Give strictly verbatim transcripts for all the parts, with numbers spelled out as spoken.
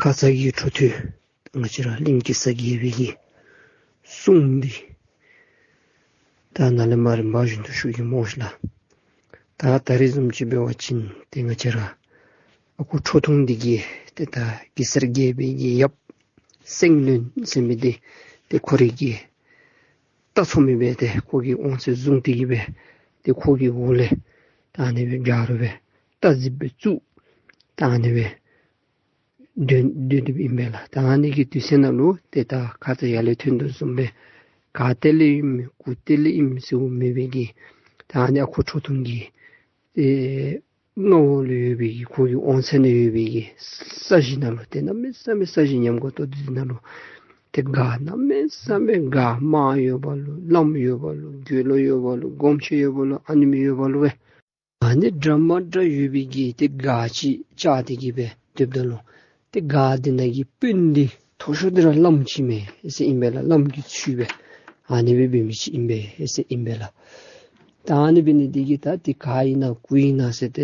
ཁ་ཙ་གི་འཕྲོ་མཐུད་ང་བཅས་ར་གླིང་གེ་སར་རྒྱལ་པོའི་གི་གསུང་འདི་ད་ནཱ་ལས་མར་རིམ་པ་བཞིན་དུ་ཞུ་གེ་སྨོ་ཤིག་ལགས། ད་ད་རེས་བཟུམ་ཅིག་འབད་བ་ཅིན་ཏེ་ང་བཅས་ར་ཨ་ཁུ་ཁྲོ་ཐུང་འདི་གིས་ཏེ་ད་གེ་སར་རྒྱལ་པོའི་གི་ཡབ་སེང་བློན་ཟེར་མི་འདི་ཏེ་ཁོ་རའི་གི་རྟ་ཚོ་མི་སྦེ་ཏེ་ཁོ་གི་དབང་ཚད་བཟུང་སྟེ་གི་སྦེ་ཏེ་ཁོ་གི་འོག་ལས་ད་ཨ་ནི་སྦེ་རྒྱལ་རུ་སྦེ་རྟ་རྫིཔ་སྦེ་བཙུགས། ད་ཨ་ནི་སྦེ་སྡོད་སྡོད་སྡོདཔ་ཨིན་པས་ལགས། ད་ཨ་ནི་གི་དུས་ཚོད་ནང་ལུ་ཏེ་ད་ཁ་ཙ་ཡར་ལས་ཐོན་དོ་བཟུམ་སྦེ་ག་ཏེ་ལས་ཨིནམ་གུ་ཏེ་ལས་ཨིནམ་ཟེར་མེད་པའི་གི་ད་ཨ་ནི་ཨ་ཁུ་ཁྲོ་ཐུང་གི་ཨེ་མངའ་འོག་ལུ་ཡོད་པའི་གི་ཁོ་གི་དབང་ཚད་ནང་ཡོད་པའི་གི་ས་གཞི་ནང་ལུ་ཏེ་གནམ་མེད་ས་མེད་ས་གཞི་ཉམས་དགའ་ཏོག་ཏོ་འདི་ནང་ལུ་ཏེ་ག་གནམ་མེད་ས་མེད་ག་དམག་ཡོད་པ་ལུ་བླམ་ཡོད་པ་ལུ་དགེ་སློང་ཡོད་པ་ལུ་སྒོམ་ཆེན་ཡོད་པ་ལུ་ཨ་ནེམ་ཡོད་པ་ལུ་སྦེ་ཨ་ནི་འདྲ་མ་འདྲ་ཡོད་པའི་གི་ཏེ་ག་ཅིག་བཅགས་ཏེ་གི་སྦེ་སྡོདཔ་ད་ལུ་ཏེ་ག་འདི་ནང་གི་དཔོན་འདི་མཐོ་ཤོས་འདི་ར་བླམ་ཅིག་མས་ཟེར་ཨིན་པས་ལགས། བླམ་གྱི་ཚུལ་སྦེ་ཨ་ནི་སྦེ་འབད་མི་ཅིག་ཨིན་པས་ཟེར་ཨིན་པས་ལགས། ད་ཨ་ནི་འབད་ནི་འདི་གིས་ད་ཏེ་ག་ཨིན་ན་གུ་ཨིན་ན་ཟེར་ཏེ་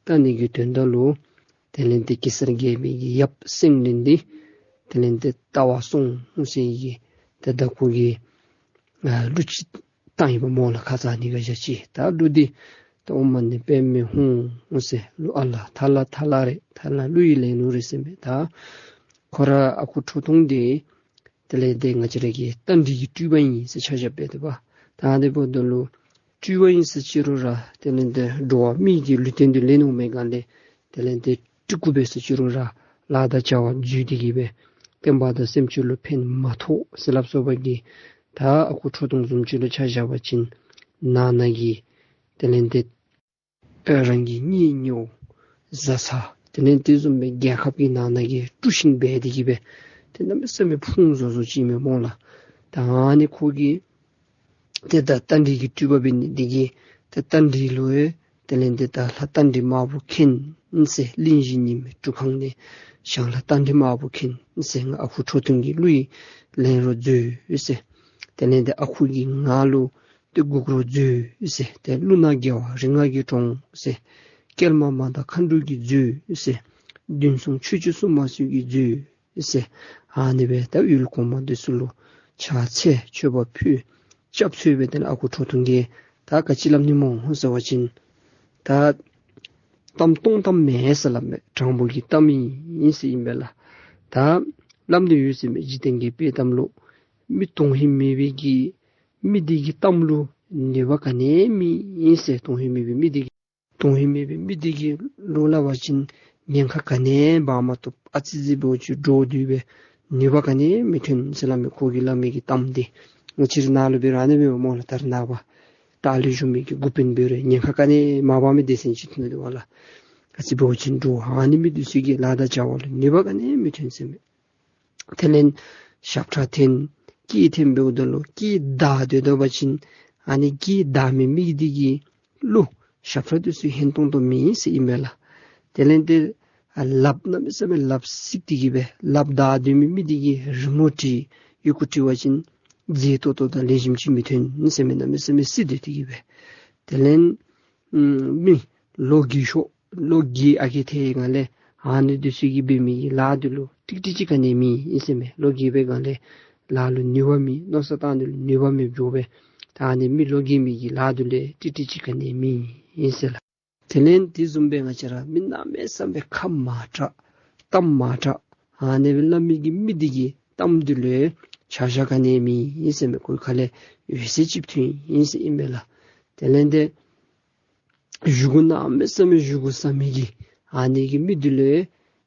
བལྟ་ནི་གི་དོན་དག་ལུ་དེ་ལས་ཏེ་གེ་སར་རྒྱལ་པོའི་གི་ཡབ་སེང་བློན་འདི་དེ་ལས་ཏེ་བལྟ་བར་སོང་ཟེར་གི་ཏེ་ད་ཁོ་གི་ཨ་གླུ་ཅིག་བཏང་ཡི་པ་སྨོ་ལགས། ཁ་ཙ་ཨ་ནི་ག་བཞག་ཅི། ད་གླུ་འདི་ད་ཨོཾ་མ་ཎི་པདྨེ་ཧཱུྃ་ཟེར་གླུ་ཨ་ལ་ཐ་ལ་ཐ་ལ་རེད། ཐ་ལ་གླུ་ཡི་ལེན་ལུགས་རེད་ཟེར་མས། ད་ཁོ་ར་ཨ་ཁུ་ཁྲོ་ཐུང་འདི་དེ་ལས་ཏེ་ང་བཅས་ར་གི་རྟ་མགྲིན་གྱི་སྤྲུལ་པ་ཨིན་ཟེར་ཆ་བཞག་པས་ཏེ་པ། ད་དེ་འབདཝ་ད་ལུ་སྤྲུལ་པ་ཨིན་ཟེར་ཅི་རུང་ར་དེ་ལས་ཏེ་འགྲོ་བ་མི་གི་ལུས་རྟེན་འདི་ལེན་འོང་མི་ག་ལས་དེ་ལས་ཏེ་སྤྲུལ་སྐུ་སྦེ་ཟེར་ཅི་རུང་ར་ལཱ་དང་བྱ་བ་འཛོལ་ཏེ་གི་སྦེ་བསྟན་པ་དང་སེམས་ཅན་ལུ་ཕན་མ་ཐོགས་ཟེར་སླབ་སོ་པ་གི་ད་ཨ་ཁུ་ཁྲོ་ཐུང་བཟུམ་ཅིག་ལུ་ཆ་བཞག་པ་ཅིན་ནང་ན་གི་དེ་ལས་ཏེ་ཨེ་རང་གི་གཉེན་ཉེཝ་བཟའ་ཚང་དེ་ལས་དེ་བཟུམ་སྦེ་རྒྱལ་ཁབ་ཀྱི་ནང་ན་གི་དཀྲུག་ཤིང་འབད་དེ་གི་སྦེ་ཏེ་གནམ་མེད་ས་མེད་ཕུང་བཟོ་བཟོཝ་ཅིག་མས་སྨོ་ལགས། ད་ཨ་ནི་ཁོ་གིས་ཏེ་ད་རྟ་མགྲིན་གྱི་སྤྲུལ་པ་འབད་ནི་འདི་གིས་ཏེ་རྟ་མགྲིན་ལུ་ཡང་དེ་ལས་ཏེ་ད་ལྷ་རྟ་མགྲིན་དམར་པོ་མཁྱེན་ཟེར། གླིང་བཞི་ཉི་མའི་སྒྲུབ་ཁང་ནས་བྱང་ལྷ་རྟ་མགྲིན་དམར་པོ་མཁྱེན་ཟེར། ང་ཨ་ཁུ་ཁྲོ་ཐུང་གི་གླུ་ཡི་ལེན་རོགས་མཛོད་ཟེར། དེ་ལས་ཏེ་ཨ་ཁུ་གིས་ང་ལུ་ཏེ་འགུག་རོགས་མཛོད་ཟེར། ཏེ་ཀླུ་ནག་རྒྱལ་བ་རིགས་ལྔ་གིས་དྲོངས་ཟེར། ཀྱེ་མ་མ་དང་མཁའ་འགྲོ་གིས་མཛོད་ཟེར། བདུན་གསུམ་ཆོས་སྐྱོང་སྲུང་མ་ཚུ་གིས་མཛོད་ཟེར། ཨ་ནི་སྦེ་ད་ཡུལ་གོང་མ་འདི་ཚུ་ལུ་ཕྱག་འཚལ་མཆོད་པ་ཕུལ། སྐྱབས་འཚོལ་སྦེ་དེ་ལས་ཨ་ཁུ་ཁྲོ་ཐུང་གིས་ད་ག་ཅི་སླབ་ནི་སྨོ་ཟེར་བ་ཅིན་ད་གཏམ་སྟོང་གཏམ་མེན་ཟེར་སླབ་མས། དྲང་པོ་གི་གཏམ་ཨིན་ཟེར་ཨིན་པས་ལགས། ད་སླབ་ནི་ཡོད་ཟེར་མས། འཇིག་རྟེན་གྱི་དཔྱེ་གཏམ་ལུ་མི་དོན་ཧིང་མེད་པའི་གི་མི་འདི་གི་གཏམ་ལུ་ནུས་པ་ག་ནི་ཡང་མེད་ཟེར། དོན་ཧིང་མེད་པའི་མི་འདི་གི་དོན་ཧིང་མེད་པའི་མི་འདི་གི་ལུ་སླབ་པ་ཅིན་ཉེན་ཁ་ག་ནི་ཡང་འབག་མ་བཏུབ། ཨ་ཙི་ཙི་འབད་བ་ཅིན་འདྲོག་སྡོད་པས། ནུས་པ་ག་ནི་ཡང་མི་ཐོན་ཟེར་སླབ་མས། ཁོ་གིས་སླབ་མི་གི་གཏམ་འདི་ང་བཅས་རའི་ནང་ལུ་འབད་རུང་ཨ་ནི་སྦེ་སྨོ་ལགས། ད་རེས་ནངས་པ་ལྟག་ལས་བཞུགས་མི་གི་འགོ་དཔོན་འབད་རུང་ཉེན་ཁ་ག་ནི་ཡང་མ་འབག་མི་སྡེ་ཚན་ཅིག་ཐོན་ནུག་ཏེ་པ་ལགས། ཨ་ཙི་འབད་བ་ཅིན་འདྲོག། ཨ་ནི་མི་འདི་ཚུ་གི་ལཱ་དང་བྱ་བ་ལུ་ནུས་པ་ག་ནི་ཡང་མི་ཐོན་ཟེར་མས། དེ་ལས་ཞབས་ཁྲ་འཐེན་སྐད་འཐེན་འབདཝ་ད་ལུ་སྐད་བདའ་སྡོད་པ་ཅིན་ཨ་ནི་སྐད་བདའ་མི་མི་འདི་གི་གླུ་ཞབས་ཁྲ་འདི་ཚུ་སྙན་ཏོང་ཏོ་མེད་ཟེར་ཨིན་པས་ལགས། དེ་ལས་ཏེ་ཨ་ལགཔ་གནམ་མེད་ས་མེད་ལགཔ་བསིལ་ཏེ་གི་སྦེ་ལགཔ་བདའ་སྡོད་མི་མི་འདི་གིས་རི་མོ་བྲིས་ཡི་གུ་བྲི་བ་ཅིན་མཛེས་ཏོག་ཏོ་དང་ལེགས་ཤོམ་ཅིག་མི་ཐོན་ཟེར་མས། གནམ་མེད་ས་མེད་བསིལ་ཏེ་གི་སྦེ། དེ་ལས་ཨམ་མི་ལོ་རྒས་ཤོས་ལོ་རྒས་ཨ་རྒས་ཐལ་སྒང་ལས་ཨ་ནི་འདི་ཚུ་གིས་འབད་མི་གི་ལཱ་འདི་ལུ་ཏིག་ཏིག་ཅིག་ག་ནི་ཡང་མེད་ཟེར་མས། ལོ་རྒས་པའི་སྒང་ལས་ལཱ་ལུ་ནུས་པ་མེད། མནོ་བསམ་བཏང་ནི་ལུ་ནུས་པ་མེདཔ་འགྱོ་བས། ད་ཨ་ནི་མི་ལོ་རྒས་མི་གི་ལཱ་འདི་ལས་ཏིག་ཏིག་ཅིག་ག་ནི་ཡང་མེད་ཟེར་ལགས། དེ་ལས་དེ་བཟུམ་སྦེ་ང་བཅས་ར་མི་གནམ་མེད་ས་མེད་ཁ་མ་གྲགས་གཏམ་མ་གྲགས་ཨ་ནི་སྦེ་སླབ་མི་གི་མི་འདི་གི་གཏམ་འདི་ལུ་ཆ་བཞག་ག་ནི་ཡང་མེད་ཟེར་མས། ཁོ་གི་ཁ་ལས་འོད་ཟེར་ཅིག་ཐོན་ཡི་ཟེར་ཨིན་པས་ལགས། དེ་ལས་ཏེ་བཞེས་སྒོ་གནམ་མེད་ས་མེད་བཞེས་སྒོ་ཟ་མི་གི་ཨ་ནི་གི་མི་འདི་ལུ་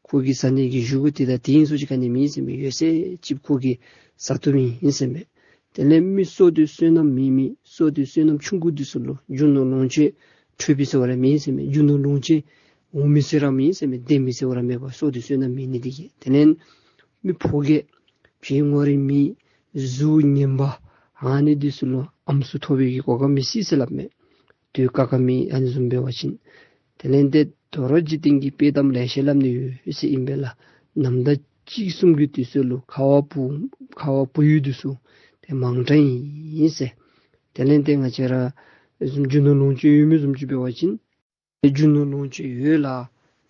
ཁོ་གིས་ཟ་ནི་གི་བཞེས་སྒོ་འདི་དང་དེ་ཨིན་ཟེར་ཅིག་ག་ནི་ཡང་མེད་ཟེར་མས། འོད་ཟེར་ཅིག་ཁོ་གིས་ཟ་བཏུབ་ཨིན་ཟེར་མས། དེ་ལས་མི་བསོད་བདེ་བསོད་ནམས་མེད་མི་བསོད་བདེ་བསོད་ནམས་ཆུང་ཀུ་འདི་ཚུ་ལུ་རྒྱུ་ནོར་ལོངས་སྤྱོད་འཕྲོད་པའི་ཟེར་བ་ར་མེད་ཟེར་མས། རྒྱུ་ནོར་ལོངས་སྤྱོད་འོང་མི་ཟེར་ར་མེད་ཟེར་མས། ལྡན་མི་ཟེར་བ་ར་མེད་པར་བསོད་བདེ་བསོད་ནམས་མེད་ནི་འདི་གིས། དེ་ལས་མི་ཕོ་རྒས་བྱད་ངོ་རིས་མེད་གཟུགས་ངན་པ་ཨ་ནི་འདི་ཚུ་ལུ་ཨམ་སྲུ་ཐོབ་པའི་གི་གོ་སྐབས་མི་སྲིད་ཟེར་སླབ་མས། དུས་ཀ་ཁ་མེད། ཨ་ནི་བཟུམ་འབད་བ་ཅིན། དེ་ལས་ཏེ་དོ་རུང་འཇིག་རྟེན་གྱི་དཔྱེ་གཏམ་ལེ་ཤ་སླབ་ནི་ཡོད་ཟེར་ཨིན་པས་ལགས། ནམ་ཟླ་གཅིག་གསུམ་གྱི་དུས་ཚོད་ལུ་ཁ་བ་བུབ་ཁ་བ་བུབ་ཡུལ་འདི་ཚུ་ཏེ་མང་དྲགས་ཨིན་ཟེར། དེ་ལས་ཏེ་ང་བཅས་ར་རྒྱུ་ནོར་ལོངས་སྤྱོད་ཡོད་མི་བཟུམ་ཅིག་འབད་བ་ཅིན་རྒྱུ་ནོར་ལོངས་སྤྱོད་ཡོད་ལ་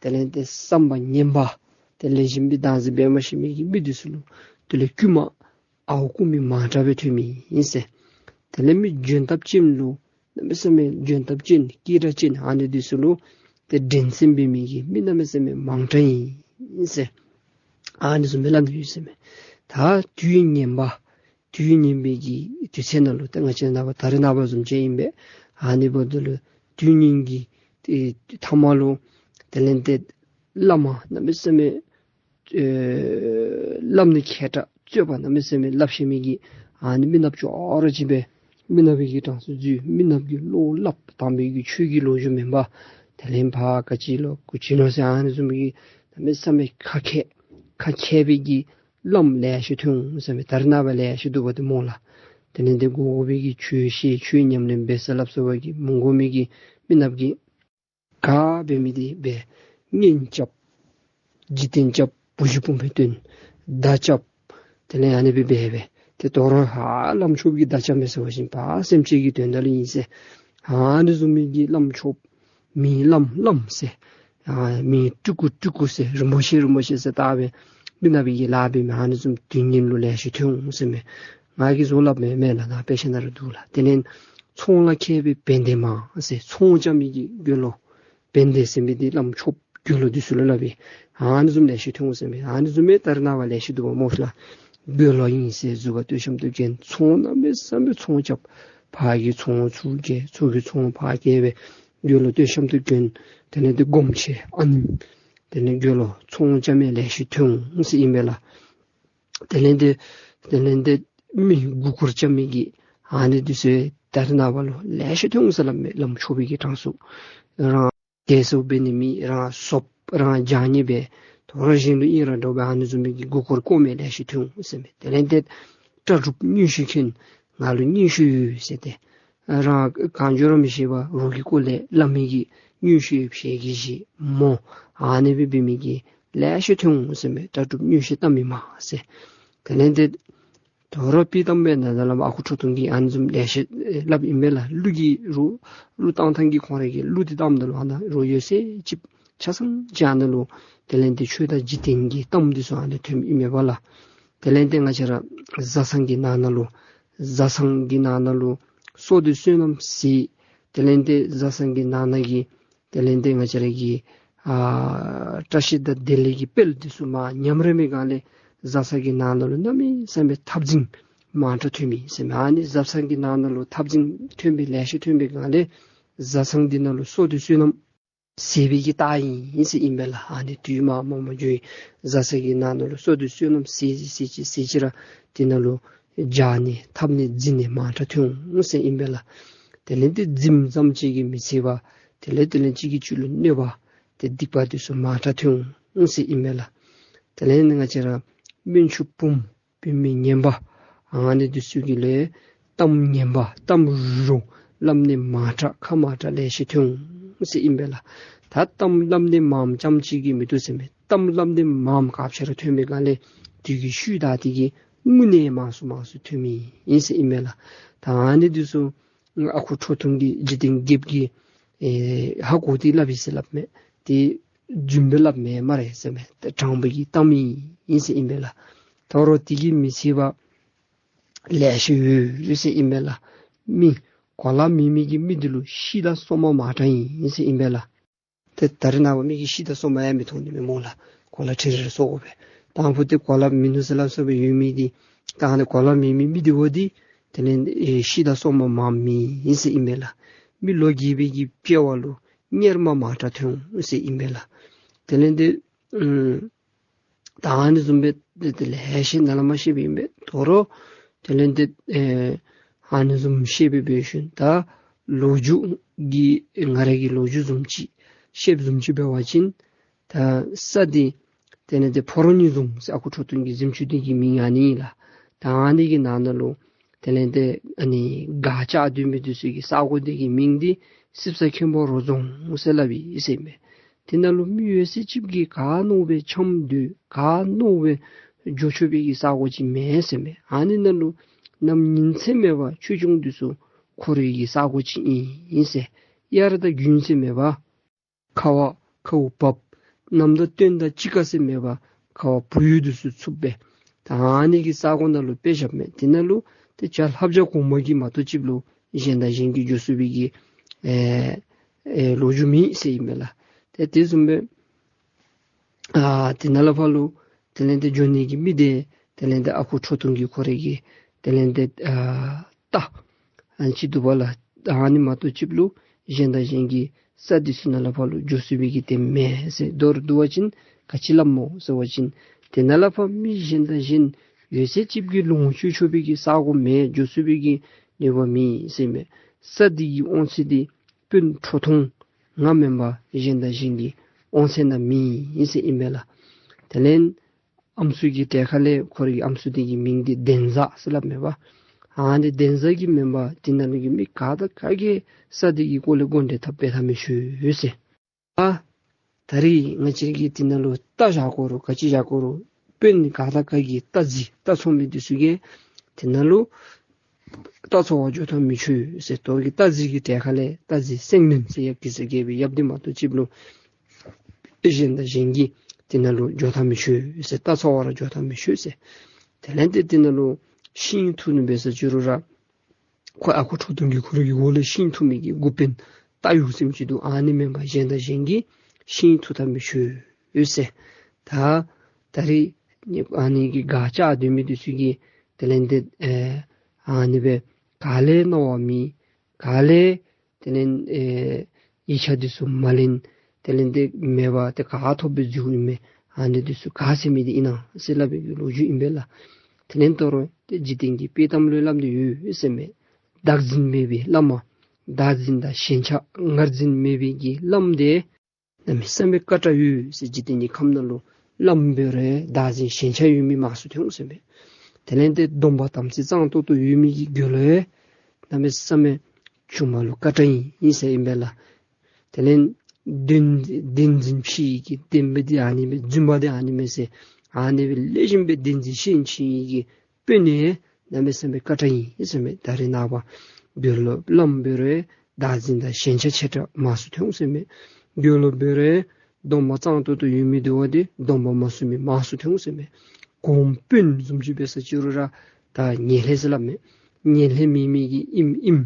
དེ་ལས་ཏེ་བསམ་པ་ངན་པ་ ཏེ་ལེགས་ཤོམ་སྦེ་བདག་འཛིན་འབད་མ་ཤེས་མི་གི་མི་འདི་ཚུ་ལུ་དེ་ལས་རྐུནམ་ཨརཝ་རྐུ་མི་མང་དྲགས་སྦེ་ཐོན་མི་ཨིན་ཟེར། དེ་ལས་མི་འཇོན་ཐངས་ཅན་ལུ་གནམ་མེད་ས་མེད་འཇོན་ཐངས་ཅན་སྐད་གྲགས་ཅན་ཨ་ནི་འདི་ཚུ་ལུ་ཏེ་འགྲན་སེམས་འབད་མི་གི་མི་གནམ་མེད་ས་མེད་མང་དྲགས་ཨིན་ཟེར། ཨ་ནི་བཟུམ་སྦེ་སླབ་ནི་ཡོད་ཟེར་མས། ད་དུས་ངན་པ་དུས་ངན་པའི་གི་དུས་ཚོད་ནང་ལུ་ད་ང་བཅས་ནངས་པ་ད་རེས་ནངས་པ་བཟུམ་ཅིག་ཨིན་པས། ཨ་ནི་འབདཝ་ད་ལུ་དུས་ངན་གྱི་ཏེ་མཐའ་མ་ལུ་དེ་ལས་ཏེ་བླམ་གནམ་མེད་ས་མེད་ཨེ་སླབ་ནི་མཁས་དྲགས་རྩོད་པ་གནམ་མེད་ས་མེད་སླབ་ཤེས་མི་གི་ཨ་ནི་མི་ནགཔ་ཅོག་ར་ཅིག་སྦེ་མི་ནག་པའི་གི་གྲངས་སུ་འཛུལ། མི་ནགཔ་གི་བློ་སླབ། དམ་པའི་གི་ཆོས་ཀྱི་ལོ་རྒྱུས་མེན་པར་དེ་ལས་ཕར་ག་ཅི་ལོ་གུ་ཅི་ནོ་ཟེར་ཨ་ནི་བཟུམ་གྱི་གནམ་མེད་ས་མེད་ཁ་མཁས་ཁ་མཁས་པའི་གི་བླམ་ལེ་ཤ་ཐོན་འོང་ཟེར་མས། ད་རེས་ནངས་པ་ལེ་ཤ་འདུག་པ་ཏེ་སྨོ་ལགས། དེ་ལས་ཏེ་དགོ་དགོ་པའི་གི་ཆོས་བཤད་ཆོས་ཉམས་ལེན་འབད་ཟེར་སླབ་ཟེར་བ་གི་མི་དགོ་མི་གི་མི་ནགཔ་གི་ག་འབད་མི་འདི་འབད། གཉེན་རྐྱབ། འཇིག་རྟེན་རྐྱབ། བུ་གཞི་སྤུན་ཕན་བསྟེན། མདའ་རྐྱབ། དེ་ལས་ཨ་ནི་སྦེ་འབད་འབད། ཏེ་དོ་རུང་ཧ་བླམ་ཆོསཔ་གི་མདའ་རྐྱབ་མས་ཟེར་བ་ཅིན་ཕར་སེམས་ཅན་གྱི་དོན་དག་ལུ་ཨིན་ཟེར། ཨ་ནི་བཟུམ་མའི་གི་བླམ་ཆོསཔ་མིང་བླམ་བླམ་ཟེར། ཨ་མིང་སྤྲུལ་སྐུ་སྤྲུལ་སྐུ་ཟེར་རིན་པོ་ཆེ་རིན་པོ་ཆེ་ཟེར་བཏགས་སྦེ་མི་ནག་པའི་གི་ལཱ་འབད་མི་ཨ་ནི་བཟུམ་དུས་ངན་ལུ་ལེ་ཤ་ཐོན་འོང་ཟེར་མས། ང་གིས་བཟོ་སླབ་མེན་མས་ལགས། ནཱ་དཔེ་ཆ་ནང་ར་འདུག་ལགས། དེ་ལས་ཚོང་ལ་མཁས་པའི་བན་དེ་མང་ཟེར། ཚོང་རྐྱབ་མི་གི་དགེ་སློང་བན་དེ་ཟེར་མི་འདི་བླམ་ཆོསཔ་དགེ་སློང་འདི་ཚུ་ལུ་སླབ་ཨིན། ཨ་ནི་བཟུམ་ལེ་ཤ་ཐོན་འོང་ཟེར་མས། ཨ་ནི་བཟུམ་མའི་ད་རེས་ནངས་པ་ལེ་ཤ་འདུག་པ་སྨོ་ལགས། དགེ་སློང་ཨིན་ཟེར་གཟུགས་ཁར་སྟོད་ཤམ་ཐབས་གྱོན། ཚོང་གནམ་མེད་ས་མེད་ཚོང་རྐྱབ། ཕར་གྱི་ཚོང་ཚུར་གྱི་ཚུར་གྱི་ཚོང་ཕར་གྱི་སྦེ་དགེ་སློང་སྟོད་ཤམ་ཐབས་གྱོན། དེ་ལས་ཏེ་སྒོམ་ཆེན་ཨ་ནེམོ་དེ་ལས་དགེ་སློང་ཚོང་རྐྱབ་མི་ལེ་ཤ་ཐོན་འོང་ཟེར་ཨིན་པས་ལགས། དེ་ལས་ཏེ་དེ་ལས་ཏེ་མི་མགུ་སྐོར་རྐྱབ་མི་གི་ཨ་ནི་འདི་ཚུ་ད་རེས་ནངས་པ་ལུ་ལེ་ཤ་ཐོན་འོང་ཟེར་སླབ་མས། བླམ་ཆོསཔ་གི་གྲངས་སུ་རང་དེ་སྦེ་འབད་ནི་མེད། རང་སོབ་རང་བྱང་ཉེས་སྦེ་དོ་རུང་གཞན་ལུ་ཨིན་ར་འདྲོག་སྦེ་ཨ་ནི་བཟུམ་མའི་གི་མགུ་སྐོར་བཀོ་མི་ལེ་ཤ་ཐོན་འོང་ཟེར་མས། དེ་ལས་ཏེ་ལྟ་གྲུབ་མངོན་ཤེས་མཁན་ང་ལུ་མངོན་ཤེས་ཡོད་ཟེར་ཏེ་རང་གང་བྱུང་ར་མི་ཤེས་པར་རོགས་ཀྱི་སྐོར་ལས་སླབ་མི་གི་མངོན་ཤེས་ཡོད་ཟེར་གི་ཞིག་སྨོ། ཨ་ནི་སྦེ་འབད་མི་གི་ལེ་ཤ་ཐོན་འོང་ཟེར་མས། ལྟ་གྲུབ་མངོན་ཤེས་ལྟ་མི་མང་ཟེར། དེ་ལས་ཏེ་དོ་རུང་དཔྱེ་གཏམ་སྦེ་ནཱ་ད་བླམ་ཨ་ཁུ་ཁྲོ་ཐུང་གིས་ཨ་ནི་བཟུམ་ལེ་ཤ་ཨེ་སླབ་ཨིན་པས་ལགས། གླུ་གི་རུ་གླུ་བཏང་ཐངས་ཀྱི་ཁོང་རའི་གི་གླུ་འདི་བཏངམ་ད་ལུ་ཨ་ནཱ་རུ་ཡོད་ཚད་ཅིག་ཆ་ཚང་ཅིག་ཨ་ནཱ་ལུ་དེ་ལས་ཏེ་ཆོས་དང་འཇིག་རྟེན་གྱི་གཏམ་འདི་ཚུ་ཨ་ནཱ་ཐོནམ་ཨིན་མས་པ་ལགས། དེ་ལས་ཏེ་ང་བཅས་ར་བཟའ་ཚང་གི་ནང་ན་ལུ་བཟའ་ཚང་གི་ནང་ན་ལུ་བསོད་བདེ་བསོད་ནམས་ཟེར། དེ་ལས་ཏེ་བཟའ་ཚང་གི་ནང་ན་གི་དེ་ལས་ཏེ་ང་བཅས་ར་གི་ཨ་བཀྲ་ཤིས་དང་བདེ་ལེགས་ཀྱི་དཔལ་འདི་ཚུ་མར་ཉམས་རན་མི་སྒང་ལས་བཟའ་ཚང་གི་ནང་ན་ལུ་གནམ་མེད་ས་མེད་འཐབ་འཛིང་མང་དྲགས་ཐོན་མི་ཟེར་མས། ཨ་ནི་བཟའ་ཚང་གི་ནང་ན་ལུ་འཐབ་འཛིང་ཐོན་པའི་ལེ་ཤ་ཐོན་པའི་སྒང་ལས་བཟའ་ཚང་འདི་ནང་ལུ་བསོད་བདེ་བསོད་ནམས་ཟད་པའི་གི་རྟགས་ཨིན་ཟེར་ཨིན་པས་ལགས། ཨ་ནི་དུས་མ་མ་མ་འགྱོ་བའི་བཟའ་ཚང་གི་ནང་ན་ལུ་བསོད་བདེ་བསོད་ནམས་ཟད་ཅི་ཟད་ཅི་ཟད་ཅི་ར་དེ་ནང་ལུ་རྒྱགས་ནི་འཐབ་ནི་འཛིང་ནི་མང་དྲགས་ཐོན་འོང་ཟེར་ཨིན་པས་ལགས། དེ་ལས་ཏེ་འཛིངམ་ཙམ་ཅིག་གིས་མི་ཚེ་བ་དེ་ལས་དེ་ལས་གཅིག་གིས་གཅིག་ལུ་གནོད་པ་ཏེ་སྡིག་པ་འདི་ཚུ་མང་དྲགས་ཐོན་འོང་ཟེར་ཨིན་པས་ལགས། དེ་ལས་ནི་ང་བཅས་ར་སྨན་ཆུང་བུམོ་བུད་མེད་ངན་པ་ཨ་ནི་འདི་ཚུ་གིས་ལས་གཏམ་ངན་པ་གཏམ་རུང་སླབ་ནི་མང་དྲགས་ཁ་མང་དྲགས་ལེ་ཤ་ཐོན་འོང་ཟེར་ཨིན་པས་ལགས། ད་གཏམ་སླབ་ནི་མངམ་ཙམ་ཅིག་གིས་མི་བཏུབ་ཟེར་མས། གཏམ་སླབ་ནི་མངམ་ཁག་ཆེ་ར་ཐོན་པའི་སྒང་ལས་དུས་ཀྱི་ཤུལ་ད་དེ་གི་དངོས་གནས་མང་སུ་མང་སུ་ཐོན་མི་ཨིན་ཟེར་ཨིན་པས་ལགས། ད་ཨ་ནི་འདི་ཚུ་ཨ་ཁུ་ཁྲོ་ཐུང་གིས་འཇིག་རྟེན་རྒྱལཔོ་གི་ཨེ་ཧ་གོ་སྟེ་སླབ་ཨིན་ཟེར་སླབ་མས། ཏེ་རྫུན་སྦེ་སླབ་མེན་སྨ་རེ་ཟེར་མས། ཏེ་དྲང་པོའི་གི་གཏམ་ཨིན་ཟེར་ཨིན་པས་ལགས། དོ་རུང་དེ་གིས་མི་ཚེ་བ་ལེ་ཤ་ཡོད་ཟེར་ཨིན་པས་ལགས། མི་གོ་ལ་མེད་མི་གི་མི་འདི་ལུ་ཤིག་དང་སོ་མ་མང་དྲགས་ཨིན་ཟེར་ཨིན་པས་ལགས། ཏེ་ད་རེས་ནངས་པ་མི་གིས་ཤིག་དང་སོ་མ་ཡང་མི་མཐོང་ནི་མས་སྨོ་ལགས། གོ་ལ་ཁྲི་རེ་རེ་བཟོ་དགོ་པས། དང་ཕུ་ཏེ་གོ་ལ་མིན་ནུག་ཟེར་སླབ་སོ་སྦེ་ཡོད་མི་འདི་ད་ཨ་ནི་གོ་ལ་མེད་མི་མི་འདི་འོ་འདི་དེ་ལས་ཨེ་ཤིག་དང་སོ་མ་མངམ་མི་ཨིན་ཟེར་ཨིན་པས་ལགས། མི་ལོ་རྒས་པའི་གི་དཔྱལ་བ་ལུ་གཉེར་མ་མང་དྲགས་ཐོན་འོང་ཟེར་ཨིན་པས་ལགས། དེ་ལས་ཏེ་ཨུམ་ད་ཨ་ནི་བཟུམ་སྦེ་ཏེ་ཏེ་ལེ་ཤ་ནཱ་ལས་མར་བཤད་པའི་ཨིན་པས། དོ་རུང་དེ་ལས་ཏེ་ཨེ་ཨ་ནི་བཟུམ་བཤད་པའི་འབད་ཞིནམ་ད་ལོ་རྒྱུས་ཀྱི་ང་རའི་གི་ལོ་རྒྱུས་བཟུམ་ཅིག་བཤདཔ་བཟུམ་ཅིག་འབད་བ་ཅིན་ད་ས་འདི་དེ་ལས་ཏེ་ཕོ་རོང་ཉི་འཛོམས་ཟེར་ཨ་ཁུ་ཁྲོ་ཐུང་གི་གཟིམ་ཆུང་འདི་གི་མིང་ཨ་ནི་ཨིན་ལགས། ད་ཨ་ནི་གི་ནང་ན་ལུ་དེ་ལས་ཏེ་ཨ་ནི་སྒར་ལྕགས་སྡོད་མི་འདི་ཚུ་གི་ས་གོ་འདི་གི་མིང་འདི་སྲིབ་ས་མཁན་པོ་རོ་རྫོང་ཟེར་སླབ་ཨིན་ཟེར་མས། དེ་ནང་ལུ་མི་ཡོད་ཚད་ཅིག་གིས་ག་མནོ་བའི་འཁྱམས་སྡོད་ག་མནོ་བའི་འགྱོ་ཆོག་པའི་གི་ས་གོ་ཅིག་མེན་ཟེར་མས། ཨ་ནི་ནང་ལུ་ནམ་ཉིན་མཚན་མེད་པར་ཆོས་སྐྱོང་འདི་ཚུ་འཁོར་བའི་གི་ས་གོ་ཅིག་ཨིན་ཟེར། དབྱར་དང་དགུན་ཟེར་མེད་པར་ཁ་བ་ཁཝ་འབབ། གནམ་དང་སྟོན་དང་དཔྱིད་ཀ་ཟེར་མེད་པར་ ཁ་བ་བུ་ཡུག་འདི་ཚུ་འཚུབ་སྦེ་ད་ཨ་ནི་གི་ས་གོ་ནང་ལུ་དཔེ་བཞགཔ་མས། དེ་ནང་ལུ་ཏེ་བྱ་ལྷ་བྱ་གོང་མ་གིས་མ་གཏོགས་ཅིག་ལུ་གཞན་དང་གཞན་གྱིས་འགྱོ་ཚུགས་པའི་གི་ཨེ་ཨེ་ལོ་རྒྱུས་མེད་ཟེར་ཨིན་མས་ལགས། ཏེ་དེ་བཟུམ་སྦེ་ཨ་དེ་ནང་ལས་ཕར་ལུ་དེ་ལས་ཏེ་འགྱོ་ནི་གི་མི་དེ་དེ་ལས་ཏེ་ཨ་ཁུ་ཁྲོ་ཐུང་གིས་ཁོ་རའི་གི་དེ་ལས་ཏེ་ཨ་རྟ་ཨ་ནི་ཅིག་འདུག་པ་ལགས། ཨ་ནི་མ་གཏོགས་ཅིག་ལུ་གཞན་དང་གཞན་གྱི་ས་འདི་ཚུ་ནང་ལས་ཕར་ལུ་འགྱོ་ཚུགས་པའི་གི་དེ་མེད་ཟེར། མདོར་བསྡུ་བ་ཅིན་ག་ཅི་སླབ་སྨོ་ཟེར་བ་ཅིན་དེ་ནང་ལས་ཕར་མི་གཞན་དང་གཞན་ཡོད་ཚད་ཅིག་གིས་ལོངས་སྤྱོད་ཆོག་པའི་གི་ས་གོ་མེད། འགྱོ་ཚུགས་པའི་གི་ནུས་པ་མེད་ཟེར་མས། ས་འདི་གི་དབང་ཚད་འདི་སྤུན་ཁྲོ་ཐུང་ང་མེན་པར་གཞན་དང་གཞན་གྱི་དབང་ཚད་ནང་མེད་ཟེར་ཨིན་པས་ལགས། དེ་ལས་ཨམ་སྲུ་གི་གྲལ་ཁ་ལས་ཁོ་རའི་ཨམ་སྲུ་དེ་གི་མིང་འདི་འདན་བཟའ་ཟེར་སླབ་མས་པ། ཨ་ནི་འདན་བཟའ་གིས་མེན་པར་དེ་ནང་ལུ་གི་མི་ག་དང་ག་གིས་ས་འདི་གི་སྐོར་ལས་དགོངས་འགྲེལ་འཐབ་འབད་ཐབས་མི་ཆོག་ཟེར། ཨ་ད་རིས་ང་བཅས་ཀྱིས་དེ་ནང་ལུ་རྟ་བཞག་དགོ་རུང་ག་ཅི་བཞག་དགོ་རུང་དཔོན་ག་དང་ག་གིས་རྟ་རྫི་རྟ་འཚོ་མི་འདི་ཚུ་གིས་དེ་ནང་ལུ་རྟ་འཚོ་བར་འགྱོ་ཐབས་མི་ཆོག་ཟེར། དོ་གི་རྟ་རྫི་གི་གྲལ་ཁ་ལས་རྟ་རྫི་སེང་བློན་ཟེར་ཡབ་གེ་སར་རྒྱལ་པོའི་ཡབ་འདི་མ་གཏོགས་ཅིག་ལུ་གཞན་དང་གཞན་གྱིས་དེ་ནང་ལུ་འགྱོ་ཐབས་མི་ཆོག་ཟེར། རྟ་འཚོ་བར་འགྱོ་ཐབས་མི་ཆོག་ཟེར། དེ་ལས་ཏེ་དེ་ནང་ལུ་ཤིང་འཐུ་ནི་འབད་ས་ཅིག་རུང་ར་ཁོ་ཨ་ཁུ་ཁྲོ་ཐུང་གིས་ཁོ་རའི་གི་འོག་ལས་ཤིང་འཐུ་མི་གི་འགོ་དཔོན་རྟ་ཡུག་ཟེར་མི་ཅིག་འདུག། ཨ་ནི་མེན་པར་གཞན་དང་གཞན་གྱིས་ཤིང་འཐུ་ཐབས་མི་ཆོག་ཟེར། ད་ད་རིས་ཨ་ནི་གི་སྒར་བཅགས་སྡོད་མི་འདི་ཚུ་གིས་དེ་ལས་ཏེ་ཨེ་ཨ་ནི་སྦེ་ག་ལས་མནོ་བ་མེད། ག་ལས་དེ་ལས་ཨེ་ཡིག་ཆ་འདི་ཚུ་མ་ལེན། དེ་ལས་ཏེ་མེད་པར་ཏེ་ག་ཐོབ་སྦེ་འཛུལཝ་ཨིན་མས། ཨ་ནི་འདི་ཚུ་ག་ཟེར་མི་འདི་ཨིན་ན་ཟེར་སླབ་པའི་གི་ལོ་རྒྱུས་ཨིན་པས་ལགས། དེ་ལས་དོ་རུང་ཏེ་འཇིག་རྟེན་གྱི་དཔྱེ་གཏམ་ལུ་སླབ་སྟེ་ཡོད་ཟེར་མས། བདག་འཛིན་མེད་པའི་བླ་མ། བདག་འཛིན་དང་ཞེན་ཆགས་ངར་འཛིན་མེད་པའི་གི་བླམ་དེ་གནམ་མེད་ས་མེད་དཀའ་དྲགས་ཡོད་ཟེར། འཇིག་རྟེན་གྱི་ཁམས་ནང་ལུ་བླམ་འབད་རུང་བདག་འཛིན་ཞེན་ཆགས་ཡོད་མི་མང་སུ་ཐོན་འོང་ཟེར་མས། དེ་ལས་ཏེ་སྡོམ་པ་དམ་ཚིག་གཙང་ཏོག་ཏོ་ཡོད་མི་གི་རྒྱུད་ལུ་གནམ་མེད་ས་མེད་ཆུང་མ་ལུ་དཀའ་དྲགས་ཨིན་ཟེར་ཨིན་པས་ལགས། དེ་ལས་བདེན་བདེན་འཛིན་ཕྱི་ཡི་གི་བདེན་པ་འདི་ཨ་ནི་མས། རྫུན་པ་འདི་ཨ་ནི་མས་ཟེར། ཨ་ནི་སྦེ་ལེགས་ཤོམ་སྦེ་བདེན་འཛིན་ཤེས་ཕྱི་ཡི་གི་དཔོན་ནི་གནམ་མེད་ས་མེད་དཀའ་དྲགས་ཨིན་ཟེར་མས། ད་རེས་ནངས་པ་རྒྱུད་ལུ་བླམ་འབད་རུང་བདག་འཛིན་དང་ཞེན་ཆགས་ཆེ་དྲགས་མང་སུ་ཐོན་འོང་ཟེར་མས། རྒྱུད་ལུ་འབད་རུང་སྡོམ་པ་གཙང་ཏོག་ཏོ་ཡོད་མི་འདི་བ་འདི་སྡོམ་པ་མ་སྲུང་མི་མང་སུ་ཐོན་འོང་ཟེར་མས། གོང་དཔོན་བཟུམ་ཅིག་འབད་ས་ཅིག་རུང་ར་ད་ཉེས་ལས་ཟེར་སླབ་མས། ཉེས་ལས་མེད་མི་གིས་ཨིནམ་ཨིནམ་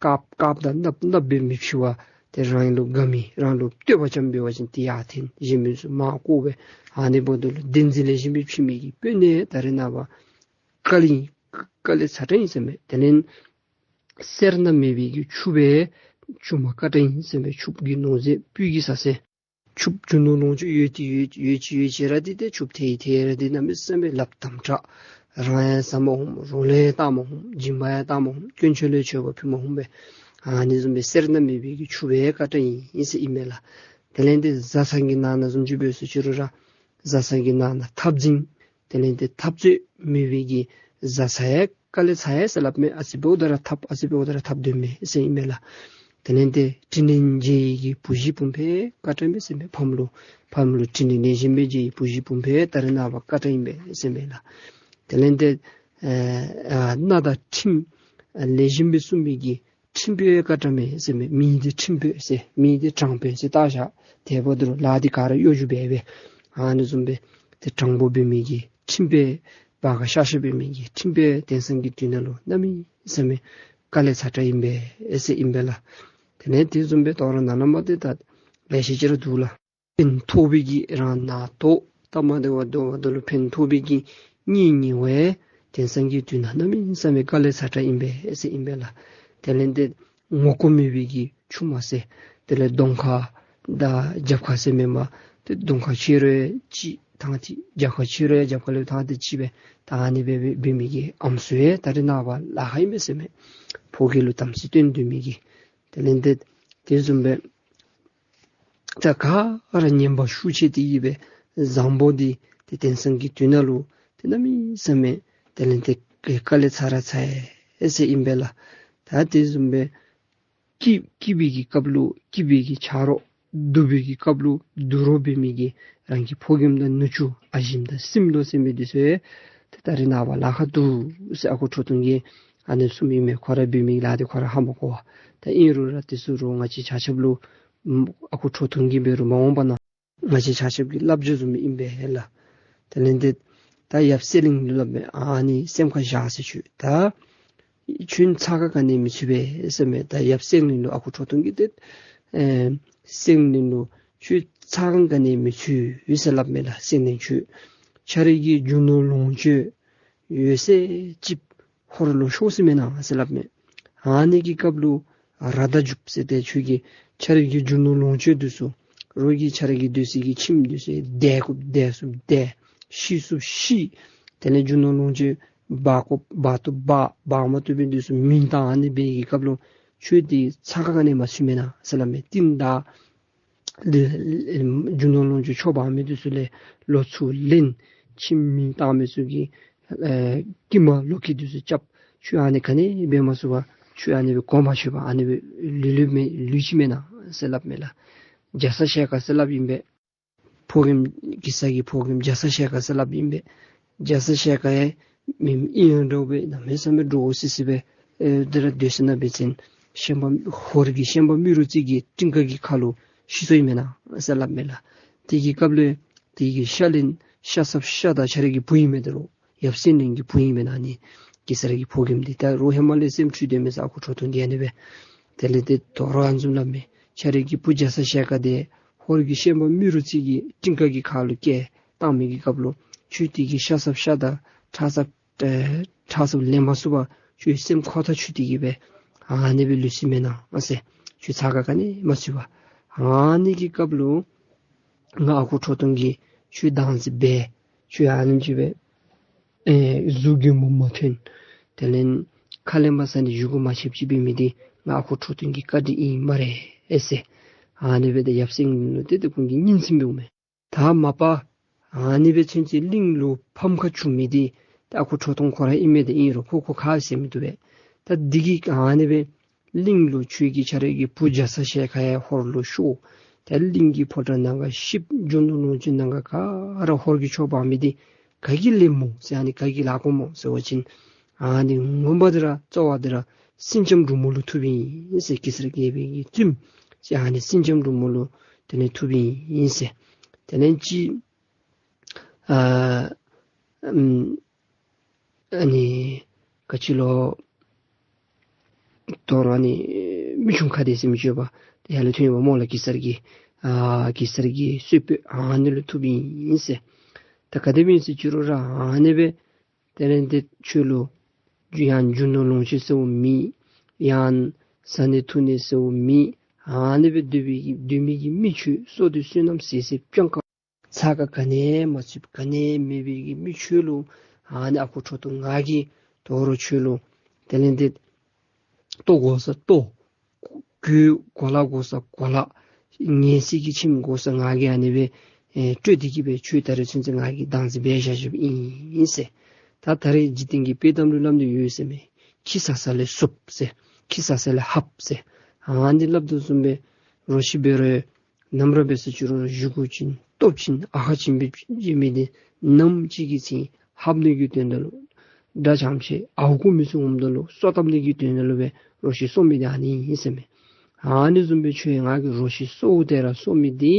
དཀརཔོ་དཀརཔོ་དང་གནགཔོ་གནགཔོ་སྦེ་མི་ཕྱེ་བར་ཏེ་རང་ལུ་དགའ་མི་རང་ལུ་བསྟོད་པ་ཙམ་འབད་བ་ཅིན་ཏེ་ཡར་འཐེན། གཞན་མི་ཚུ་མར་བཀོ་སྦེ་ཨ་ནི་འབདཝ་ད་ལུ་བདེན་འཛིན་ལེགས་ཤོམ་སྦེ་ཕྱི་མི་གི་དཔོན་ནི་ད་རེས་ནངས་པ་དཀའ་ལས་དཀའ་ལས་ཚ་དྲགས་ཨིན་ཟེར་མས། དེ་ལས་སེར་སྣ་མེད་པའི་གི་ཕྱུགཔོ་ཆུང་མ་དཀའ་དྲགས་ཨིན་ཟེར་མས། ཕྱུགཔོ་གི་ནོར་རྫས་སྤུས་ཀྱིས་ཟ་ཟེར། ཕྱུགཔོ་རྒྱུ་ནོར་ལོངས་སྤྱོད་ཡོད་དེ་ཡོད་ཡོད་ཅི་ཡོད་ཅི་ར་འདི་ཏེ་ཕྱུགཔོ་ཐལ་ཡི་ཐལ་ར་འདི་གནམ་མེད་ས་མེད་ལགཔ་དམ་དྲགས། རང་ཡང་ཟ་མ་ནུམ། རོགས་ལུ་ཡང་བཏང་མ་ནུམ། སྦྱིན་པ་ཡང་བཏང་མ་ནུམ། དཀོན་མཆོག་ལུ་མཆོད་པ་ཕུལ་མ་ནུམ་སྦེ་ཨ་ནི་བཟུམ་སྦེ་སེར་སྣ་མེད་པའི་གི་ཕྱུགཔོ་དཀའ་དྲགས་ཨིན་ཟེར་ཨིན་མས་ལགས། དེ་ལས་ཏེ་བཟའ་ཚང་གི་ནང་ན་བཟུམ་ཅིག་འབད་ས་ཅིག་རུང་ར་བཟའ་ཚང་གི་ནང་ན་འཐབ་འཛིང་དེ་ལས་ཏེ་འཐབ་རྩོད་མེད་པའི་གི་བཟའ་ཚང་ཡང་དཀའ་ལས་ཚ་ཡི་ཟེར་སླབ་མས། ཨ་ཙི་འབདཝ་ད་ར་འཐབ་ཨ་ཙི་འབདཝ་ད་ར་འཐབ་སྡོད་མས་ཟེར་ཨིན་མས་ལགས། དེ་ལས་ཏེ་དྲིན་ལན་འཇལ་ནི་གི་བུ་གཞི་བུམོ་ཕོ་དཀའ་དྲགས་མས་ཟེར་མས། ཕམ་ལུ་ཕམ་ལུ་དྲིན་ལན་འཇལ་ནི་གི་བུ་གཞི་བུམོ་ཕོ་ད་རེས་ནངས་པ་དཀའ་དྲགས་ཨིན་པས་ཟེར་མས་ལགས། དེ་ལས་ཏེ་ཨ་ཨ་མནའ་དང་ཁྲིམས་ཨ་ལེགས་ཤོམ་སྦེ་སྲུང་མི་གི་ཁྲིམས་དཔོན་དཀའ་དྲགས་མས་ཟེར་མས། མིང་འདི་ཁྲིམས་དཔོན་ཟེར། མིང་འདི་དྲང་དཔོན་ཟེར་བཏགས་བཞག། དེ་འབདཝ་ད་ལུ་ལཱ་འདི་ག་ར་གཡོ་སྒྱུ་འབད་སྦེ་ཨ་ནི་བཟུམ་སྦེ་ཏེ་དྲང་པོ་འབད་མི་གི་ཁྲིམས་དཔོན་བར་ཁ་ཤ་ཤ་འབད་མི་གི་ཁྲིམས་དཔོན་དེང་སང་གི་དུས་ནང་ལུ་གནམ་མེད་ས་མེད་དཀའ་ལས་ཚ་དྲགས་ཨིན་པས་ཟེར་ཨིན་པས་ལགས། དེ་ལས་དེ་བཟུམ་སྦེ་དོ་རུང་ནཱ་ལས་མར་ཏེ་ད་ལེ་ཤ་ཅིག་ར་འདུག་ལགས། ཕན་ཐོགས་པའི་གི་རང་ན་ཐོག་སྟབས་མ་བདེ་བ་འདུག་པ་ད་ལུ་ཕན་ཐོགས་པའི་གི་གཉེན་ཉེ་བ་དེང་སང་གི་དུས་ནང་གནམ་མེད་ས་མེད་དཀའ་ལས་ཚ་དྲགས་ཨིན་པས་ཟེར་ཨིན་པས་ལགས། དེ་ལས་ཏེ་ངོ་རྒོལ་མེད་པའི་གི་ཆུང་མ་ཟེར། དེ་ལས་གདོང་ཁ་དང་རྒྱབ་ཁ་ཟེར་མེན་པར་ཏེ་གདོང་ཁ་ཕྱེ་རུང་ཅིག་ཐང་ཐིག། རྒྱབ་ཁ་ཕྱེ་རུང་རྒྱབ་ཁ་ལས་ཐང་ཐིག་ཅིག་སྦེ་ད་ཨ་ནི་སྦེ་འབད་མི་གི་ཨམ་སྲུ་ཡང་ད་རེས་ནངས་པ་ལཱ་ཁག་ཨིན་པས་ཟེར་མས། ཕོ་སྐྱེས་ལུ་དམ་ཚིག་སྟོན་སྡོད་མི་གི། དེ་ལས་ཏེ་དེ་བཟུམ་སྦེ་ད་ག་ར་ངན་པ་ཤུགས་ཆེ་དེ་གིས་སྦེ་བཟང་པོ་འདི་ཏེ་དེང་སང་གི་དུས་ནང་ལུ་ཏེ་གནམ་མེད་ས་མེད་དེ་ལས་ཏེ་དཀའ་ལས་ཚ་ར་ཚ་ཡི་ཟེར་ཨིན་པས་ལགས། ད་དེ་བཟུམ་སྦེ་སྐྱིད་སྐྱིད་པའི་གི་སྐབས་ལུ་སྐྱིད་པའི་གི་ཆ་རོགས། སྡུག་པའི་གི་སྐབས་ལུ་སྡུག་རོགས་འབད་མི་གི་རང་གི་ཕོ་རྒནམ་དང་ནུ་གཅུང་ཨ་ཞེམོ་དང་སྲིངམོ་ཟེར་མི་འདི་ཚུ་ཡང་ད་རེས་ནངས་པ་ལཱ་ཁག་འདུག་ཟེར་ཨ་ཁུ་ཁྲོ་ཐུང་གིས་ཨ་ནི་གསུངམ་ཨིན་མས། ཁོ་ར་འབད་མི་གི་ལཱ་འདི་ཁོ་ར་ཧ་མ་གོ་བས། ད་ཨིན་རུང་ར་དེ་ཚུ་རུང་ང་བཅས་ཆ་ཁྱབ་ལུ་ཨ་ཁུ་ཁྲོ་ཐུང་གིས་འབད་རུང་མ་འོངས་པ་ན་ང་བཅས་ཆ་ཁྱབ་ཀྱི་བསླབ་བྱ་བཟུམ་ཨིན་པས་ལགས། དེ་ལས་ཏེ་ད་ཡབ་སེང་བློན་ལུ་སླབ་མས། ཨ་ནི་སེམས་ཁར་བཞག་ཟེར་ཁྱོད། ད་ཁྱོད་ཚ་ཁ་ག་ནི་མི་ཚུད་པས་ཟེར་མས། ད་ཡབ་སེང་བློན་ལུ་ཨ་ཁུ་ཁྲོ་ཐུང་གིས་ཏེ་ཨེ་སེང་བློན་ལུ་ཁྱོད་ཚ་ཁ་ག་ནི་མི་ཚུད་ཟེར་སླབ་མས་ལགས། སེང་བློན་ཁྱོད་ཁྱོད་རའི་གི་རྒྱུ་ནོར་ལོངས་སྤྱོད་ཡོད་ཚད་ཅིག་ཧོར་ལུ་ཤོག་ཟེར་མེན་ན་ཟེར་སླབ་མས། ཨ་ནི་གི་སྐབས་ལུ་ར་དྭགས་རྒྱུགཔ་ཟེར་ཏེ་ཁྱོད་ཀྱི་ཁྱོད་རའི་གི་རྒྱུ་ནོར་ལོངས་སྤྱོད་འདི་ཚུ་རོགས་ཀྱིས་ཁྱོད་རའི་གི་སྡོད་སའི་གི་ཁྱིམ་འདི་ཚུ་བརྡལ་དགོཔ་བརྡལ་ཚུགསཔ་བརྡལ་ཤི་ཚུགསཔ་ཤི། དེ་ལས་རྒྱུ་ནོར་ལོངས་སྤྱོད་འབག་དགོཔ་འབག་བཏུབ་འབག་འབག་མ་བཏུབ་པའི་འདི་ཚུ་མིང་བཏགས། ཨ་ནི་སྦེ་གི་སྐབས་ལུ་ཁྱོད་འདི་ཚ་ཁ་ག་ནི་མ་ཚུད་མེན་ན་ཟེར་སླབ་མས། རྟིང་བདའ། ལས་རྒྱུ་ནོར་ལོངས་སྤྱོད་འཕྱོག་འབག་མི་འདི་ཚུ་ལས་ལོག་ཚུར་ལེན། ཁྱིམ་མིང་བཏགས་མི་ཚུ་གི་ཨེ་སྐྱིལ་མ་ལོག་སྐྱིལ་འདི་ཚུ་རྐྱབ། ཁྱོད་ཨ་ནི་ག་ནི་འབད་མ་ཚུགས་པར་ཁྱོད་ཨ་ནི་སྦེ་གོ་མ་ཆོད་པར་ཨ་ནི་སྦེ་ལུས་ལུས་མེན་ལུས་ཅི་མེན་ན་ཟེར་སླབ་མས་ལགས། རྒྱ་ཚ་ཞལ་དཀར་ཟེར་སླབ་ཨིན་པས། ཕོ་རྒནམ་གེ་སར་གྱི་ཕོ་རྒནམ་རྒྱ་ཚ་ཞལ་དཀར་ཟེར་སླབ་ཨིན་པས། རྒྱ་ཚ་ཞལ་དཀར་ཡང་མི་ཨིན་ཡང་འདྲཝ་སྦེ་གནམ་མེད་ས་མེད་འདྲོག་སི་སི་སྦེ་ཨེ་དེ་ར་སྡོད་ས་ན་འབད་བ་ཅིན་ཤན་པ་ཧོར་གྱི་ཤན་པ་རྨེ་རུ་རྩེ་གི་སྤྲིན་དཀར་གྱི་ཁ་ལུ་ཤི་སོ་ཡི་མེན་ན་ཟེར་སླབ་མས་ལགས། དེ་གི་སྐབས་ལུ་དེ་གི་ཤ་ལན་ཤ་ཚབ་ཤ་དང་ཁྱོད་རའི་གི་བུ་ཨིན་མས། ད་རུང་ཡབ་སེང་བློན་གྱི་བུ་ཨིན་མས་ན་ནི་གེ་སར་གྱི་ཕོ་རྒནམ་འདི་ད་རུང་ཧེ་མ་ལས་སེམས་འཁྲུལ་སྡོད་མས་ཟེར་ཨ་ཁུ་ཁྲོ་ཐུང་གིས་ཨ་ནི་སྦེ། དེ་ལས་ཏེ་དོ་རུང་ཨ་ནི་བཟུམ་སླབ་མས། ཁྱོད་རའི་གི་བུ་རྒྱ་ཚ་ཞལ་དཀར་འདི་ཧོར་གྱི་ཤན་པ་རྨེ་རུ་རྩེ་གི་སྤྲིན་དཀར་གྱི་ཁ་ལུ་སྐྱེལ་བཏང་མི་གི་སྐབས་ལུ་ཁྱོད་དེ་གི་ཤ་ཚབ་ཤ་དང་ཁྲག་ཚབ་ཨེ་ཁྲག་ཚབ་ལེན་མ་ཚུགས་པར་ཁྱོད་སེམས་ཁོ་ཐག་ཆོད་དེ་གི་སྦེ་ཨ་ནི་སྦེ་ལུས་སི་མེན་ན་ཟེར། ཁྱོད་ཚ་ཁ་ག་ནི་མ་ཚུད་པར་ཨ་ནི་གི་སྐབས་ལུ་ང་ཨ་ཁུ་ཁྲོ་ཐུང་གིས་ཁྱོད་བདག་འཛིན་འབད། ཁྱོད་ཨ་ནེམ་ཅིག་སྦེ་ཨེ་གཟུགས་གྱོན་མོ་མ་ཐོན། དེ་ལས་ཁ་ལས་མར་ས་ནི་བཞེས་སྒོ་མ་ཆདཔ་ཅིག་འབད་མི་འདི་ང་ཨ་ཁུ་ཁྲོ་ཐུང་གི་བཀའ་དྲིན་ཨིན་སྨ་རེ་ཨེ་ཟེར། ཨ་ནི་སྦེ་ཏེ་ཡབ་སེང་བློན་ལུ་ཏེ་ཏེ་ཁོང་གིས་སྙན་སེང་འབདཝ་མས། ད་མ་པ་ཨ་ནི་སྦེ་ཚུན་ཚོད་གླིང་ལུ་ཕམ་ཁ་བྱུང་མི་འདི་ད་ཨ་ཁུ་ཁྲོ་ཐུང་ཁོ་ར་ཨིན་མས། ཏེ་ཨིན་རུང་ཁོ་ཁོ་ཁ་ཟེར་མི་འདུག་པས། ད་འདི་གིས་ཨ་ནི་སྦེ་གླིང་ལུ་ཁྱོད་ཀྱིས་ཁྱོད་རའི་གི་བུ་རྒྱ་ཚ་ཞལ་དཀར་ཡང་ཧོར་ལུ་ཤོར། ད་གླིང་གི་ཕོ་བྲང་ནང་ག་བཤིག། རྒྱུ་ནོར་ལོངས་སྤྱོད་ནང་ག་ག་ར་ཧོར་གྱིས་འཕྱོག་འབག་མི་འདི་ག་གིས་ལེན་སྨོ་ཟེར། ཨ་ནི་ག་གིས་ལག་བཀོམ་སྨོ་ཟེར་བ་ཅིན་ཨ་ནི་ངོ་མ་འདི་ར་རྩ་བ་འདི་ར་སེང་ལྕམ་འབྲུག་མོ་ལུ་ཐུགཔ་ཨིན་ཟེར། གེ་སར་རྒྱལ་པོའི་གི་བཙུནམོ་ཟེར་ཨ་ནི་སེང་ལྕམ་འབྲུག་མོ་ལུ་དེ་ལས་ཐུགཔ་ཨིན་ཟེར། དེ་ལས་ཅིག་ཨ་ཨམ་ཨ་ནི་ག་ཅི་ལོ། དོ་རུང་ཨ་ནི་མི་ཆུང་ཁ་བདེ་ཟེར་མི་ཅིག་ཡོདཔ་ད་ཡར་ལས་ཐོན་ཡོདཔ་སྨོ་ལགས། གེ་སར་གྱི་ཨ་གེ་སར་གྱི་གསོལ་དཔོན་ཨ་ནི་ལུ་ཐུགཔ་ཨིན་ཟེར། ད་ག་དེ་སྦེ་ཨིན་ཟེར་ཅི་རུང་ར་ཨ་ནི་སྦེ་དེ་ལས་ཏེ་ཁྱོད་ལུ་ཡང་རྒྱུ་ནོར་ལོངས་སྤྱོད་ཟེརཝ་མེད། ཡང་བཟའ་ནི་འཐུང་ནི་ཟེརཝ་མེད། ཨ་ནི་སྦེ་སྡོད་པའི་གི་སྡོད་མི་གི་མི་ཁྱོད་བསོད་བདེ་བསོད་ནམས་ཟེར་ཟེར་སྤྱང་ཀ་ཚ་ཁ་ག་ནི་མ་ཚུདཔ་ག་ནི་མེད་པའི་གི་མི་ཁྱོད་ལུ་ཨ་ནི་ཨ་ཁུ་ཁྲོ་ཐུང་ང་གིས་དོ་རུང་ཁྱོད་ལུ་དེ་ལས་ཏེ་ལྟོ་དགོ་ས་ལྟོ། གོས་གོ་ལ་དགོ་ས་གོ་ལ། ངལ་སའི་གི་ཁྱིམ་དགོ་ས་ང་གིས་ཨ་ནི་སྦེ་ཨེ་སྤྲོད་དེ་གི་སྦེ་ཁྱོད་ད་རེས་ཚུན་ཚོད་ང་གིས་བདག་འཛིན་འབད་བཞག་བཞགཔ་ཨིན་ཟེར། ད་ད་རེས་འཇིག་རྟེན་གྱི་དཔྱེ་གཏམ་ལུ་སླབ་ནི་ཡོད་ཟེར་མས། ཁྱི་ཟ་ས་ལས་སུབ་ཟེར། ཁྱི་ཟ་ས་ལས་ཧབ་ཟེར། ཨ་ནི་སླབ་དོ་བཟུམ་སྦེ་རོ་ཁྱི་འབད་རུང་ནམ་ར་འབད་ས་ཅི་རུང་ར་བཞེས་སྒོ་བྱིན་ལྟོ་བྱིན་ཨ་ཁ་བྱིན་སྦེ་བྱིན་མི་འདི་ནམ་ཅིག་གི་ཚེ་ཧབ་ནི་གི་དོན་དག་ལུ་དགྲ་ཅམ་ཆེ་ཨརཝ་རྐུ་མི་ཚུ་འོངམ་ད་ལུ་སོ་བཏབ་ནི་གི་དོན་དག་ལུ་སྦེ་རོ་ཁྱི་གསོ་མི་འདི་ཨ་ནི་ཨིན་ཟེར་མས། ཨ་ནི་བཟུམ་སྦེ་ཁྱོད་ང་གིས་རོ་ཁྱི་གསོཝ་དེ་ར་གསོ་མི་འདི་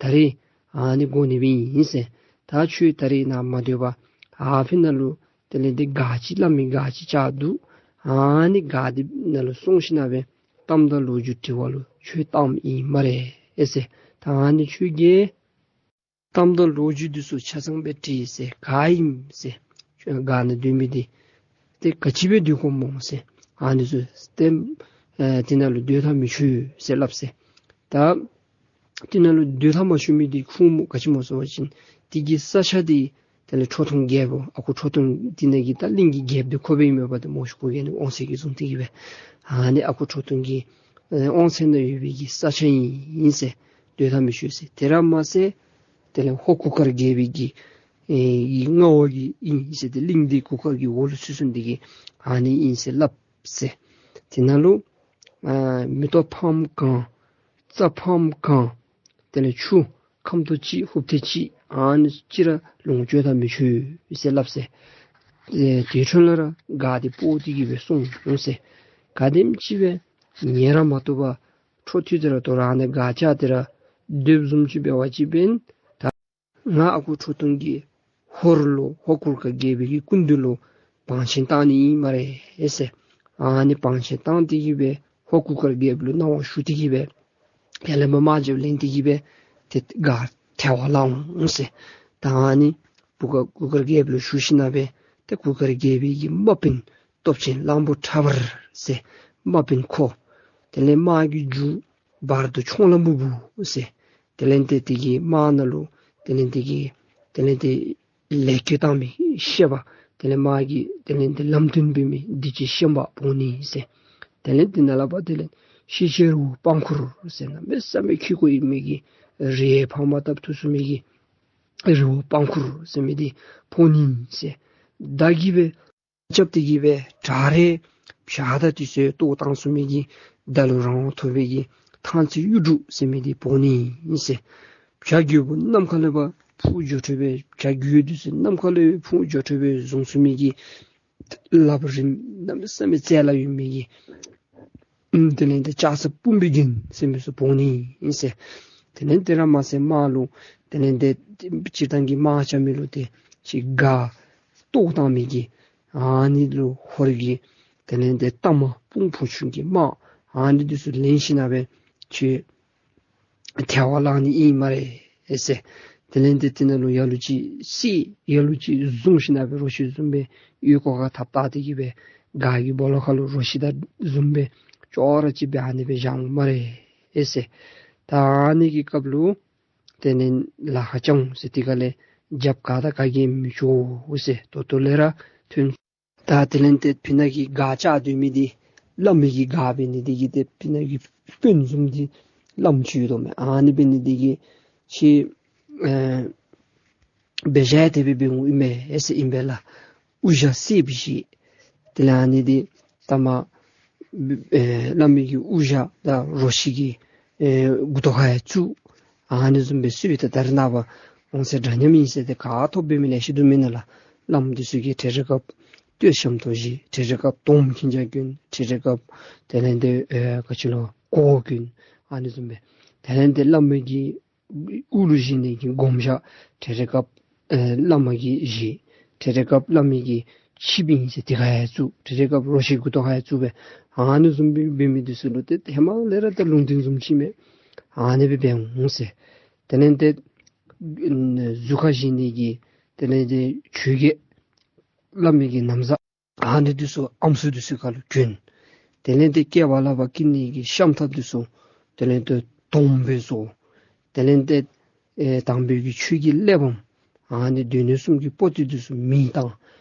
ད་རེས་ཨ་ནི་དགོ་ནི་སྦེ་ཨིན་ཟེར། ད་ཁྱོད་ད་རེས་ནཱ་མ་སྡོད་པར་ཨ་ཕི་ནང་ལུ་དེ་ལས་ཏེ་སྒར་ཅིག་བླ་མའི་སྒར་ཅིག་བཅགས་འདུག། ཨ་ནི་སྒར་འདི་ནང་ལུ་སོང་ཞིནམ་སྦེ་གཏམ་དང་ལོ་རྒྱུས་དྲི་བ་ལུ་ཁྱོད་གཏམ་ཨིན་སྨ་རེ་ཨེ་ཟེར། ད་ཨ་ནི་ཁྱོད་ཀྱིས་གཏམ་དང་ལོ་རྒྱུས་འདི་ཚུ་ཆ་ཚང་སྦེ་དྲིས་ཟེར། ག་ཨིནམ་ཟེར། ཁྱོད་སྒར་ནང་སྡོད་མི་འདི་ཏེ་ག་ཅི་སྦེ་སྡོད་དགོཔ་སྨོ་ཟེར། ཨ་ནི་ཚུ་ཏེ་ཨེ་དེ་ནང་ལུ་སྡོད་ཐག་མི་ཆོད་ཟེར་སླབ་ཟེར། ད་དེ་ནང་ལུ་སྡོད་ཐག་མ་ཆོད་མི་འདི་ཁུངས་སྨོ་ག་ཅི་སྨོ་ཟེར་བ་ཅིན་དེ་གི་ས་ཆ་འདི་དེ་ལས་ཁྲོ་ཐུང་རྒྱལཔོ་ཨ་ཁུ་ཁྲོ་ཐུང་དེ་ནང་གི་ད་གླིང་གི་རྒྱལཔོ་འདི་ཁོ་སྦེ་ཨིན་མས་པ། ཏེ་མོ་ཤུག་གུ་གི་ནི་དབང་ཚད་ཀྱིས་བཟུང་སྟེ་གི་སྦེ་ཨ་ནི་ཨ་ཁུ་ཁྲོ་ཐུང་གི་ཨེ་དབང་ཚད་ནང་ཡོད་པའི་གི་ས་ཆ་ཨིན་ཟེར། སྡོད་ཐག་མི་ཆོད་ཟེར། དེ་ར་མ་ཚད་དེ་ལས་ཧོར་གུར་དཀར་རྒྱལ་པོའི་གི་ཨེ་ཡི་མངའ་འོག་གི་ཨིན་ཟེར། ཏེ་གླིང་འདི་གུར་དཀར་གྱི་འོག་ལུ་ཚུད་སོང་སྟེ་གི་ཨ་ནི་ཨིན་ཟེར་སླབ་ཟེར། དེ་ནང་ལུ་ཨ་མེ་ཏོག་ཕམ་གང་རྩྭ་ཕམ་གང་དེ་ལས་ཆུ་ཁམ་ཏོག་ཅིག་ཧུབ་ཐེངས་ཅིག་ཨ་ནི་ཅིག་ར་ལོངས་སྤྱོད་ཐག་མི་ཆོད་ཟེར་སླབ་ཟེར། ཨེ་དེ་འཕྲོ་ལས་ར་སྒར་འདི་སྤོ་སྟེ་གི་སྦེ་སོང་ཟེར། ག་དེམ་ཅིག་སྦེ་ཉལ་ར་མ་བཏུབ་པར་འཕྲོ་མཐུད་དེ་ར་དོ་རུང་ཨ་ནི་སྒར་བཅགས་ཏེ་ར་སྡོདཔ་བཟུམ་ཅིག་འབད་བ་ཅིན་འབདན་ད་ང་ཨ་ཁུ་ཁྲོ་ཐུང་གིས་ ཧོར་ལུ་ཧོར་གུར་དཀར་རྒྱལ་པོའི་གི་སྐུ་མདུན་ལུ་བང་ཆེན་བཏང་ནི་ཨིན་སྨ་རེ་ཟེར། ཨ་ནི་བང་ཆེན་བཏང་སྟེ་གི་སྦེ་ཧོར་གུར་དཀར་རྒྱལ་པོ་ལུ་གནང་བ་ཞུ་སྟེ་གི་སྦེ་ཡར་ལས་མར་དམག་རྒྱབ་ལེན་ཏེ་གི་སྦེ་ཏེ་སྒར་ཐལ་བར་བརླག་འོང་ཟེར། ད་ཨ་ནི་གུར་དཀར་གུར་དཀར་རྒྱལ་པོ་ལུ་ཞུ་ཞིནམ་ལས་ཏེ་གུར་དཀར་རྒྱལ་པོའི་གི་དམག་དཔོན་སྟོབས་ཆེན་གླང་པོ་ཁྲ་འབར་ཟེར་དམག་དཔོན་ཁོ། དེ་ལས་དམག་གི་མཇུག་བར་དུ་མཆོང་ལ་མུ་བུ་ཟེར། དེ་ལས་ཏེ་དེ་གི་དམག་ནང་ལུ་དེ་ལས་དེ་གི་དེ་ལས་ཏེ་ལས་བཀོད་བཏང་མི་ཤན་པ། དེ་ལས་དམག་གི་དེ་ལས་ཏེ་ལམ་སྟོན་འབད་མི་འདི་ཅིག་ཤན་པ་འབོ་ནི་ཟེར། དེ་ལས་ཏེ་ནཱ་ལས་ཕར་དེ་ལས་ཤེད་ཆེན་རི་བོ་པང་ཁུར་ཟེར་གནམ་མེད་ས་མེད་ཁྱད་འགོ་ཡོད་མི་གི་རི་ཕམ་བཏབ་ཚུགས་ཚུགས་མི་གི་རི་བོ་པང་ཁུར་ཟེར་མི་འདི་འབོ་ནི་ཟེར། ད་གི་སྦེ་རྐྱབ་སྟེ་གི་སྦེ་བྲག་རི་བྱག་དང་དེ་ཚུ་གཏོར་བཏང་ཚུགས་མི་གི་ད་ལུ་རང་དབང་ཐོབ་པའི་གི་ཐང་རྩེ་གཡུ་འབྲུག་ཟེར་མི་འདི་འབོ་ནི་ཨིན་ཟེར། བྱ་རྒོད་པོ་ནམ་མཁའ་ལས་ཕར་འཕུར་འགྱོ་འཕྲོ་སྦེ་བྱ་རྒོད་འདི་ཚུ་ནམ་མཁའ་ལས་འཕུར་འགྱོ་འཕྲོ་སྦེ་བཟུང་ཚུགས་མི་གི་ལགཔ་རིངམ་གནམ་མེད་ས་མེད་རྩལ་ཡོད་མི་གི་ཨུམ་དེ་ལས་ཏེ་ལྕགས་སྲབ་དཔུང་པའི་རྒྱན་ཟེར་མི་ཚུ་འབོ་ནི་ཨིན་ཟེར། དེ་ལས་དེ་ར་མ་ཚད་དམག་ལུ་དེ་ལས་ཏེ་སྤྱིར་བཏང་གི་དམག་རྐྱབ་མི་ལུ་ཏེ་ཅིག་སྒར་གཏོར་བཏང་མི་གི་ཨ་ནི་ལུ་ཧོར་གྱི་དེ་ལས་ཏེ་གཏའ་མ་དཔུང་བུ་ཆུང་གི་དམག་ཨ་ནི་འདི་ཚུ་ལེན་ཞིནམ་ལས་ཁྱོད་ཐལ་བར་བརླག་ནི་ཨིན་སྨ་རེ་ཟེར། དེ་ལས་ཏེ་དེ་ནང་ལུ་ལ་ལུ་ཅིག་བསད་ལ་ལུ་ཅིག་བཟུང་ཞིནམ་ལས་རོ་ཁྱི་བཟུམ་སྦེ་ཡུལ་སྐོར་ཁར་ཐགཔ་བཏགས་ཏེ་གི་སྦེ་སྒར་གྱི་སྦོ་ལོགས་ཁར་ལུ་རོ་ཁྱི་དང་བཟུམ་སྦེ་ཅོག་ར་ཅིག་སྦེ་ཨ་ནི་སྦེ་བཞག་འོང་སྨ་རེ་ཟེར། ད་ཨ་ནི་གི་སྐབས་ལུ་དེ་ལས་ལཱ་ཁག་རྐྱབ་འོང་ཟེར། དེ་ཁར་ལས་རྒྱབ་ག་དང་ག་གིས་མི་ཆོག་ཟེར། ད་ལྟོ་ལས་ར་ཐོན། ད་དེ་ལས་ཏེ་ཕི་ནཱ་གི་སྒར་བཅགས་སྡོད་མི་འདི་བླམ་གི་སྒར་འབད་ནི་དེ་གིས་ཏེ་ཕི་ནཱ་གི་དཔོན་བཟུམ་འདི་བླམ་ཅིག་ཡོད་དོ་མས། ཨ་ནི་འབད་ནི་དེ་གིས་ཁྱོད་ཨེ་འབད་བཞག་དེ་སྦེ་འབད་འོང་ཨིན་མས་ཟེར་ཨིན་པས་ལགས། དབུ་ཞྭ་བསད་པའི་ཤུལ་དེ་ལས་ཨ་ནི་འདི་ད་མ་ཨེ་བླམ་གི་དབུ་ཞྭ་དང་རོ་ཁྱི་གི་ཨེ་མགུ་ཏོ་ཁར་ཡང་བཙུགས། ཨ་ནི་བཟུམ་སྦེ་གསོལ་ཏེ་ད་རེས་ནངས་པ་འོང་ཟེར་འདྲ་མཉམ་ཨིན་ཟེར་ཏེ་ག་ཐོབ་འབད་མི་ལེ་ཤ་འདུག་མེན་ན་ལགས། བླམ་འདི་ཚུ་གིས་ཏེ་རེ་སྐབས་སྟོད་ཤམ་ཐབས་བཞེས། ཏེ་རེ་སྐབས་དོམ་ཁྱེད་ཅག་གྱོན། ཏེ་རེ་སྐབས་དེ་ལས་ཏེ་ཨེ་ག་ཅི་ལོ་གོ་གྱོན། ཨ་ནི་བཟུམ་སྦེ་དེ་ལས་ཏེ་བླ་མ་གི་དབུ་ལུ་བཞེས་ནི་གི་སྒོམ་ཞྭ། ཏེ་རེ་སྐབས་ཨེ་བླ་མ་གིས་བཞེས། ཏེ་རེ་སྐབས་བླ་མ་གི་ཆིབས་ཨིན་ཟེར་དེ་ཁར་ཡང་བཙུགས། ཏེ་རེ་སྐབས་རོ་ཁྱི་མགུ་ཏོ་ཁར་ཡང་བཙུགས་སྦེ་ཨ་ནི་བཟུམ་སྦེ་འབད་མི་འདི་ཚུ་ལུ་ཏེ་ཧེ་མ་ལས་ར་ད་ལུང་བསྟན་བཟུམ་ཅིག་མས། ཨ་ནི་སྦེ་འབད་འོང་ཟེར། དེ་ལས་ཏེ་གཟུགས་ཁར་བཞེས་ནི་གི་དེ་ལས་ཏེ་ཆོས་གོས་བླ་མ་གི་ན་བཟའ་ཨ་ནི་འདི་ཚུ་ཨམ་སྲུ་འདི་ཚུ་ཁར་ལུ་གྱོན། དེ་ལས་ཏེ་སྐེད་པ་ལུ་ཕར་བཀལ་ནི་གི་ཤམ་ཐབས་འདི་ཚུ་དེ་ལས་ཏེ་དོམ་སྦེ་བཟོ། དེ་ལས་ཏེ་ཨེ་དམ་པའི་གི་ཆོས་ཀྱི་གླེགས་བམ་ཨ་ནི་སྡེ་སྣོད་གསུམ་གྱི་པོ་ཏི་འདི་ཚུ་མེ་བཏང་།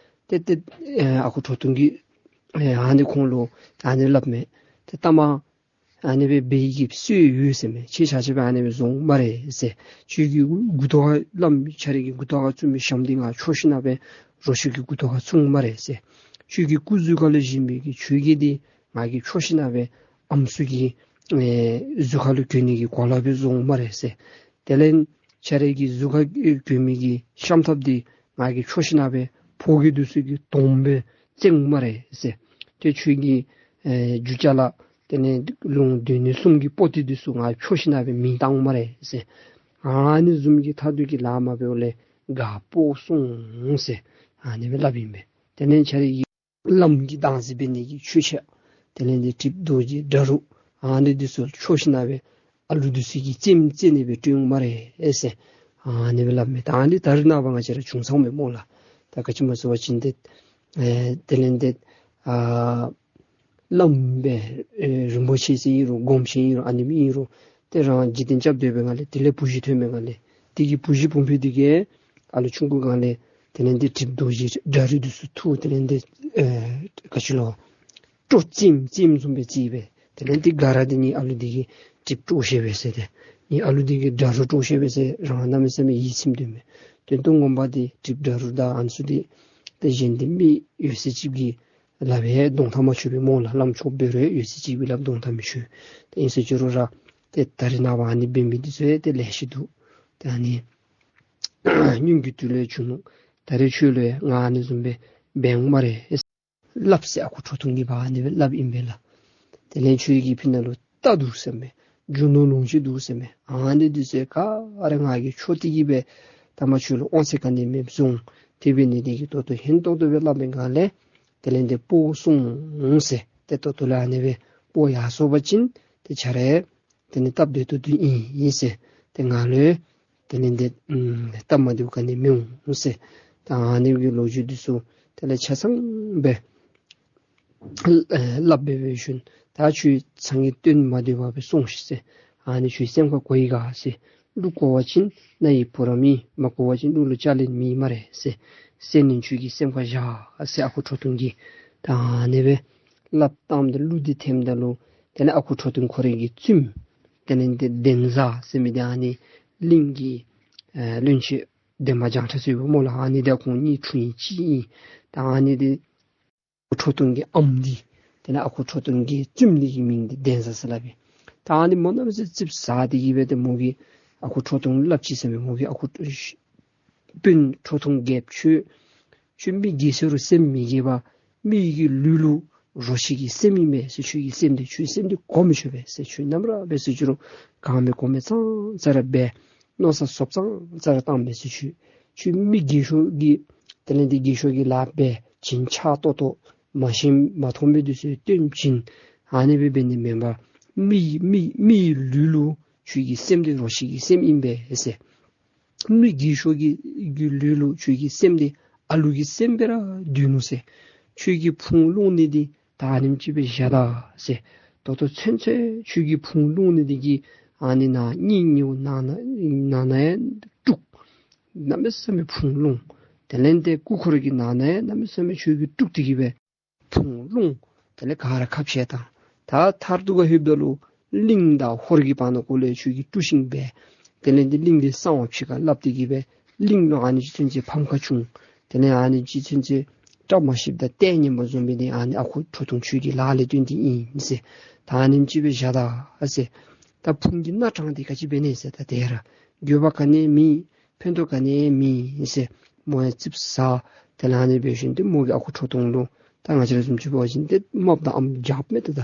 ཏེ་ཏེ་ཨེ་ཨ་ཁུ་ཁྲོ་ཐུང་གིས་ཨེ་ཨ་ནི་ཁོང་ལུ་ཨ་ནི་སླབ་མས། ཏེ་ལྟ་མ་ཨ་ནི་སྦེ་འབད་ནི་གི་སྲོལ་ཡོད་ཟེར་མས། ཁྱེད་ཆ་ཁྱབ་ཨ་ནི་སྦེ་བཟོ་འོང་སྨ་རེ་ཟེར། ཁྱོད་ཀྱི་མགུ་ཏོ་ཁར་བླམ་ཁྱེད་རའི་གི་མགུ་ཏོ་ཁར་བཙུགས་མི་ཤམ་འདི་ང་འཕྱོག་ཞིནམ་ལས་རོ་ཁྱི་གི་མགུ་ཏོ་ཁར་བཙུགས་འོང་སྨ་རེ་ཟེར། ཁྱོད་ཀྱི་སྐུ་གཟུགས་ཁར་ལུ་བཞེས་མི་གི་ཆོས་གོས་འདི་ང་གིས་འཕྱོག་ཞིནམ་ལས་ཨམ་སྲུ་གི་ཨེ་གཟུགས་ཁར་ལུ་གྱོན་ནི་གི་གོ་ལ་སྦེ་བཟོ་འོང་སྨ་རེ་ཟེར། དེ་ལས་ཁྱེད་རའི་གི་གཟུགས་ཁར་གྱོན་མི་གི་ཤམ་ཐབས་འདི་ང་གིས་འཕྱོག་ཞིནམ་ལས་ཕོ་རྒྱས་འདི་ཚུ་གི་དོམ་སྦེ་བཙེམ་འོང་སྨ་རེ་ཟེར། ཏེ་ཁྱོད་ཀྱི་ཨེ་རྒྱུ་ཅ་ལ་དེ་ལས་ལུང་སྡེ་སྣོད་གསུམ་གྱི་པོ་ཏི་འདི་ཚུ་ང་འཕྱོག་ཞིནམ་ལས་མེ་བཏང་འོང་སྨ་རེ་ཟེར། ཨ་ནི་བཟུམ་གྱི་མཐའ་དུས་ཀྱི་ལཱ་མ་འབདཝ་ལས་སྒར་སྤོ་སོང་ཟེར་ཨ་ནི་སྦེ་སླབ་ཨིན་པས། དེ་ལས་ཁྱེད་རའི་གི་བླམ་གྱི་བདག་འཛིན་འབད་ནི་གི་ཆོས་ཆས་དེ་ལས་ཏེ་གྲིབ་རྡོ་རྗེ་དགྲ་རུ་ཨ་ནི་འདི་ཚུ་འཕྱོག་ཞིནམ་ལས་ཨ་ལུ་འདི་ཚུ་གིས་བཙེམ་བཙེམ་ནི་སྦེ་སྤྲོད་འོང་སྨ་རེ་ཟེར་ཨ་ནི་སྦེ་སླབ་མས། ད་ཨ་ནི་ད་རེས་ནངས་པ་ང་བཅས་ར་བྱུང་སོང་མས་སྨོ་ལགས། ད་ག་ཅི་སྨོ་ཟེར་བ་ཅིན་ཏེ་ཨེ་དེ་ལས་ཏེ་ཨ་བླམ་སྦེ་ཨེ་རིན་པོ་ཆེ་ཟེར་ཨིན་རུང་སྒོམ་ཆེན་ཨིན་རུང་ཨ་ནེམ་ཨིན་རུང་ཏེ་རང་འཇིག་རྟེན་རྐྱབ་སྡོད་པའི་སྒང་ལས་དེ་ལས་བུ་གཞི་ཐོན་པའི་སྒང་ལས་དེ་གི་བུ་གཞི་བུམོ་དེ་གིས་ཨ་ལུ་ཆུང་ཀུའི་སྒང་ལས་དེ་ལས་ཏེ་གྲིབ་རྡོ་རྗེ་དགྲ་རུ་འདི་ཚུ་འཐུ། དེ་ལས་ཏེ་ཨེ་ག་ཅི་ལོ་དཀྲོག་བཙེམ་བཙེམ་བཟུམ་སྦེ་བཙེམ་སྦེ་དེ་ལས་ཏེ་སྒར་ར་འདི་ངེའི་ཨ་ལུ་འདི་གིས་གྲིབ་དཀྲོག་བཞག་པས་ཟེར། ཏེ་ངེའི་ཨ་ལུ་འདི་གིས་དགྲ་རུ་དཀྲོག་བཞག་པས་ཟེར་རང་གནམ་མེད་ས་མེད་ཡིད་ཚིམ་སྡོད་མས། དོན་དུ་ངོ་མ་འདི་གྲིབ་དགྲ་རུ་དང་ཨ་ནི་ཚུ་འདི་ཏེ་གཞན་འདི་མི་ཡོད་ཚད་ཅིག་གིས་སླབ་སྦེ་གདོང་ཐག་མ་ཆོད་པས་སྨོ་ལགས། བླམ་ཆོསཔ་འབད་རུང་ཡོད་ཚད་ཅིག་གིས་སླབ་གདོང་ཐག་མི་ཆོད། ཏེ་ཨིན་ཟེར་ཅི་རུང་ར་ཏེ་ད་རེས་ནངས་པ་ཨ་ནི་འབད་མི་འདི་ཚུ་ཡང་ཏེ་ལེ་ཤ་འདུག། ཏེ་ཨ་ནི་སྔོན་གྱི་དུས་ལས་བྱུང་ནུག། ད་རེས་ཁྱོད་ལུ་ཡང་ང་ཨ་ནི་བཟུམ་སྦེ་འབད་འོང་སྨ་རེ་སླབ་ཟེར་ཨ་ཁུ་ཁྲོ་ཐུང་གིས་ཕར་ཨ་ནི་སྦེ་སླབ་ཨིན་པས་ལགས། དེ་ལས་ཁྱོད་ཀྱི་ཕི་ནང་ལུ་རྟ་འདུག་ཟེར་མས། རྒྱུ་ནོར་ལོངས་སྤྱོད་འདུག་ཟེར་མས། ཨ་ནི་འདི་ཚུ་ག་ར་ང་གིས་འཕྱོག་སྟེ་གི་སྦེ་ ཐ་མ་ཁྱོད་ལུ་དབང་ཚད་ག་ནི་མེདཔ་བཟུང་། དེ་འབད་ནི་དེ་གིས་ད་ལྟོ་ཧན་ཏོང་ཏོ་སྦེ་སླབ་པའི་སྒང་ལས་དེ་ལས་འདི་སྤོ་སོང་ཟེར། ཏེ་ད་ལྟོ་ལས་ཨ་ནི་སྦེ་སྤོ་ཡར་སོང་པ་ཅིན་ཏེ་ཁྱོད་ར་དེ་ནི་སྟབས་བདེ་ཏོག་ཏོ་ཨིན་ཟེར། ཏེ་ང་ལུ་དེ་ལས་འདི་ཨམ་སྟབས་མ་བདེཝ་ག་ནི་མི་འོང་ཟེར། ད་ཨ་ནི་གི་ལོ་རྒྱུས་འདི་ཚུ་དེ་ལས་ཆ་ཚང་སྦེ་ཨེ་སླབ་སྦེ་འབད་ཞིནམ་ད་ཁྱོད་ཚང་གི་དོན་མ་བདེཝ་སྦེ་སོང་ཤིག་ཟེར། ཨ་ནི་ཁྱོད་སེམས་ཁར་གོ་ཡི་ག་ཟེར། གླུ་གོ་བ་ཅིན་རྣ་ཡི་བུ་རམ་ཨིན། མ་གོ་བ་ཅིན་གླུ་ལུ་ལྕགས་ལན་མེད་སྨ་རེ་ཟེར། སེམས་ནི་ཁྱོད་ཀྱི་སེམས་ཁར་བཞག་ཟེར། ཨ་ཁུ་ཁྲོ་ཐུང་གིས་ད་ཨ་ནི་སྦེ་སླབ་བཏངམ་ད་གླུ་འདི་འཐེནམ་ད་ལུ་དེ་ལས་ཨ་ཁུ་ཁྲོ་ཐུང་ཁོ་རའི་གི་བཙུནམོ་དེ་ལས་འདི་འདན་བཟའ་ཟེར་མི་འདི་ཨ་ནི་གླིང་གི་ཨེ་བློན་ཆེན་འདན་མ་བྱང་ཁྲ་ཟེར་སྦེ་སྨོ་ལགས། ཨ་ནི་འདི་ཁོང་གཉིས་འཁྲུངས་ཡུལ་གཅིག་ཨིན། ད་ཨ་ནི་འདི་ཁྲོ་ཐུང་གི་ཨམ་འདི་དེ་ལས་ཨ་ཁུ་ཁྲོ་ཐུང་གི་བཙུནམོ་འདི་གི་མིང་འདི་འདན་བཟའ་ཟེར་སླབ་ཨིན། ད་ཨ་ནི་མོ་གནམ་མེད་ས་མེད་ཙིགཔ་ཟ་སྟེ་གི་སྦེ་ཏེ་མོ་གིས་ཨ་ཁུ་ཁྲོ་ཐུང་སླབ་ཅི་ཟེར་མས། མོ་གིས་ཨ་ཁུ་སྤུན་ཁྲོ་ཐུང་རྒྱལཔོ་ཁྱོད་ཁྱོད་མི་རྒས་ཤོས་ལུ་སེམས་མི་རྒས་པར་མི་གི་ལུས་ལུ་རོ་ཁྱི་གི་སེམས་ཨིན་པས་ཟེར། ཁྱོད་ཀྱི་སེམས་འདི་ཁྱོད་སེམས་འདི་གོ་མི་ཆོད་པས་ཟེར། ཁྱོད་ནམ་ར་འབད་ཟེར་ཅི་རུང་གང་མི་གོ་མི་ཙང་ཙ་ར་འབད། མནོ་བསམ་ཟོབ་ཙང་ཙ་ར་བཏང་པས་ཟེར། ཁྱོད་ཁྱོད་མི་རྒས་ཤོས་ཀྱི་དེ་ལས་འདི་རྒས་ཤོས་ཀྱི་ལཱ་འབད་བྱིན་ཆགས་ཏོག་ཏོ་མ་ཤེས་མ་མཐོང་མི་འདི་ཚུ་སྟོན་བྱིན། ཨ་ནི་སྦེ་འབད་ནི་མེན་པར་མི་མི་མི་ལུས་ལུ་ཁྱོད་ཀྱི་སེམས་འདི་རོ་ཁྱི་གི་སེམས་ཨིན་པས་ཟེར། མི་རྒས་ཤོས་ཀྱི་གི་ལུས་ལུ་ཁྱོད་ཀྱི་སེམས་འདི་ཨ་ལུ་གི་སེམས་སྦེ་ར་སྡོད་ནུག་ཟེར། ཁྱོད་ཀྱི་ཕུང་སློང་ནི་འདི་ད་ཨ་ནེམ་ཅིག་སྦེ་བཞག་ད་ཟེར། ད་ལྟོ་ཚུན་ཚོད་ཁྱོད་ཀྱི་ཕུང་སློང་ནི་འདི་གིས་ཨ་ནི་ནང་སྙིང་ཉེཝ་ནང་ན་ནང་ན་ཡང་དཀྲུགས། གནམ་མེད་ས་མེད་ཕུང་སློང་། དེ་ལས་འདི་སྐུ་འཁོར་གྱི་ནང་ན་ཡང་གནམ་མེད་ས་མེད་ཁྱོད་ཀྱིས་དཀྲུགས་ཏེ་གི་སྦེ་ཕུང་སློང་། དེ་ལས་ག་ར་ཁ་འཕྱལ་བཏང་། ད་མཐར་ཐུག་ཁར་ལྷོདཔ་ད་ལུ་གླིང་དང་ཧོར་གྱི་བར་ན་གུ་ལས་ཁྱོད་ཀྱིས་དཀྲུགས་ཤིང་འབད། དེ་ལས་འདི་གླིང་འདི་གསང་བ་ཕྱི་ཁར་སླབ་སྟེ་གི་སྦེ་གླིང་ལུ་ཨ་ནི་ཅིག་ཚུན་ཚོད་ཕམ་ཁ་བྱུང་། དེ་ལས་ཨ་ནི་ཅིག་ཚུན་ཚོད་བཀྲ་མ་ཤིསཔ་དང་ལྟས་ངན་པ་བཟུམ་སྦེ་འདི་ཨ་ནི་ཨ་ཁུ་ཁྲོ་ཐུང་ཁྱོད་ཀྱི་ལཱ་ལས་བརྟེན་ཏེ་ཨིན་ཟེར། ད་ཨ་ནེམ་ཅིག་སྦེ་བཞག་ད་ཟེར། ད་ཕུང་གི་སྣ་དྲངས་ཏེ་ག་ཅི་འབད་ནི་ཟེར། ད་དེ་ར་འགྱོད་པ་ག་ནི་མེད། ཕན་ཐོགས་ག་ནི་མེད་ཟེར། མོ་ཡང་ཙིགཔ་ཟ། དེ་ལས་ཨ་ནི་འབད་ཞིནམ་ཏེ་མོ་གིས་ཨ་ཁུ་ཁྲོ་ཐུང་ལུ་ད་ང་བཅས་ར་བཟུམ་ཅིག་འབད་བ་ཅིན་ཏེ་རྨགཔ་དང་ཨམ་རྒྱགཔ་མས་ཏེ་ད།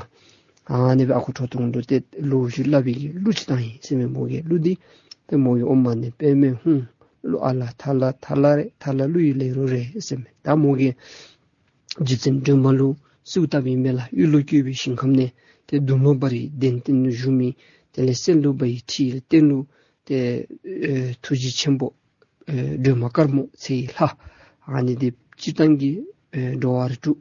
ཨ་ནི་སྦེ་ཨ་ཁུ་ཁྲོ་ཐུང་ལུ་ཏེ་ལོ་རྒྱུས་སླབ་པའི་གི་གླུ་ཅིག་བཏང་ཡི་ཟེར་མས། མོ་གི་གླུ་འདི་ཏེ་མོ་གིས་ཨོཾ་མ་ཎི་པདྨེ་ཧཱུྃ། གླུ་ཨ་ལ་ཐ་ལ་ཐ་ལ་རེད། ཐ་ལ་གླུ་ཡི་ལེའུ་རེད་ཟེར་མས། ད་མོ་གིས་རྗེ་བཙུན་སྒྲོལ་མ་ལུ་གསོལཝ་བཏབ་ཨིན་མས་ལགས། གཡུ་ལོ་བཀོད་པའི་ཞིང་ཁམས་ནས། ཏེ་འདུན་མ་བར་བའི་གདན་སྟེང་དུ་བཞུགས་མི། དེ་ལས་གསེར་གླིང་པ་ཡི་ཁྲི་ཡི་སྟེང་ལུ་ཏེ་ཨེ་ཐུགས་རྗེ་ཆེན་པོ་ཨེ་སྒྲོལ་མ་དཀར་མོ་ཚེ་ཡི་ལྷ། ཨ་ནི་འདི་སྤྱིར་བཏང་གི་ཨེ་འགྲོ་བ་རིགས་དྲུག་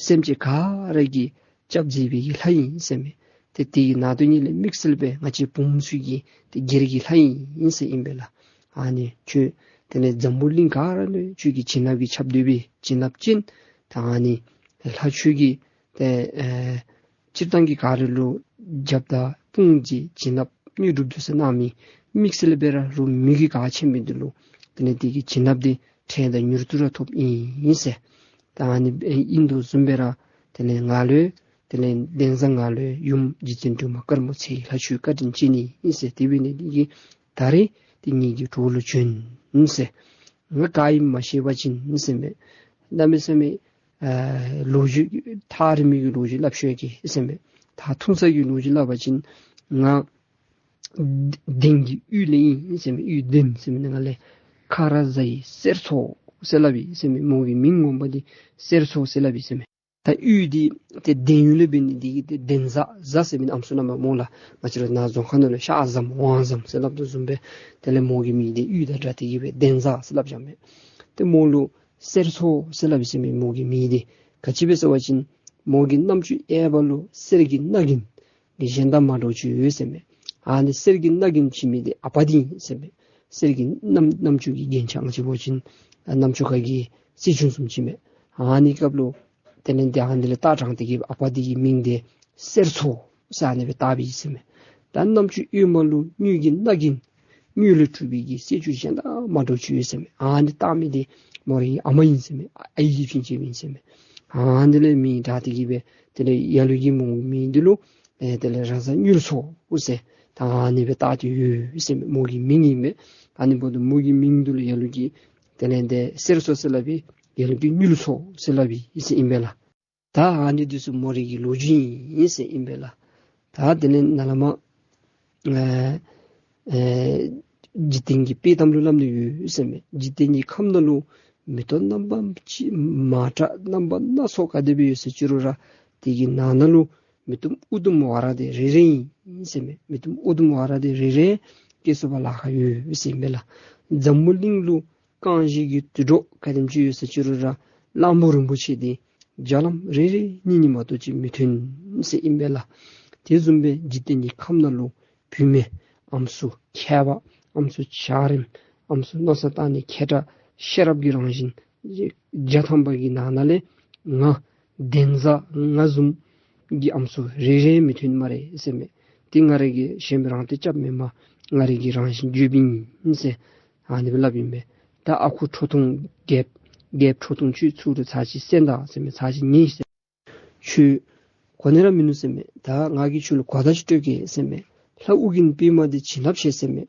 སེམས་ཅན་ག་ར་གི་སྐྱབས་མཛད་པའི་གི་ལྷ་ཨིན་ཟེར་མས། ཏེ་དེ་གི་ནང་དོན་ཉིད་ལས་དམིགས་བསལ་སྦེ་ང་བཅས་བུམོ་ཚུ་གི་ཏེ་སྒེར་གྱི་ལྷ་ཨིན་ཟེར་ཨིན་པས་ལགས། ཨ་ནི་ཁྱོད་དེ་ལས་འཛམ་བུ་གླིང་ག་ར་ལུ་ཁྱོད་ཀྱི་བྱིན་རླབས་ཀྱིས་ཁྱབ་སྡོད་པའི་བྱིན་རླབས་ཅན། ད་ཨ་ནི་ལྷ་ཁྱོད་ཀྱིས་ཏེ་ཨེ་སྤྱིར་བཏང་གི་ག་ར་ལུ་རྒྱབ་དང་དཔུང་གི་བྱིན་རླབས་དངོས་གྲུབ་འདི་ཚུ་གནང་མི་དམིགས་བསལ་སྦེ་ར་ལུ་མི་གི་ག་ཆེན་མི་འདི་ལུ་དེ་ལས་དེ་གི་བྱིན་རླབས་འདི་ཕྲན་དང་མྱུར་དུ་ར་ཐོབ་ཨིན་ཟེར། ད་ཨ་ནི་ཨིན་དོ་བཟུམ་སྦེ་ར་དེ་ལས་ང་ལུ་དེ་ལས་འདན་བཟའ་ང་ལུ་ཡུམ་རྗེ་བཙུན་སྒྲོལ་མ་དཀར་མོ་ཚེ་ཡི་ལྷ་ཁྱོད་བཀའ་དྲིན་ཅན་ཨིན་ཟེར། དེ་འབད་ནི་དེ་གིས་ད་རེས་ཏེ་ངེ་གི་གྲོགས་ལུ་བྱོན་ཟེར། ང་ག་ཨིནམ་མ་ཤེས་པ་ཅིན་ཟེར་མས། གནམ་མེད་ས་མེད་ཨ་ལོ་རྒྱུས་ཐག་རིང་མོའི་གི་ལོ་རྒྱུས་སླབ་ཤོར་གེ་ཟེར་མས། ད་ཐུང་ས་གི་ལོ་རྒྱུས་སླབ་པ་ཅིན་ང་འདན་གྱི་ཡུལ་ལས་ཨིན་ཟེར་མས། ཡུལ་འདན་ཟེར་མི་ནང་ལས་ཁ་ར་བཟའ་ཡི་གསེར་མཚོ་ཟེར་སླབ་ཨིན་ཟེར་མས། མོ་གི་མིང་ངོ་མ་འདི་གསེར་མཚོ་ཟེར་སླབ་ཨིན་ཟེར་མས། ད་ཡུལ་འདི་ཏེ་འདན་ཡུལ་ལས་འབད་ནི་དེ་གིས་ཏེ་འདན་བཟའ། བཟའ་ཟེར་མི་ཨམ་སྲུ་ནང་མ་སྨོ་ལགས། ང་བཅས་ར་ནཱ་རྫོང་ཁ་ནང་ལུ་ཤ་ཟམ་ཝང་ཟམ་ཟེར་སླབ་དོ་བཟུམ་སྦེ་དེ་ལས་མོ་གི་མིང་འདི་ཡུལ་དང་སྦྲགས་ཏེ་གི་སྦེ་འདན་བཟའ་ཟེར་སླབ་བཞག་མས། ཏེ་མོ་ལུ་གསེར་མཚོ་ཟེར་སླབ་ཨིན་ཟེར་མས་མོ་གི་མིང་འདི། ག་ཅི་སྦེ་ཟེར་བ་ཅིན་མོ་གི་རྣམ་ཅོ་གཡས་པ་ལུ་གསེར་གྱི་རྣ་རྒྱན་གྱི་གཞན་དང་མ་འདྲཝ་ཅིག་ཡོད་ཟེར་མས། ཨ་ནི་གསེར་གྱི་རྣ་རྒྱན་བྱིན་མི་འདི་ཨ་པ་འདི་ཨིན་ཟེར་མས། གསེར་གྱི་རྣམ་རྣམ་ཅོ་གི་རྒྱན་ཆ་ང་བཅས་འབད་བ་ཅིན་ཨ་རྣམ་ཅོ་ཁ་གི་གསེར་ཆུན་བཟུམ་ཅིག་མས། ཨ་ནི་སྐབས་ལུ་དེ་ལས་འདི་ཨ་ནི་ལས་རྟགས་དྲངས་ཏེ་གི་ཨ་པ་འདི་གི་མིང་འདི་གསེར་མཚོ་ཟེར་ཨ་ནི་སྦེ་བཏགས་པའི་ཟེར་མས། ད་རྣམ་ཅོ་གཡོན་མ་ལུ་དངུལ་གྱི་རྣ་རྒྱན། དངུལ་ལས་གྲུབ་པའི་གི་གསེར་ཆུན་གཞན་དང་མ་འདྲཝ་ཅིག་ཡོད་ཟེར་མས། ཨ་ནི་བཏགས་མི་འདི་མོ་རའི་ཨ་མ་ཨིན་ཟེར་མས། ཨའི་གིས་བྱིན་བྱིནམ་ཨིན་ཟེར་མས། ཨ་ནི་ལས་མིང་བཏགས་ཏེ་གི་སྦེ་དེ་ལས་ལ་ལུ་གིས་མོ་མིང་འདི་ལུ་ཨེ་དེ་ལས་ར་བཟའ་དངུལ་མཚོ་ཟེར་ད་ཨ་ནི་སྦེ་བཏགས་ཏེ་ཡོད་ཟེར་མས། མོ་གི་མིང་ཨིན་མས། ཨ་ནི་འབདཝ་ད་མོ་གི་མིང་འདི་ལུ་ལ་ལུ་གིས་དེ་ལས་འདི་གསེར་མཚོ་ཟེར་སླབ་པས། ལ་ལུ་གིས་དངུལ་མཚོ་ཟེར་སླབ་པས་ཟེར་ཨིན་པས་ལགས། ད་ཨ་ནི་འདི་ཚུ་མོ་རའི་གི་ལོ་རྒྱུས་ཨིན་ཟེར་ཨིན་པས་ལགས། ད་དེ་ལས་ནཱ་ལས་མར་ཨེ་ཨེ་ འཇིག་རྟེན་གྱི་དཔེ་གཏམ་ལུ་སླབ་ནི་ཡོད་ཟེར་མས། འཇིག་རྟེན་གྱི་ཁམས་ནང་ལུ་མེ་ཏོག་རྣམ་པ་ཅིག་མ་འདྲ་རྣམ་པ་སྣ་ཚོགས་ག་དེ་སྦེ་ཡོད་ཟེར་ཅི་རུང་ར་དེ་གི་ནང་ན་ལུ་མེ་ཏོག་ཨུ་དུམ་ཝ་ར་དེ་རེ་རེ་ཨིན་ཟེར་མས། མེ་ཏོག་ཨུ་དུམ་ཝ་ར་དེ་རེ་རེ་སྐྱེ་ཚུགས་པར་ལཱ་ཁག་ཡོད་ཟེར་ཨིན་པས་ལགས། འཛམ་བུ་གླིང་ལུ་རྐང་བཞི་གི་དུད་འགྲོ་ག་དེམ་ཅིག་ཡོད་ཟེར་ཅི་རུང་ར་གླང་པོ་རིན་པོ་ཆེ་དེ་རྒྱ་ལམ་རེ་རེ་གཉིས་གཉིས་མ་གཏོགས་ཅིག་མི་ཐོན་ཟེར་ཨིན་པས་ལགས། དེ་བཟུམ་སྦེ་འཇིག་རྟེན་གྱི་ཁམས་ནང་ལུ་བུད་མེད་ཨམ་སྲུ་མཁས་པ་ཨམ་སྲུ་འཇའ་རིསམོ་ཨམ་སྲུ་མནོ་བསམ་བཏང་ནི་མཁས་དྲགས་ཤེས་རབ་ཀྱི་རང་བཞིན་བརྒྱ་ཐམ་པ་གི་ནང་ན་ལས་ང་གདན་ས་ང་བཟུམ་གྱི་ཨམ་སྲུ་རེ་རེ་མི་ཐོན་སྨ་རེ་ཟེར་མས། དེ་ང་རའི་གི་གཞན་པའི་རང་སྟོབས་རྐྱབ་མེན་མས། ང་རའི་གི་རང་བཞིན་བརྗོདཔ་ཨིན་ཟེར་ཨ་ནི་སྦེ་སླབ་ཨིན་པས། ད་ཨ་ཁུ་ཁྲོ་ཐུང་རྒྱལཔོ་རྒྱལཔོ་ཁྲོ་ཐུང་ཁྱོད་ཚུར་ཚར་ཅིག་གསན་ད་ཟེར་མས། ཚར་ཅིག་ཉན་ཟེར། ཁྱོད་གོ་ནི་ར་མིན་ནུག་ཟེར་མས། ད་ང་གིས་ཁྱོད་ལུ་གོ་བརྡ་ཅིག་སྤྲོད་གེ་ཟེར་མས། ལྷ་ཨོ་རྒྱན་པདྨ་འདི་བྱིན་རླབས་ཆེ་ཟེར་མས།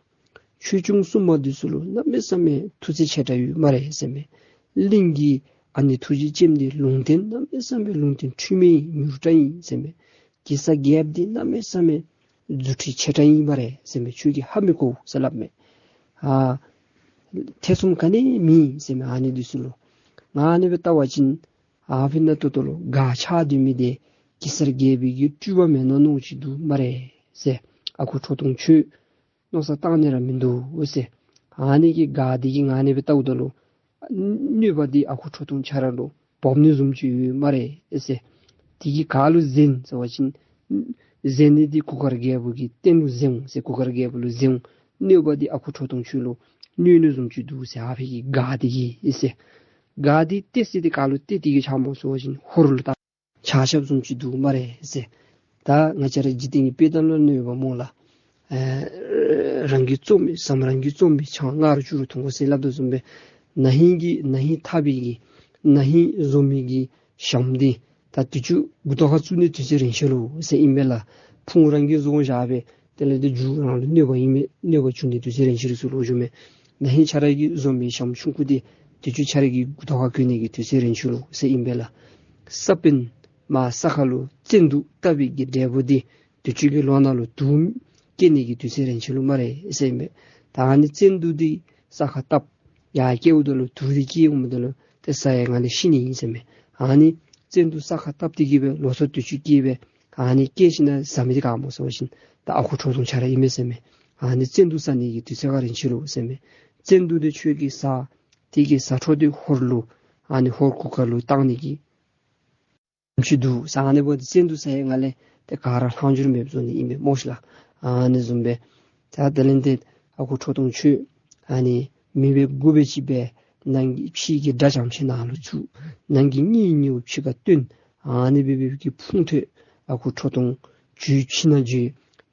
ཆོས་སྐྱོང་སྲུང་མ་འདི་ཚུ་ལུ་གནམ་མེད་ས་མེད་ཐུགས་རྗེ་ཆེ་དྲགས་ཡོད་སྨ་རེ་ཟེར་མས། གླིང་གི་ཨ་ནི་ཐུགས་རྗེ་ཅན་འདི་ལུང་བསྟན་གནམ་མེད་ས་མེད་ལུང་བསྟན་འཁྲུལ་མེད་མྱུར་དྲགས་ཨིན་ཟེར་མས། གེ་སར་རྒྱལཔོ་འདི་གནམ་མེད་ས་མེད་རྫུ་འཕྲུལ་ཆེ་དྲགས་ཨིན་སྨ་རེ་ཟེར་མས། ཁྱོད་ཀྱིས་ཧ་མི་གོ་ཟེར་སླབ་མས། ཨ་ཐེ་ཚོམ་ག་ནི་མེད་ཟེར་མས། ཨ་ནི་འདི་ཚུ་ལུ་ང་ཨ་ནི་སྦེ་བལྟ་བ་ཅིན་ཨ་ཕི་ན་ཏོག་ཏོ་ལུ་སྒར་ཆགས་སྡོད་མི་འདི་གེ་སར་རྒྱལ་པོའི་གི་སྤྲུལ་པ་མེན་ན་མནོཝ་ཅིག་འདུག་སྨ་རེ་ཟེར། ཨ་ཁུ་ཁྲོ་ཐུང་ཁྱོད་མནོ་བསམ་བཏང་ནི་ར་མིན་འདུག་ཟེར། ཨ་ནི་གི་སྒར་འདི་གི་ང་ཨ་ནི་སྦེ་བལྟཝ་ད་ལུ་གནོད་པ་འདི་ཨ་ཁུ་ཁྲོ་ཐུང་ཁྱོད་ར་ལུ་བབས་ནི་བཟུམ་ཅིག་ཡོད་སྨ་རེ་ཟེར། དེ་གིས་ག་ལུ་གཟན་ཟེར་བ་ཅིན་གཟན་ནི་འདི་གུར་དཀར་རྒྱལ་པོ་གི་རྟེན་ལུ་གཟན་འོང་ཟེར། གུར་དཀར་རྒྱལ་པོ་ལུ་གཟན་འོང་། གནོད་པ་འདི་ཨ་ཁུ་ཁྲོ་ཐུང་ཁྱོད་ལུ་གནོད་ནི་བཟུམ་ཅིག་འདུག་ཟེར། ཨ་ཕི་གི་སྒར་འདི་གིས་ཟེར། སྒར་འདི་ཏེ་སི་འདི་ག་ལུ་ཏེ་དེ་གིས་ཆགས་སྨོ་ཟེར་བ་ཅིན་ཧོར་ལུ་ད་ཆགས་ཆགསཔ་བཟུམ་ཅིག་འདུག་སྨ་རེ་ཟེར། ད་ང་བཅས་ར་འཇིག་རྟེན་གྱི་དཔེ་གཏམ་ལུ་གནོད་པ་སྨོ་ལགས། ཨེ་རང་གིས་རྩོམ་མི་ཟམ་རང་གིས་རྩོམ་མི་ཆང་ང་རུ་བཅུག་རུ་འཐུང་དགོ་ཟེར་སླབ་དོ་བཟུམ་སྦེ་ན་ཧིང་གི་ན་ཧིང་འཐག་པའི་གི་ན་ཧིང་བཟོ་མི་གི་ཞྭམོ་འདི་ད་དུས་ཅི་མགུ་ཏོ་ཁར་བཙུགས་ནི་དུས་ཚོད་རན་ཆི་ལོ་ཟེར་ཨིན་པས་ལགས། ཕུང་རང་གིས་བཟོ་བཞག་སྦེ་དེ་ལས་དེ་མཇུག་རང་ལུ་གནོད་པ་ཨིན་མས། གནོད་པ་བྱུང་ནི་དུས་ཚོད་རན་ཆི་ལོ་ཟེར་ལོ་ཞུ་མས། ན་ཧིང་ཁྱོད་ར་གིས་བཟོ་མི་ཞྭམོ་ཆུང་ཀུ་འདི་དུས་ཅི་ཁྱོད་ར་གི་མགུ་ཏོ་ཁར་གྱོན་ནི་གི་དུས་ཚོད་རན་ཆི་ལོ་ཟེར་ཨིན་པས་ལགས། ས་བོན་མར་ས་ཁ་ལུ་བཙན་དུག་བཏབ་པའི་གི་འབྲས་བུ་འདི་དུས་ཅི་གི་ལོ་ནང་ལུ་དུག་སྐྱེ་ནི་གི་དུས་ཚོད་རན་ཆི་ལོ་སྨ་རེ་ཟེར་ཨིན་པས། ད་ཨ་ནི་བཙན་དུག་འདི་ས་ཁར་བཏབ་ཡར་སྐྱེཝ་ད་ལུ་དུག་འདི་སྐྱེ་འོངམ་ད་ལུ་ཏེ་ཟ་ཡི་ངང་ལས་ཤི་ནི་ཨིན་ཟེར་མས། ཨ་ནི་བཙན་དུག་ས་ཁར་བཏབ་སྟེ་གི་སྦེ་ལོ་ཚོད་དུས་ཅི་སྐྱེ་སྦེ་ཨ་ནི་སྐྱེ་ཞིནམ་ལས་ཟ་མི་འདི་ག་སྨོ་ཟེར་བ་ཅིན་ད་ཨ་ཁུ་ཁྲོ་ཐུང་ཁྱོད་ར་ཨིན་མས་ཟེར་མས། ཨ་ནི་བཙན་དུག་ཟ་ནི་གི་དུས་ཚོད་ཁར་རན་ཆི་ལོ་ཟེར་མས། བཙན་དུག་འདི་ཁྱོད་ཀྱིས་ཟ། དེ་གི་ཟ་འཕྲོ་འདི་ཧོར་ལུ་ཨ་ནི་ཧོར་གུར་དཀར་ལུ་བཏང་ནི་གི་ཅིག་འདུག་ཟེར། ཨ་ནི་འབདཝ་ད་བཙན་དུག་ཟ་ཡི་ངང་ལས་ཏེ་ག་ར་ལྷག་འགྱུར་མེདཔ་བཟོ་ནི་ཨིན་པས་སྨོ་ཤི་ལགས། ཨ་ནི་བཟུམ་སྦེ་ད་དེ་ལས་ཏེ་ཨ་ཁུ་ཁྲོ་ཐུང་ཁྱོད་ཨ་ནི་མི་འབད་དགུ་འབད་ཅིག་འབད། ནང་གི་ཕྱི་གི་དགྲ་ཙམ་ཅིག་ནང་ལུ་བཙུགས། ནང་གི་གཉེན་ཉེཝ་ཕྱི་ཁར་བཏོན། ཨ་ནི་སྦེ་འབད་བའི་གི་ཕུང་ཐོགས་ཨ་ཁུ་ཁྲོ་ཐུང་ཇོ་ཕྱི་ནང་ཇོ་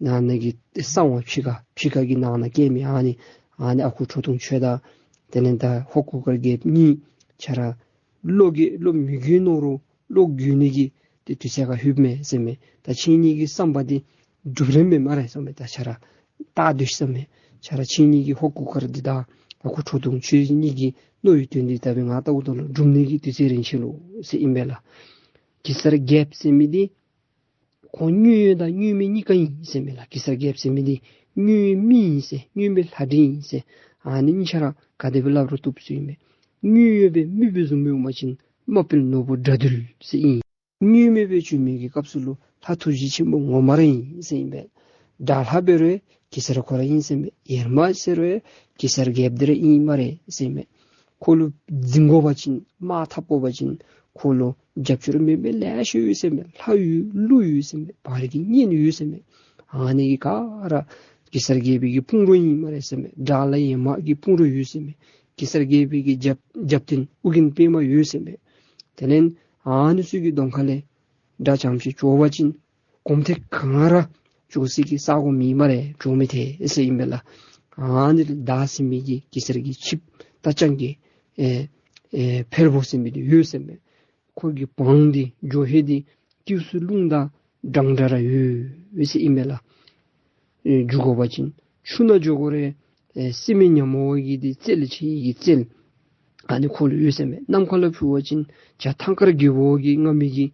ནང་ན་གི་གསང་བ་ཕྱི་ཁར་ཕྱི་ཁ་གི་ནང་ན་སྐྱེལ་མི་ཨ་ནི་ཨ་ནི་ཨ་ཁུ་ཁྲོ་ཐུང་ཁྱོད་དང་དེ་ལས་ད་ཧོར་གུར་དཀར་རྒྱལཔོ་གཉིས་ཁྱོད་ར་བློ་གི་བློ་མི་འགྱུར་ནོ་རུང་བློ་འགྱུར་ནི་གི་ཏེ་དུས་ཚོད་ཁར་ལྷོདཔ་མས་ཟེར་མས། ད་ཁྱེད་གཉིས་ཀྱི་བསམ་པ་འདི་འགྲུབ་རན་མས་སྨ་རེ་ཟེར་མས། ད་ཁྱོད་ར་ད་འདོད་ཟེར་མས། ཁྱོད་ར་ཁྱེད་གཉིས་ཀྱི་ཧོར་གུར་དཀར་འདི་དང་ཨ་ཁུ་ཁྲོ་ཐུང་ཁྱེད་གཉིས་ཀྱི་མནོ་བའི་དོན་འདི་ད་འབད་ང་ལྟཝ་ད་ལུ་འགྲུབ་ནི་གི་དུས་ཚོད་རན་ཆི་ལོ་ཟེར་ཨིན་པས་ལགས། གེ་སར་རྒྱལཔོ་ཟེར་མི་འདི་ཁོ་དངོས་ཡོད་དང་དངོས་མེད་གཉིས་ཀ་ཨིན་ཟེར་མས་ལགས། གེ་སར་རྒྱལཔོ་ཟེར་མི་འདི་དངོས་ཡོད་མི་ཨིན་ཟེར་དངོས་མེད་ལྷ་འདྲེ་ཨིན་ཟེར་ཨ་ནི་གཉིས་ཆ་ར་ག་དེ་སྦེ་སླབ་རུང་བཏུབ་ཟེར་ཨིན་མས། དངོས་ཡོད་སྦེ་མི་སྦེ་བཟུམ་སྦེ་འོང་པ་ཅིན་དམག་དཔོན་ནོར་བུ་དགྲ་འདུལ་ཟེར་ཨིན། དངོས་མེད་སྦེ་བྱོན་མི་གི་སྐབས་སུ་ལུ་ལྷ་ཐུགས་རྗེ་ཆེན་པོ་ངོ་མ་ར་ཨིན་ཟེར་ཨིན་པས། དགྲ་ལྷ་འབད་རུང་གེ་སར་ཁོ་ར་ཨིན་ཟེར་ཨིན་པས། ཡེར་མ་ཟེར་རུང་གེ་སར་རྒྱལཔོ་འདི་ར་ཨིན་སྨ་རེ་ཟེར་ཨིན་པས། ཁོ་ལུ་འཛིང་དགོ་པ་ཅིན་དམག་འཐབ་དགོ་པ་ཅིན་ཁོ་ལུ་རྒྱབ་སྐྱོར་མེད་མི་ལེ་ཤ་ཡོད་ཟེར་ཨིན་པས། ལྷ་ཡོད་ཀླུ་ཡོད་ཟེར་ཨིན་པས། བར་གྱི་གཉེན་ཡོད་ཟེར་ཨིན་པས། ཨ་ནི་གི་ག་ར་གེ་སར་རྒྱལ་པོའི་གི་དཔུང་རོགས་ཨིན་སྨ་རེ་ཟེར་ཨིན་པས། དགྲ་ལྷ་ཡེར་མ་གི་དཔུང་རོགས་ཡོད་ཟེར་ཨིན་པས། གེ་སར་རྒྱལ་པོའི་གི་རྒྱབ་རྒྱབ་རྟེན་ཨོ་རྒྱན་པདྨ་ཡོད་ཟེར་ཨིན་པས། དེ་ལས་ཨ་ནི་ཚུ་གི་གདོང་ཁ་ལས་དགྲ་ཙམ་ཅིག་འབྱོར་བ་ཅིན་གོམ་ཐེངས་གང་ར་འབྱོར་སའི་གི་ས་གོ་མེད་སྨ་རེ། འབྱོར་མི་ཐེ་ཟེར་ཨིན་པས་ལགས། ཨ་ནི་ལས་མདའ་ཟེར་མི་གི་གེ་སར་གྱི་ཆིབས་རྟ་རྐྱང་གི་ཨེ་ཨེ་འཕེལ་པོ་ཟེར་མི་འདི་ཡོད་ཟེར་ཨིན་པས། ཁོ་གི་བང་འདི་འགྱོ་ཧེ་འདི་དཀྱིལ་སུ་རླུང་དང་འདྲན་འདྲ་ར་ཡོད་ཟེར་ཨིན་པས་ལགས། ཨེ་འགྱོ་དགོ་པ་ཅིན་ཆུ་ནང་འགྱོ་དགོ་རུང་ཨེ་སྲིན་མོ་ཉ་མོ་གི་འདི་རྩལ་ཆེ་ཡི་གི་རྩལ་ཨ་ནི་ཁོ་ལུ་ཡོད་ཟེར་ཨིན་པས། ནམ་མཁའ་ལུ་འཕུར་བ་ཅིན་བྱ་ཐང་དཀར་རྒོད་པོ་གི་རྔ་མའི་གི་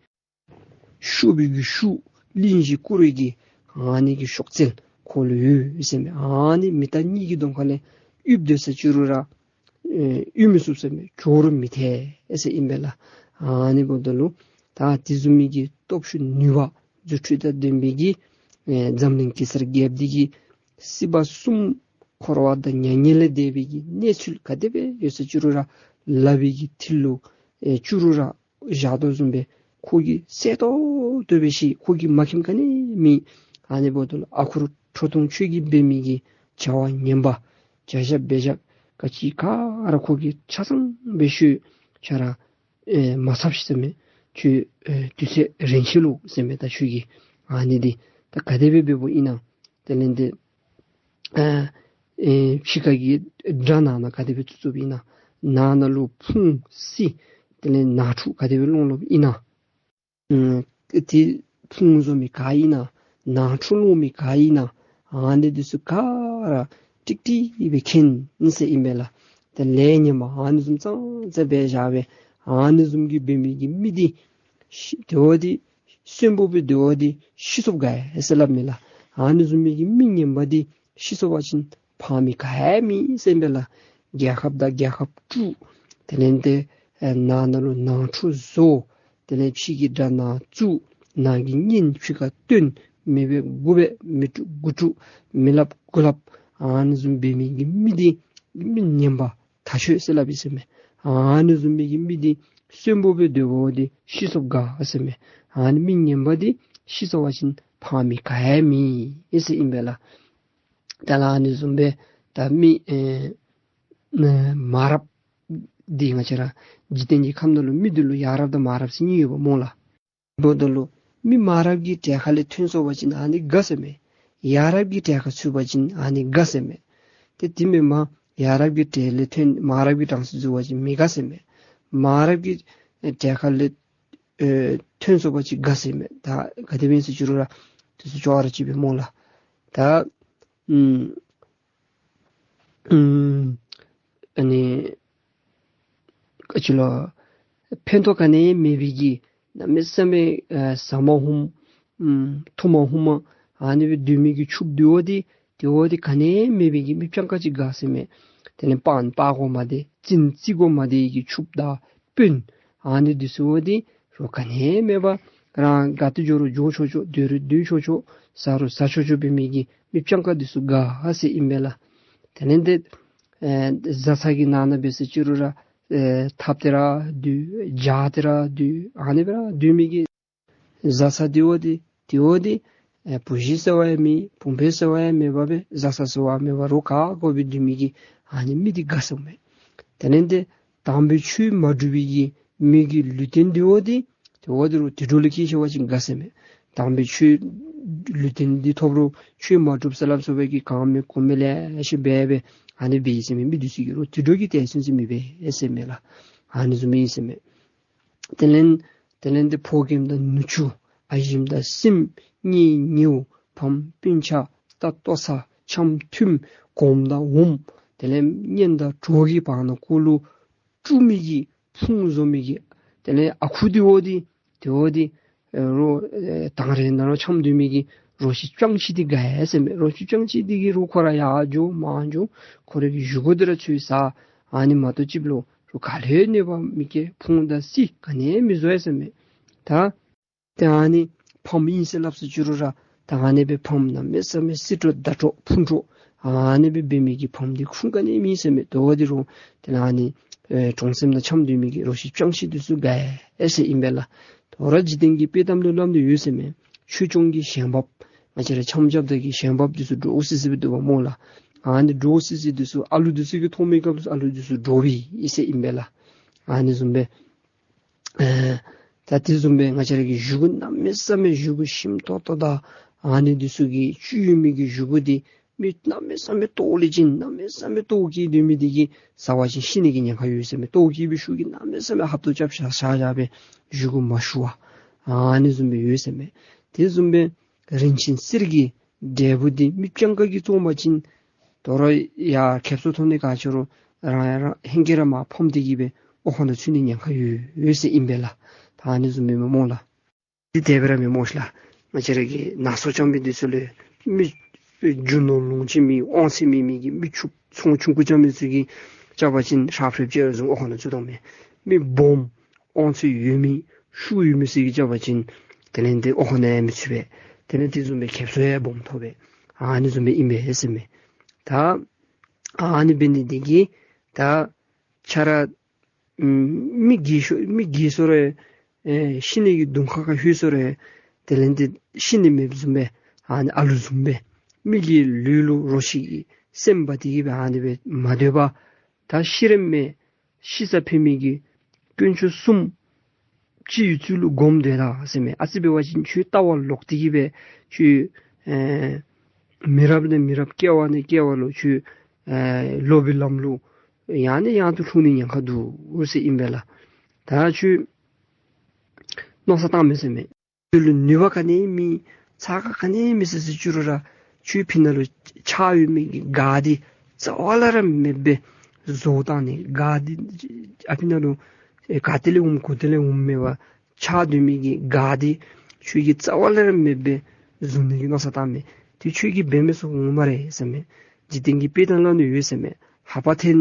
ཤུགས་པའི་གི་ཤུགས་གླིང་བཞི་བསྐོར་བའི་གི་ཨ་ནི་གི་གཤོག་རྩལ་ ཁོ་ལུ་ཡོད་ཟེར་མས། ཨ་ནི་མི་རྟ་གཉིས་ཀྱི་གདོང་ཁ་ལས་ཡུདཔ་སྡོད་ས་ཅི་རུང་ར་ཨེ་ཡུད་མི་ཚུགས་ཟེར་མས། འགྱོ་རུང་མི་ཐེག་ཟེར་ཨིན་པས་ལགས། ཨ་ནི་འབདཝ་ད་ལུ་ད་དེ་བཟུམ་མའི་གི་སྟོབས་ཤུགས་ནུས་པ་རྫུ་འཕྲུལ་དང་ལྡན་པའི་གི་ཨེ་འཛམ་གླིང་གེ་སར་རྒྱལཔོ་འདི་གིས་སྲིད་པ་གསུམ་འཁོར་བ་དང་མྱ་ངན་ལས་འདས་པའི་གི་གནས་ཚུལ་ག་དེ་སྦེ་ཡོད་ས་ཅི་རུང་ར་སླབ་པའི་གི་མཐིལ་ལུ་ཨེ་ཅི་རུང་ར་བཞག་དོ་བཟུམ་སྦེ་ཁོ་གིས་གསལ་ཏོག་ཏོ་སྦེ་ཤེས། ཁོ་གིས་མ་མཁྱེནམ་ག་ནི་མེད། ཨ་ནི་འབདཝ་ད་ལུ་ཨ་ཁུ་རུ་ཁྲོ་ཐུང་ཁྱོད་ཀྱིས་འབད་མི་གི་བྱ་བ་ངན་པ་བྱ་བཞག་འབད་བཞག་ག་ཅི་ག་ར་ཁོ་གིས་ཆ་ཚང་སྦེ་ཤེས། ཁྱོད་ར་ཨེ་མ་འཚབ་ཤིག་ཟེར་མས། ཁྱོད་ཨེ་དུས་ཚོད་རན་ཆི་ལོ་ཟེར་མས། ད་ཁྱོད་ཀྱིས་ཨ་ནི་འདི་ད་ག་དེ་སྦེ་འབདཝ་ཨིན་ན། དེ་ལས་འདི་ཨ་ཨེ་ཕྱི་ཁ་གི་དགྲ་ནང་ན་ག་དེ་སྦེ་བཙུགས་བཙུགསཔ་ཨིན་ན། ནང་ན་ལུ་ཕུང་སྲི་དེ་ལས་ནང་འཁྲུག་ག་དེ་སྦེ་སློང་སློངམ་ཨིན་ན། ཨུམ་ཏེ་ཕུང་བཟོ་མི་ག་ཨིན་ན་ནང་འཁྲུག་སློང་མི་ག་ཨིན་ན་ཨ་ནི་འདི་ཚུ་ག་ར་ཀྲིག་ཀྲི་སྦེ་མཁྱེན་ཟེར་ཨིན་པས་ལགས། ཏེ་ལས་ངན་པ་ཨ་ནི་བཟུམ་ཙང་ཙ་སྦེ་བཞག་སྦེ་ཨ་ནི་བཟུམ་གྱི་འབད་མི་གི་མི་འདི་ཤི་དེ་བ་འདི་གསོན་པོ་སྦེ་དེ་བ་འདི་ཤི་སོཔ་དགའ་ཟེར་སླབ་མས་ལགས། ཨ་ནི་བཟུམ་མའི་གི་མི་ངན་པ་འདི་ཤི་སོང་པ་ཅིན་ཕངས་མི་ག་ཡང་མེད་ཟེར་ཨིན་པས་ལགས། རྒྱལ་ཁབ་དང་རྒྱལ་ཁབ་དཀྲུགས། དེ་ལས་ཏེ་ཨེ་ནང་ན་ལུ་ནང་འཁྲུག་བཟོ། དེ་ལས་ཕྱི་གི་དགྲ་ནང་བཙུགས། ནང་གི་གཉེན་ཕྱི་ཁར་བཏོན། མི་འབད་དགུ་འབད་མི་དཀྲུགས་དགུ་དཀྲུགས། མི་སླབ་དགུ་སླབ། ཨ་ནི་བཟུམ་འབད་མི་གི་མི་འདི་མི་ངན་པ་ཐ་ཤོས་ཟེར་སླབ་ཨིན་ཟེར་མས། ཨ་ནི་བཟུམ་མའི་གི་མི་འདི་གསོན་པོ་སྦེ་སྡོད་པ་འདི་ཤི་སོཔ་དགའ་ཟེར་མས། ཨ་ནི་མི་ངན་པ་འདི་ཤི་སོང་པ་ཅིན་ཕངས་མི་ག་ཡང་མེད་ཟེར་ཨིན་པས་ལགས། ད་ལགས་ཨ་ནི་བཟུམ་སྦེ་ད་མི་ཨེ་ཨེ་མ་རབས་འདི་ང་བཅས་ར་འཇིག་རྟེན་གྱི་ཁམས་ནང་ལུ་མི་འདི་ལུ་ཡ་རབས་དང་མ་རབས་ཟེར་གཉིས་ཡོདཔ་སྨོ་ལགས། འབདཝ་ད་ལུ་མི་མ་རབས་ཀྱི་གྲལ་ཁ་ལས་ཐོན་སོང་པ་ཅིན་ཨ་ནི་དགའ་ཟེར་མས། ཡ་རབས་ཀྱི་གྲལ་ཁར་ཚུད་པ་ཅིན་ཨ་ནི་དགའ་ཟེར་མས། ཏེ་དེ་མེན་པར་ཡ་རབས་ཀྱི་གྲལ་ལས་ཐོན་མ་རབས་ཀྱི་གྲངས་སུ་འཛུལ་བ་ཅིན་མི་དགའ་ཟེར་མས། མ་རབས་ཀྱི་གྲལ་ཁ་ལས་ཨེ་ཐོན་སོང་པ་ཅིན་དགའ་ཟེར་མས། ད་ག་དེ་སྦེ་ཨིན་ཟེར་ཅི་རུང་ར་དེ་ཚུ་ཅོག་ར་གཅིག་པས་སྨོ་ལགས། ད་ཨུམ་ཨུམ་ཨ་ནི་ག་ཅི་ལོ་ཕན་ཐོགས་ག་ནི་མེད་པའི་གི་གནམ་མེད་ས་མེད་ཨེ་ཟ་མ་ཧུམ་ཨུམ་འཐུང་མ་ཧུམ་ཨ་ནི་སྦེ་སྡོད་མི་གི་ཕྱུགཔོ་འདི་བ་འདི་དེ་བ་འདི་ག་ནི་མེད་པའི་གི་མི་སྤྱང་ཀ་ཅིག་དགའ་ཟེར་མས། དེ་ལས་སྤང་སྤང་དགོ་མ་དེ་བཙིན་བཙི་དགོ་མ་དེ་གི་ཕྱུགཔོ་དང་དཔོན་ཨ་ནི་འདི་ཚུ་བ་འདི་རོགས་ག་ནི་མེད་པར་རང་ག་ཏེ་འགྱོ་རུང་འགྱོ་ཆོག་ཆོག་སྡོད་རུང་སྡོད་ཆོག་ཆོག་ཟ་རུང་ཟ་ཆོག་ཆོག་འབད་མི་གི་མི་སྤྱང་ཀ་འདི་ཚུ་དགའ་ཟེར་ཨིན་པས་ལགས། དེ་ལས་འདི་ཨེ་བཟའ་ཚང་གི་ནང་ན་འབད་ཟེར་ཅི་རུང་ར་ཨེ་འཐབ་སྟེ་ར་སྡོད་རྒྱག་སྟེ་ར་སྡོད་ཨ་ནི་སྦེ་ར་སྡོད་མི་གི་བཟའ་ཚང་འདི་བ་འདི་དེ་བ་འདི་ཨེ་བུ་གཞི་ཟེར་བ་ཡང་མེད། བུ་འབད་ཟེར་བ་ཡང་མེད་པར་སྦེ་བཟའ་ཚང་ཟེར་བ་མེད་པར་རོགས་ག་དགོ་པའི་སྡོད་མི་གི་ཨ་ནི་མི་འདི་དགའ་ཟེར་མས། དེ་ལས་འདི་དམ་པའི་ཆོས་མ་སྒྲུབ་པའི་གི་མི་གི་ལུས་རྟེན་འདི་བ་འདི་དེ་བ་འདི་རོགས་དུད་འགྲོ་ལུ་སྐྱེས་ཤོར་བ་ཅིན་དགའ་ཟེར་མས། དམ་པའི་ཆོས་ལུས་རྟེན་འདི་ཐོབ་རུང་ཆོས་མ་སྒྲུབ་ཟེར་སླབ་སོང་བའི་གི་གང་མེད་གོ་མེད་ལེ་ཤ་འབད་སྦེ་ཨ་ནི་འབད་ཡི་ཟེར་མས། མི་འདི་ཚུ་གིས་རོགས་དུད་འགྲོ་གི་དད་སེམས་ཅིག་མེད་པས་ཟེར་མས་ལགས། ཨ་ནི་བཟུམ་ཨིན་ཟེར་མས། དེ་ལས་དེ་ལས་འདི་ཕོ་རྒནམ་དང་ནུ་གཅུང་ཨ་ཞེམོ་དང་སྲིངམོ་གཉེན་ཉེཝ་ཕམ་སྤུན་ཆ་རྟ་ལྟོ་ཚང་འཆམ་མཐུན་གོམ་དང་འོམ་དེ་ལས་གཉེན་དང་གྲོགས་ཀྱི་བར་ན་ཀུ་ལུ་དཀྲུག་མི་གི་ཕུང་བཟོ་མི་གི་དེ་ལས་ཨ་ཁུ་འདི་བ་འདི་དེ་བ་འདི་ཨེ་རོགས་ཨེ་དང་རེ་ནང་རོགས་འཆམ་སྡོད་མི་གི་རོགས་ཤི་སྤྱང་ཀི་འདི་དགའ་ཡི་ཟེར་མས། རོགས་ཤི་སྤྱང་ཀི་འདི་གིས་རོགས་ཁོ་ར་ཡར་འགྱོ་མར་འགྱོ་ཁོ་རའི་གི་བཞེས་སྒོ་འདི་ར་འཚོལ་ས་ཨ་ནི་མ་གཏོགས་ཅིག་ལུ་རོགས་ག་ལུ་ཡང་གནོད་པ་མི་བཀལ། ཕུང་དང་སྲི་ག་ནི་ཡང་མི་བཟོ་ཡི་ཟེར་མས། ད་ཏེ་ཨ་ནི་ཕམ་ཨིན་ཟེར་སླབ་སོང་ཅི་རུང་ར་ད་ཨ་ནི་སྦེ་ཕམ་གནམ་མེད་ས་མེད་སྲི་འདྲོག་མདའ་འདྲོག་ཕུང་འདྲོག་ཨ་ནི་སྦེ་འབད་མི་གི་ཕམ་འདི་ཁུངས་ག་ནི་མེད་ཟེར་མས། དོ་བ་འདི་རོགས་དེ་ལས་ཨ་ནི་ཨེ་གྲོང་གསེབ་ནང་འཆམ་སྡོད་མི་གི་རོགས་ཤི་སྤྱང་ཀི་འདི་ཚུ་དགའ་ཡི་ཟེར་ཨིན་པས་ལགས། དོ་རུང་འཇིག་རྟེན་གྱི་དཔྱེ་གཏམ་ལུ་སླབ་ནི་ཡོད་ཟེར་མས། ཆོས་སྐྱོང་གི་ཞལ་འབབ་ང་བཅས་ར་འཆམ་རྐྱབ་ད་གི་ཞལ་འབབ་འདི་ཚུ་འདྲོག་སི་སི་སྦེ་འདུག་པ་སྨོ་ལགས། ཨ་ནི་འདྲོག་སི་སི་འདི་ཚུ་ཨ་ལུ་འདི་ཚུ་གིས་མཐོང་མི་སྐབས་ལུ་ཨ་ལུ་འདི་ཚུ་འདྲོག་པས་ཟེར་ཨིན་པས་ལགས། ཨ་ནི་བཟུམ་སྦེ་ཨེ་ད་དེ་བཟུམ་སྦེ་ང་བཅས་ར་གི་བཞེས་སྒོ་གནམ་མེད་ས་མེད་བཞེས་སྒོ་ཞིམ་ཏོང་ཏོ་དང་ཨ་ནི་འདི་ཚུ་གི་བཅུད་ཡོད་མི་གི་བཞེས་སྒོ་འདི་མི་གནམ་མེད་ས་མེད་ལྟོཝ་ལེན་ཅིན་གནམ་མེད་ས་མེད་ལྟོཝ་བཀྱེས་སྡོད་མི་འདི་གིས་ཟ་བ་ཅིན་ཤི་ནི་གི་ཉེན་ཁ་ཡོད་ཟེར་མས། ལྟོཝ་བཀྱེས་པའི་ཤུགས་ཀྱིས་གནམ་མེད་ས་མེད་ཧབ་ཏོ་རྐྱབ་བཞག་བཞག་བཞག་སྦེ་བཞེས་སྒོ་མ་ཞུ་བ་ཨ་ནི་བཟུམ་སྦེ་ཡོད་ཟེར་མས། དེ་བཟུམ་སྦེ་རིན་ཆེན་གསེར་གྱི་འབྲས་བུ་འདི་མི་སྤྱང་ཀ་གིས་བཙོང་པ་ཅིན་དོ་རུང་ཡར་ཁེབ་སང་ཐོན་ནི་ག་ཅི་རུང་རང་ཡང་རང་ཧེང་སྐལ་ར་མར་ཕམ་སྟེ་གི་སྦེ་འོག་ཁང་ནང་ཚུད་ནི་ཉེན་ཁ་ཡོད་ཡོད་ཟེར་ཨིན་པས་ལགས། ད་ཨ་ནི་བཟུམ་སྦེ་མས་སྨོ་ལགས། འདི་དེ་སྦེ་ར་མས་སྨོ་ཤིག་ལགས། ང་བཅས་ར་གི་ནང་སོ་རྐྱབ་མི་འདི་ཚུ་ལུ་མི་ རྒྱུ་ནོར་ལོངས་སྤྱོད་མེད་དབང་ཚད་མེད་མི་གི་མི་ཕྱུགཔོ་ཚོང་ཆུང་ཀུ་རྐྱབ་མི་ཚུ་གིས་རྐྱབ་པ་ཅིན་ཧྲག་ཕྲེབ་ཅིག་བཟུམ་འོག་ཁང་ནང་བཙུགས་བཏང་མས། མི་སྦོམ་དབང་ཚད་ཡོད་མི་ཤུགས་ཡོད་མི་ཚུ་གིས་རྐྱབ་པ་ཅིན་དེ་ལས་འདི་འོག་ཁང་ནང་ཡང་མི་ཚུད་པས། དེ་ལས་དེ་བཟུམ་སྦེ་ཁེབ་སང་ཡང་སྦོམ་ཐོབ་པས། ཨ་ནི་བཟུམ་སྦེ་ཨིན་པས་ཟེར་མས། ད་ཨ་ནི་འབད་ནི་འདི་གིས་ད་ཁྱོད་ར་ཨམ་མི་རྒས་ཤོས་མི་རྒས་སོང་རུང་ཨེ་ཤི་ནི་གི་གདོང་ཁ་ཁར་ལྷོད་སོང་རུང་དེ་ལས་འདི་ཤི་ནི་མེདཔ་བཟུམ་སྦེ་ཨ་ནི་ཨ་ལུ་བཟུམ་སྦེ་མི་གི་ལུས་ལུ་རོ་ཁྱི་གི་སེམས་འབག་སྟེ་གི་སྦེ་ཨ་ནི་སྦེ་མ་སྡོད་པར་ད་ཤི་རནམ་མས། ཤི་ས་ཕན་མི་གི་དཀོན་མཆོག་གསུམ་སྤྱི་ཡི་ཚུལ་ལུ་སྒོམ་སྡོད་ད་ཟེར་མས། ཨ་ཙི་འབད་བ་ཅིན་ཁྱོད་ལྟ་བ་ལོག་སྟེ་གི་སྦེ་ཁྱོད་ཨེ་མི་རབས་ནས་མི་རབས་སྐྱེ་བ་ནས་སྐྱེ་བ་ལུ་ཁྱོད་ཨེ་ལོག་པའི་ལམ་ལུ་ཡང་ནས་ཡང་དུ་ལྷུང་ནི་ཉེན་ཁ་འདུག་ཟེར་ཨིན་པས་ལགས། ད་ཁྱོད་མནོ་བསམ་བཏང་མས་ཟེར་མས། ཁྱོད་ལུ་ནུས་པ་ག་ནི་མེད་ཚ་ཁ་ག་ནི་མེད་ཟེར་ཟེར་བཅུག་རུང་ར་ཁྱོད་ཕི་ནང་ལུ་ཆགས་ཡོད་མི་གི་ག་དེ་རྩ་བ་ལས་ར་མེདཔ་སྦེ་བཟོ་བཏང་ནི། ག་དེ་ཨ་ཕི་ནང་ལུ་ཨེ་ག་ཏེ་ལས་འོངམ་གོ་ཏེ་ལས་འོངམ་མེད་པར་ཆགས་སྡོད་མི་གི་ག་དེ་ཁྱོད་ཀྱིས་རྩ་བ་ལས་ར་མེདཔ་སྦེ་བཟོ་ནི་གི་མནོ་བསམ་བཏང་མས། དེ་ཁྱོད་ཀྱིས་འབད་མི་ཚུགས་འོང་སྨ་རེ་ཟེར་མས། འཇིག་རྟེན་གྱི་དཔེ་གཏམ་ནང་ལུ་ཡོད་ཟེར་མས། ལྷ་པ་འཐེན་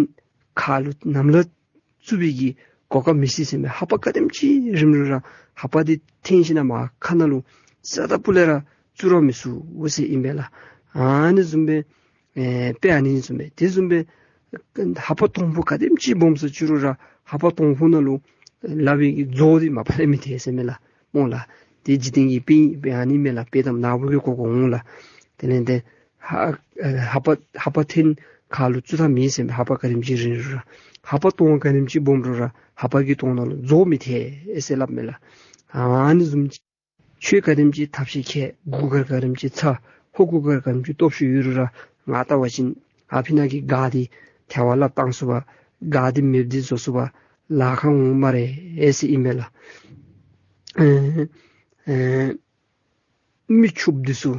ཁ་ལུ་ནམ་ལ་བཙུགས་པའི་གི་གོ་སྐབས་མི་སྲིད་ཟེར་མས། ལྷ་པ་ག་དེམ་ཅིག་རིངམ་རུང་ར་ལྷ་པ་དེ་འཐེན་ཞིནམ་ལས་ཁ་ནང་ལུ་རྩ་དང་སྤུ་ལས་ར་བཙུགས་ར་མི་ཚུགས་འོང་ཟེར་ཨིན་པས་ལགས། ཨ་ནི་བཟུམ་སྦེ་ཨེ་དཔེ་ཨ་ནི་བཟུམ་སྦེ་དེ་བཟུམ་སྦེ་ལྷ་པ་དོང་ཕུ་ག་དེམ་ཅིག་སྦོམ་ཟེར་བཅུག་རུང་ར་ལྷ་པ་དོང་ཕུ་ནང་ལུ་ལག་པའི་གི་མཛོ་འདི་མ་པ་ལས་མི་ཐལ་ཟེར་མས་ལགས། སྨོ་ལགས། དེ་འཇིག་རྟེན་གྱི་དཔེ་དཔེ་ཨ་ནི་མས་ལགས། དཔེ་གཏམ་ནག་པོ་གི་གོ་གོ་འོང་ལགས། དེ་ལས་འདི་ལྷ་ལྷ་པ་ལྷ་པ་འཐེན་ཁ་ལུ་བཙུགས་ཐབས་མེད་ཟེར་མས། ལྷ་པ་ག་དེམ་ཅིག་རིང་རུང་ར་ལྷ་པ་དོང་ག་དེམ་ཅིག་སྦོམ་རུང་ར་ལྷ་པ་གི་དོང་ནང་ལུ་མཛོ་མི་ཐལ་ཟེར་སླབ་མས་ལགས། ཨ་ནི་བཟུམ་ཅིག་ཁྱོད་ག་དེམ་ཅིག་ཐབས་ཤེས་མཁས། གུར་དཀར་ག་དེམ་ཅིག་ཚ། ཧོར་གུར་དཀར་ག་དེམ་ཅིག་སྟོབས་ཤུགས་ཡོད་རུང་ར་ང་ལྟ་བ་ཅིན་ཨ་ཕི་ནང་གི་ག་དེ་ཐལ་བར་བརླག་བཏང་ཚུགས་པ་ག་དེ་མེདཔ་དེ་བཟོ་ཚུགས་པ་ལཱ་ཁག་འོང་སྨ་རེ་ཟེར་ཨིན་པས་ལགས། ཨེ་ཨེ་མི་ཕྱུགཔོ་འདི་ཚུ་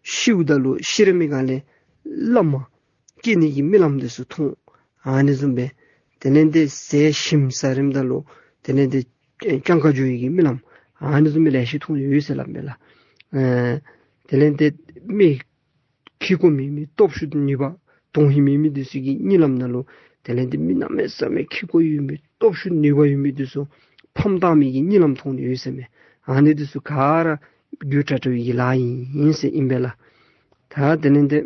ཤིཝ་ད་ལུ་ཤི་རན་མི་སྒང་ལས་བླ་མ་སྐྱེ་ནི་གི་རྨི་ལམ་འདི་ཚུ་མཐོང་། ཨ་ནི་བཟུམ་སྦེ་དེ་ལས་འདི་ཟས་ཞིམ་ཟ་རནམ་ད་ལུ་དེ་ལས་འདི་སྤྱང་ཀ་འགྱོ་ཡི་གི་རྨི་ལམ་ཨ་ནི་བཟུམ་སྦེ་ལེ་ཤ་མཐོང་ཡོད་ཟེར་སླབ་མས་ལགས། ཨེ་དེ་ལས་འདི་མི་ཁེ་ཀོ་མེད་མི་སྟོབས་ཤུགས་ནུས་པ་དོན་ཧིང་མེད་མི་འདི་ཚུ་གི་གཉིད་ལམ་ནང་ལུ་དེ་ལས་འདི་མི་གནམ་མེད་ས་མེད་ཁེ་ཀོ་ཡོད་མི་སྟོབས་ཤུགས་ནུས་པ་ཡོད་མི་འདི་ཚུ་ཕམ་བཏང་མི་གི་གཉིད་ལམ་མཐོང་ནི་ཡོད་ཟེར་མས། ཨ་ནི་འདི་ཚུ་ག་ར་དགོད་བྲ་བྲ་བའི་གི་ལཱ་ཨིན་ཟེར་ཨིན་པས་ལགས། ད་དེ་ལས་འདི་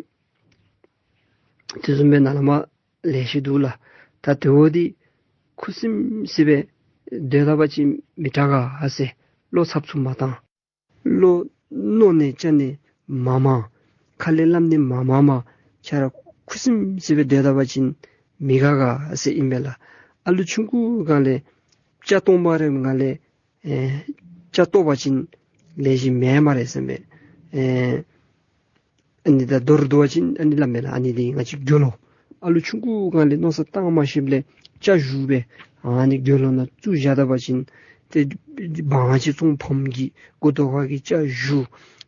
དེ་བཟུམ་སྦེ་ནཱ་ལས་མར་ལེ་ཤ་འདུག་ལགས། ད་དེ་འོ་འདི་ཁུ་སིམ་སི་སྦེ་སྡོད་ད་པ་ཅིན་མི་དྲག་ག་ཟེར། བློ་འཚབ་འཚུབ་མ་བཏང་། བློ་མནོ་ནས་ཅ་ནས་མ་མང་། ཁ་ལས་སླབ་ནི་མ་མང་མ། ཁྱོད་ར་ཁུ་སིམ་སི་སྦེ་སྡོད་ད་པ་ཅིན་མི་དགའ་ག་ཟེར་ཨིན་པས་ལགས། ཨ་ལུ་ཆུང་ཀུ་སྒང་ལས་སྐྱ་བཏོག་པ་རེ་སྒང་ལས་ཨེ་སྐྱ་བཏོག་པ་ཅིན་ལེགས་ཤོམ་མེན་སྨ་རེ་ཟེར་མས། ཨེ་ཨ་ནི་ད་མདོར་བསྡུ་བ་ཅིན་ཨ་ནི་སླབ་མས་ལགས། ཨ་ནི་འདི་ང་བཅས་དགེ་སློང་ཨ་ལུ་ཆུང་ཀུ་སྒང་ལས་མནོ་བསམ་བཏང་མ་ཤེསཔ་ལས་སྐྱ་བཞར་སྦེ་ཨ་ནི་དགེ་སློང་ནང་བཙུགས་བཞག་ད་པ་ཅིན་ཏེ་བང་ཅིག་བཙོང་། ཕམ་གྱི་མགུ་ཏོ་ཁ་གི་སྐྱ་བཞར།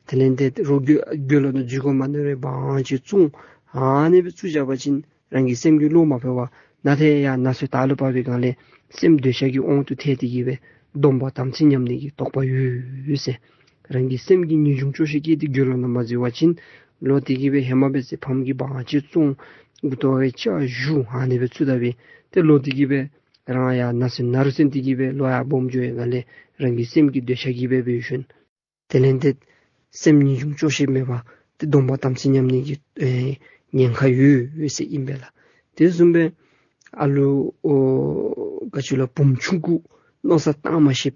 དེ་ལས་ཏེ་རོགས་དགེ་དགེ་སློང་ནང་འཛུལ་དགོ་མ་ནི་རེ་བང་ཅིག་བཙོང་། ཨ་ནི་སྦེ་བཙུགས་བཞག་པ་ཅིན་རང་གི་སེམས་ཀྱི་བློ་མ་འཕེལ་བར་ན་ཐེ་ཡང་ན་ཚོད་དར་ལུ་བབས་པའི་སྒང་ལས་སེམས་འདོད་ཆགས་ཀྱི་དབང་དུ་ཐལ་ཏེ་གི་སྦེ་སྡོམ་པ་དམ་ཚིག་ཉམས་ནི་གི་དོགས་པ་ཡོད་ཟེར། རང་གི་སེམས་ཀྱི་ངེས་འབྱུང་སྐྱོ་ཤས་སྐྱེས་ཏེ་དགེ་སློང་ནང་མ་འཛུལ་བ་ཅིན་ལོག་སྟེ་གི་སྦེ་ཧེ་མ་འབད་ཟེར་ཕམ་གྱི་བང་ཅིག་བཙོང་། མགུ་ཏོ་ཁ་གི་སྐྱ་བཞར། ཨ་ནི་སྦེ་བཙུགས་ད་སྦེ་ཏེ་ལོག་སྟེ་གི་སྦེ་རང་ཡང་ན་ཚོད་ན་རུང་སོན་ཏེ་གི་སྦེ་ལོ་ཡང་སྦོམ་འགྱོ་བའི་སྒང་ལས་རང་གི་སེམས་ཀྱི་འདོད་ཆགས་ཀྱིས་སྦེ་འབད་ཞིནམ་དེ་ལས་ཏེ་སེམས་ངེས་འབྱུང་སྐྱོ་ཤས་མེད་པར་ཏེ་སྡོམ་པ་དམ་ཚིག་ཉམས་ནི་གི་ཨེ་ཉེན་ཁ་ཡོད་ཟེར་ཨིན་པས་ལགས། དེ་བཟུམ་སྦེ་ཨ་ལུ་ཨོ་ག་ཅི་ལོ་བུམོ་ཆུང་ཀུ་མནོ་བསམ་བཏང་མ་ཤེསཔ་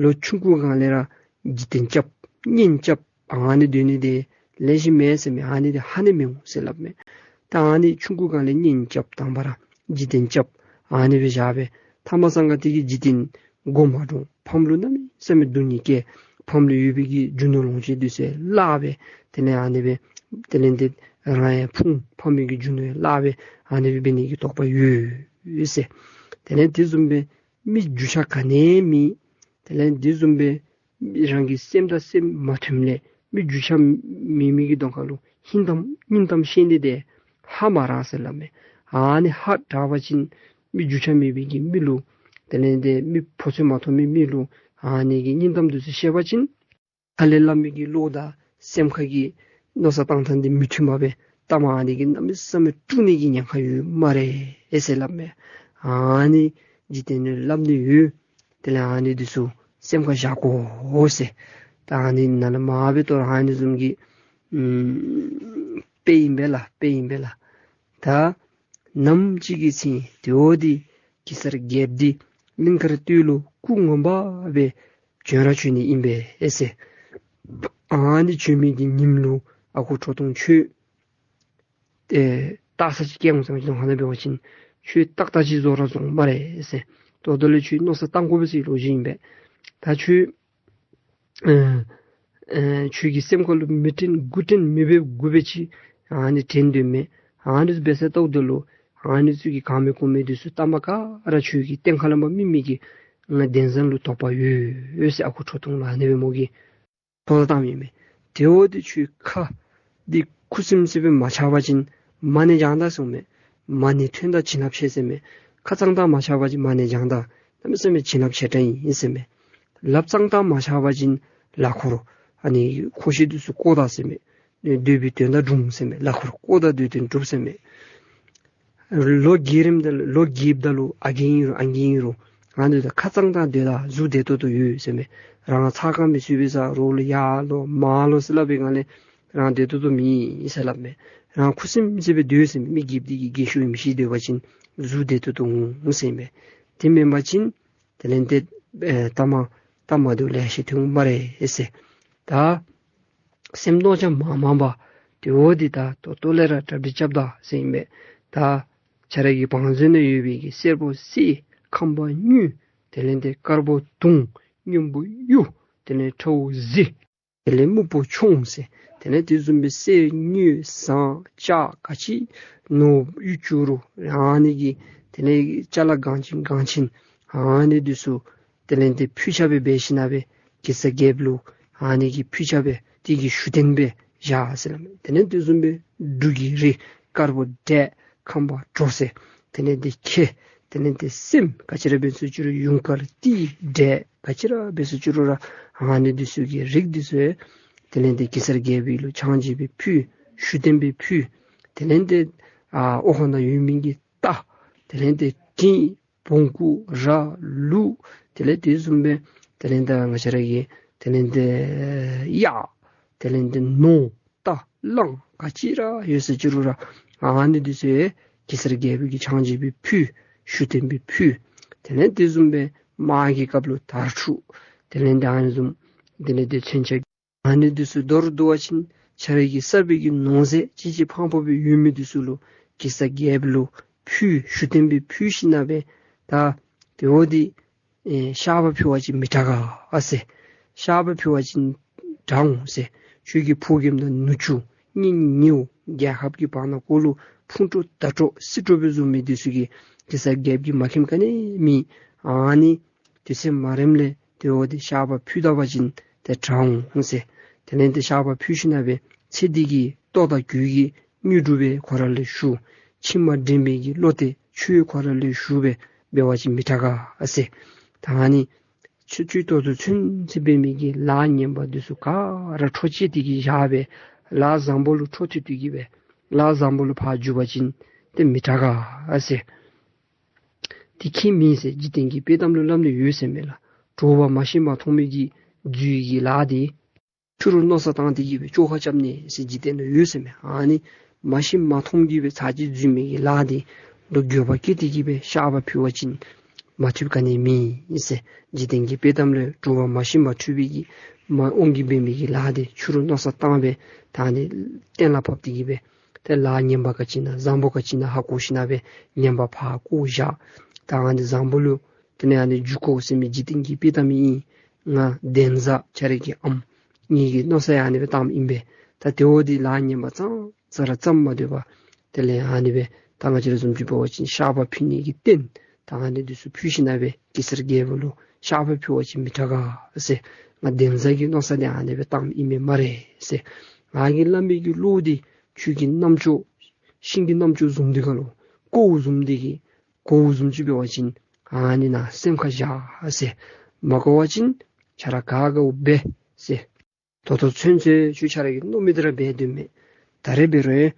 ལོ་ཆུང་ཀུ་སྒང་ལས་ར་འཇིག་རྟེན་རྐྱབ་གཉེན་རྐྱབ་ཨ་ནི་སྡོད་ནི་དེ་ལེགས་ཤོམ་མེན་ཟེར་མས། ཨ་ནི་དེ་ཧ་ནི་མི་འོང་ཟེར་སླབ་མས། ད་ཨ་ནི་ཆུང་ཀུ་སྒང་ལས་གཉེན་རྐྱབ་དང་པ་ར་འཇིག་རྟེན་རྐྱབ་ཨ་ནི་སྦེ་བཞག་སྦེ་ཐ་མ་སང་ག་དེ་གིས་འཇིག་རྟེན་མགོ་མ་འདྲོངས། ཕམ་ལུ་གནམ་མེད་ས་མེད་སྡུག་བསྔལ་བཀལ། ཕམ་ལུ་ཡོད་པའི་གི་རྒྱུ་ནོར་ལོངས་སྤྱོད་འདི་ཚུ་བརླག་སྦེ་དེ་ལས་ཨ་ནི་སྦེ་དེ་ལས་ཏེ་རང་ཡང་ཕུང་། ཕམ་གྱི་རྒྱུ་ནོར་བརླག་སྦེ་ཨ་ནི་སྦེ་འབད་ནི་གི་དོགས་པ་ཡོད་ཟེར། དེ་ལས་དེ་བཟུམ་སྦེ་མི་རྒྱུ་ཆ་ག་ནི་མེད། དེ་ལས་དེ་བཟུམ་སྦེ་རང་གི་སེམས་དང་སེམས་མ་མཐུནམ་ལས་མི་རྒྱུ་ཆ་མེད་མི་གི་གདོང་ཁ་ལུ་ཧིང་གཏམ་སྙིང་གཏམ་བཤད་ནི་དེ་ཧ་མ་ར་ཟེར་སླབ་མས། ཨ་ནི་ཧ་དྲག་པ་ཅིན་མི་རྒྱུ་ཆ་མེད་པའི་གི་མི་ལུ་དེ་ལས་ཏེ་མི་ཕོ་ཚོད་མ་མཐོང་མི་མི་ལུ་ཨ་ནི་གི་སྙིང་གཏམ་འདི་ཚུ་བཤད་པ་ཅིན་ཁ་ལས་སླབ་མི་གི་བློ་དང་སེམས་ཁ་གི་ མནོ་བསམ་བཏང་ཐངས་འདི་མི་མཐུན་པ་སྦེ་གཏམ་ཨ་ནི་གིས་གནམ་མེད་ས་མེད་དཀྲུག་ནི་གི་ཉེན་ཁ་ཡོད་སྨ་རེ་ཟེར་སླབ་མས། ཨ་ནི་འཇིག་རྟེན་ནང་སླབ་ནི་ཡོད། དེ་ལས་ཨ་ནི་འདི་ཚུ་སེམས་ཁར་བཞག་དགོ་ཟེར། ད་ཨ་ནི་ནང་ལས་མར་སྦེ་དོ་རུང་ཨ་ནི་བཟུམ་གྱི་ཨམ་དཔེ་ཨིན་པས་ལགས། དཔེ་ཨིན་པས་ལགས། ད་ནམ་ཅིག་གི་ཚེ་དེ་འོ་འདི་གེ་སར་རྒྱལཔོ་འདི་གླིང་དཀར་སྟོད་ལུ་སྐུ་ངོ་མ་སྦེ་བྱོན་ར་བྱོན་ནི་ཨིན་པས་ཨེ་ཟེར། ཨ་ནི་བྱོན་མི་གི་ཉིནམ་ལུ་ཨ་ཁུ་ཁྲོ་ཐུང་ཁྱོད་ཨེ་སྟག་ཚང་ཅིག་སྐྱེལ་འོང་ཟེར་མི་ཅིག་ནང་ཧ་ན་འབད་བ་ཅིན་ཁྱོད་ཏག་ཏག་ཅིག་བཟོ་ར་བཟོ་སྨ་རེ་ཟེར། ད་ལྟོ་ལས་ཁྱོད་མནོ་བསམ་བཏང་དགོ་པས་ཟེར་ལོ་རྒྱུས་ཨིན་པས། ད་ཁྱོད་ཨེ་ཨེ་ཁྱོད་ཀྱི་སེམས་ཁ་ལུ་མི་དྲན་དགུ་དྲན་མི་འབད་དགུ་འབད་ཅིག་ཨ་ནི་དྲན་དོ་མས། ཨ་ནི་འབད་ས་ལྟོ་ལྟོ་ལུ་ཨ་ནི་ཚུ་གི་གང་མེད་གོ་མེད་འདི་ཚུ་བཏང་པ་ག་ར་ཁྱོད་ཀྱི་གཏན་ཁ་ལས་མ་མི་མི་གི་ང་གདན་ས་ལུ་དོགས་པ་ཡོད་ཡོད་ཟེར་ཨ་ཁུ་ཁྲོ་ཐུང་ལུ་ཨ་ནི་སྦེ་མོ་གིས་ཐོ་བཏངམ་ཨིན་མས། དེ་འོ་དེ་ཁྱོད་ཁ་འདི་ཁུ་སིམ་སིམ་སྦེ་མ་ཆགས་པ་ཅིན་མ་ཎི་བགྱང་ད་གསུངམ་མས། མ་ཎི་ཐོན་ད་བྱིན་རླབས་ཆེ་ཟེར་མས། ཁ་གཙང་དག་མ་ཆགས་པ་ཅིན་མ་ཎི་བགྱང་ད་གནམ་མེད་ས་མེད་བྱིན་རླབས་ཆེ་དྲགས་ཨིན་ཟེར་མས། ལགཔ་གཙང་དག་མ་ཆགས་པ་ཅིན་ལག་འཁོར་ཨ་ནི་འཁོར་གཞི་འདི་ཚུ་བཀོ་ད་ཟེར་མས། འདོད་པའི་དོན་དག་འགྲུབ་ཟེར་མས། ལག་འཁོར་བཀོ་ད་འདོད་དོན་འགྲུབ་ཟེར་མས། ལོ་རྒས་རིམ་ད་ལུ་ལོ་རྒསཔ་ད་ལུ་ཨ་རྒས་ཨིན་རུང་ཨང་རྒས་ཨིན་རུང་ང་འདི་ད་ཁ་གཙང་དག་སྡོད་ད་གཟུགས་བདེ་ཏོག་ཏོ་ཡོད་ཟེར་མས། རང་ཚ་ཁ་མི་ཚུད་པའི་ས་རོགས་ལུ་ཡར་ལོག་མར་ལོག་ཟེར་སླབ་པའི་སྒང་ལས་རང་བདེ་ཏོག་ཏོ་མེད་ཟེར་སླབ་མས། རང་ཁུ་སིམ་སིམ་སྦེ་སྡོད་ཟེར་མས། མི་རྒསཔ་འདི་གིས་རྒས་ཤོས་མི་ཤེས་སྡོད་པ་ཅིན་གཟུགས་བདེ་ཏོག་ཏོ་འོང་ཟེར་མས། དེ་མེན་པ་ཅིན་དེ་ལས་འདི་ཨེ་ལྟ་མ་ལྟ་མ་འདི་ལེ་ཤ་ཐོན་སྨ་རེ་ཟེར། ད་སེམས་མནོ་བྱ་མ་མང་པ་དེ་འོ་འདི་ད་ད་ལྟོ་ལས་ར་གྲ་སྒྲིག་རྐྱབ་ད་ཟེར་ཨིན་པས། ད་ཁྱེད་ར་གི་བང་མཛོད་ནང་ཡོད་པའི་གི་སེར་པོ་གསེར་ཁམ་པ་དངུལ་དེ་ལས་འདི་དཀར་པོ་དུང་སྔོན་པོ་གཡུ་དེ་ལས་ཁྲ་བོ་གཟི་དེ་ལས་སྨུག་པོ་མཆོང་ཟེར་དེ་ལས་དེ་བཟུམ་སྦེ་གསེར་དངུལ་ཟངས་ལྕགས་ག་ཅི་ནོར་གཡུ་བྱུ་རུ་ཨ་ནི་གི་དེ་ལས་ཅ་ལ་གང་ཅི་གང་ཅི་ཨ་ནི་འདི་ཚུ་དེ་ལས་འདི་ཕུལ་ཆ་སྦེ་འབད་ཞིན་ན་སྦེ་གེ་སར་རྒྱལཔོ་ལུ་ཨ་ནི་གི་ཕུལ་ཆ་སྦེ་དེ་གི་ཞུ་རྟེན་སྦེ་བཞག་ཟེར་སླབ་མས། དེ་ལས་དེ་བཟུམ་སྦེ་འབྲུ་གི་རིགས་དཀར་པོ་འབྲས་ཁམ་པ་གྲོ་ཟེར་དེ་ལས་འདི་ཁེ་དེ་ལས་འདི་སྲནམ་ག་ཅི་ར་འབད་སུ་ཅི་རུང་ཡུངས་དཀར་ཏི་འབྲས་ག་ཅི་ར་འབད་སུ་ཅི་རུང་ར་ཨ་ནི་འདི་ཚུ་གི་རིགས་འདི་ཚུ་དེ་ལས་འདི་གེ་སར་རྒྱལཔོ་ལུ་ཕྱག་མཇལ་སྦེ་ཕུལ། ཞུ་རྟེན་སྦེ་ཕུལ། དེ་ལས་འདི་ཨ་འོག་ཁང་ནང་ཡོད་མི་གི་རྟ་དེ་ལས་འདི་སྤྲིན་བོང་ཀུ་ར་ལུག་དེ་ལས་དེ་བཟུམ་སྦེ་དེ་ལས་འདི་ང་བཅས་ར་གི་དེ་ལས་འདི་གཡག་དེ་ལས་འདི་ནོར་རྟ་གླང་ག་ཅི་ར་ཡོད་སུ་ཅི་རུང་ར་ཨ་ནི་འདི་ཚུ་གེ་སར་རྒྱལཔོ་གིས་ཕྱག་མཇལ་སྦེ་ཕུལ། ཞུ་རྟེན་སྦེ་ཕུལ། དེ་ལས་དེ་བཟུམ་སྦེ་དམག་གི་སྐབས་ལུ་དར་ཕྲུག་དེ་ལས་འདི་ཨ་ནི་བཟུམ་དེ་ལས་འདི་མཚོན་ཆ་ཨ་ནི་འདི་ཚུ་མདོར་བསྡུ་བ་ཅིན་ཁྱེད་ར་གི་གསར་པའི་གི་ནོར་རྫས་ཅི་ཅི་ཕངས་ཕོ་སྦེ་ཡོད་མི་འདི་ཚུ་ལུ་གེ་སར་རྒྱལཔོ་ལུ་ཕུལ། ཞུ་རྟེན་སྦེ་ཕུལ་ཞིན་ན་སྦེ་ད་དེ་འོ་འདི་ཨེ་བཤགས་པ་ཕུལ་བ་ཅིན་མི་དྲག་ག་ཟེར། བཤགས་པ་ཕུལ་བ་ཅིན་དྲག་འོང་ཟེར། ཁྱོད་ཀྱི་ཕོ་རྒནམ་དང་ནུ་གཅུང་གཉེན་ཉེཝ་རྒྱལ་ཁབ་ཀྱི་བར་ན་ཁོ་ལུ་ཕུང་དཀྲོག་དར་དཀྲོག་སྲིད་དཀྲོག་སྦེ་བཟོ་མི་འདི་ཚུ་གིས་གེ་སར་རྒྱལཔོ་གིས་མ་མཁྱེནམ་ག་ནི་མེད། ཨ་ནི་དུས་ཚོད་མ་རནམ་ལས་དེ་འོ་འདི་བཤགས་པ་ཕུལ་ད་པ་ཅིན་ཏེ་དྲག་འོང་ཟེར། དེ་ལས་འདི་བཤགས་པ་ཕུལ་ཞིན་ན་སྦེ་ཚེ་འདི་གི་ལྟོ་དང་གོས་ཀྱི་དངོས་གྲུབ་སྦེ་ཁོ་ར་ལུ་ཞུ། ཕྱི་མ་འདྲེན་པའི་གི་བློ་གཏད་ཆོས་ཁོ་ར་ལུ་ཞུ་སྦེ་འབད་བ་ཅིན་མི་དྲག་ག་ཟེར། ད་ཨ་ནི་ཆོས་ཆོས་ཏོག་ཏོ་ཚུན་ཚོད་འབད་མི་གི་ལཱ་ངན་པ་འདི་ཚུ་ག་ར་འཕྲོ་བཅད་དེ་གི་བཞག་སྦེ་ལཱ་བཟང་པོ་ལུ་འཕྲོ་མཐུད་དེ་གི་སྦེ་ལཱ་བཟང་པོ་ལུ་ཕར་འཇུག་པ་ཅིན་ཏེ་མི་དྲག་ག་ཟེར། དེ་ཁྱད་མེད་ཟེར། འཇིག་རྟེན་གྱི་དཔྱེ་གཏམ་ལུ་སླབ་ནི་ཡོད་ཟེར་མས་ལགས། གྲོགས་པོ་མ་ཤེས་མ་མཐོང་མི་གི་རྫུས་ཀྱི་ལཱ་འདི་ཕྱི་རུ་མནོ་བསམ་བཏང་སྟེ་གི་སྦེ་བཅོ་ཁ་རྐྱབ་ནི་ཟེར་འཇིག་རྟེན་ལུ་ཡོད་ཟེར་མས། ཨ་ནི་མ་ཤེས་མ་མཐོང་གི་སྦེ་ཚར་གཅིག་འཛོལ་མི་གི་ལཱ་འདི་ལུ་འགྱོད་པ་སྐྱེས་ཏེ་གི་སྦེ་བཤགས་པ་ཕུལ་བ་ཅིན་མ་ཐུབ་ག་ནི་མེད་ཟེར། འཇིག་རྟེན་གྱི་དཔྱེ་གཏམ་ལུ་གྲོགས་པོ་མ་ཤེས་མ་འཐུས་པའི་གི་མ་དབང་གིས་འབད་མི་གི་ལཱ་འདི་ཕྱི་རུ་མནོ་བསམ་བཏང་སྦེ་ད་ཨ་ནི་གཏན་ལ་ཕབ་སྟེ་གི་སྦེ་ཏེ་ལཱ་ངན་པ་ག་ཅི་ཨིན་ན་བཟང་པོ་ག་ཅི་ཨིན་ན་ཧ་གོ་ཞིན་ན་སྦེ་ངན་པ་ཕར་བཀོ་བཞག། ད་ཨ་ནི་བཟང་པོ་ལུ་དེ་ལས་ཨ་ནི་འཇུག་དགོ་ཟེར་མི་འཇིག་རྟེན་གྱི་དཔྱེ་གཏམ་ཨིན། ང་འདན་བཟའ་ཁྱེད་ར་གི་ཨམ་ངེ་གི་མནོ་བསམ་ཡང་ཨ་ནི་སྦེ་བཏངམ་ཨིན་པས། ད་དེ་འོ་འདི་ལཱ་ངན་པ་ཙང་ཙ་ར་ཙམ་མ་སྡོད་པར་དེ་ལས་ཨ་ནི་སྦེ་ད་ང་བཅས་ར་བཟུམ་ཅིག་འབད་བ་ཅིན་བཤགས་པ་ཕུལ་ནི་གི་རྟེན་ད་ཨ་ནི་འདི་ཚུ་ཕུལ་ཞིན་ན་སྦེ་གེ་སར་རྒྱལ་པོ་ལུ་བཤགས་པ་ཕུལ་བ་ཅིན་མི་དྲག་ག་ཟེར། ང་འདན་བཟའ་གི་མནོ་བསམ་འདི་ཨ་ནི་སྦེ་བཏངམ་ཨིན་མས་སྨ་རེ་ཟེར། ང་གིས་སླབ་མི་གི་བློ་འདི་ཁྱོད་ཀྱི་རྣམ་ཅོ་ཤིང་གི་རྣམ་ཅོ་བཟུམ་འདི་ག་ལུ་ཀོཝ་བཟུམ་འདི་གིས་གོཝ་བཟུམ་ཅིག་འབད་བ་ཅིན་ཨ་ནི་ནང་སེམས་ཁར་བཞག་ཟེར། མ་གོ་བ་ཅིན་ཁྱེད་ར་ག་དགའཝ་འབད་ཟེར། ད་ལྟོ་ཚུན་ཚོད་ཁྱོད་ཆ་ར་གིས་མནོ་མི་དེ་ར་འབད་དོ་མས། ད་རེས་འབད་རུང་ཡང་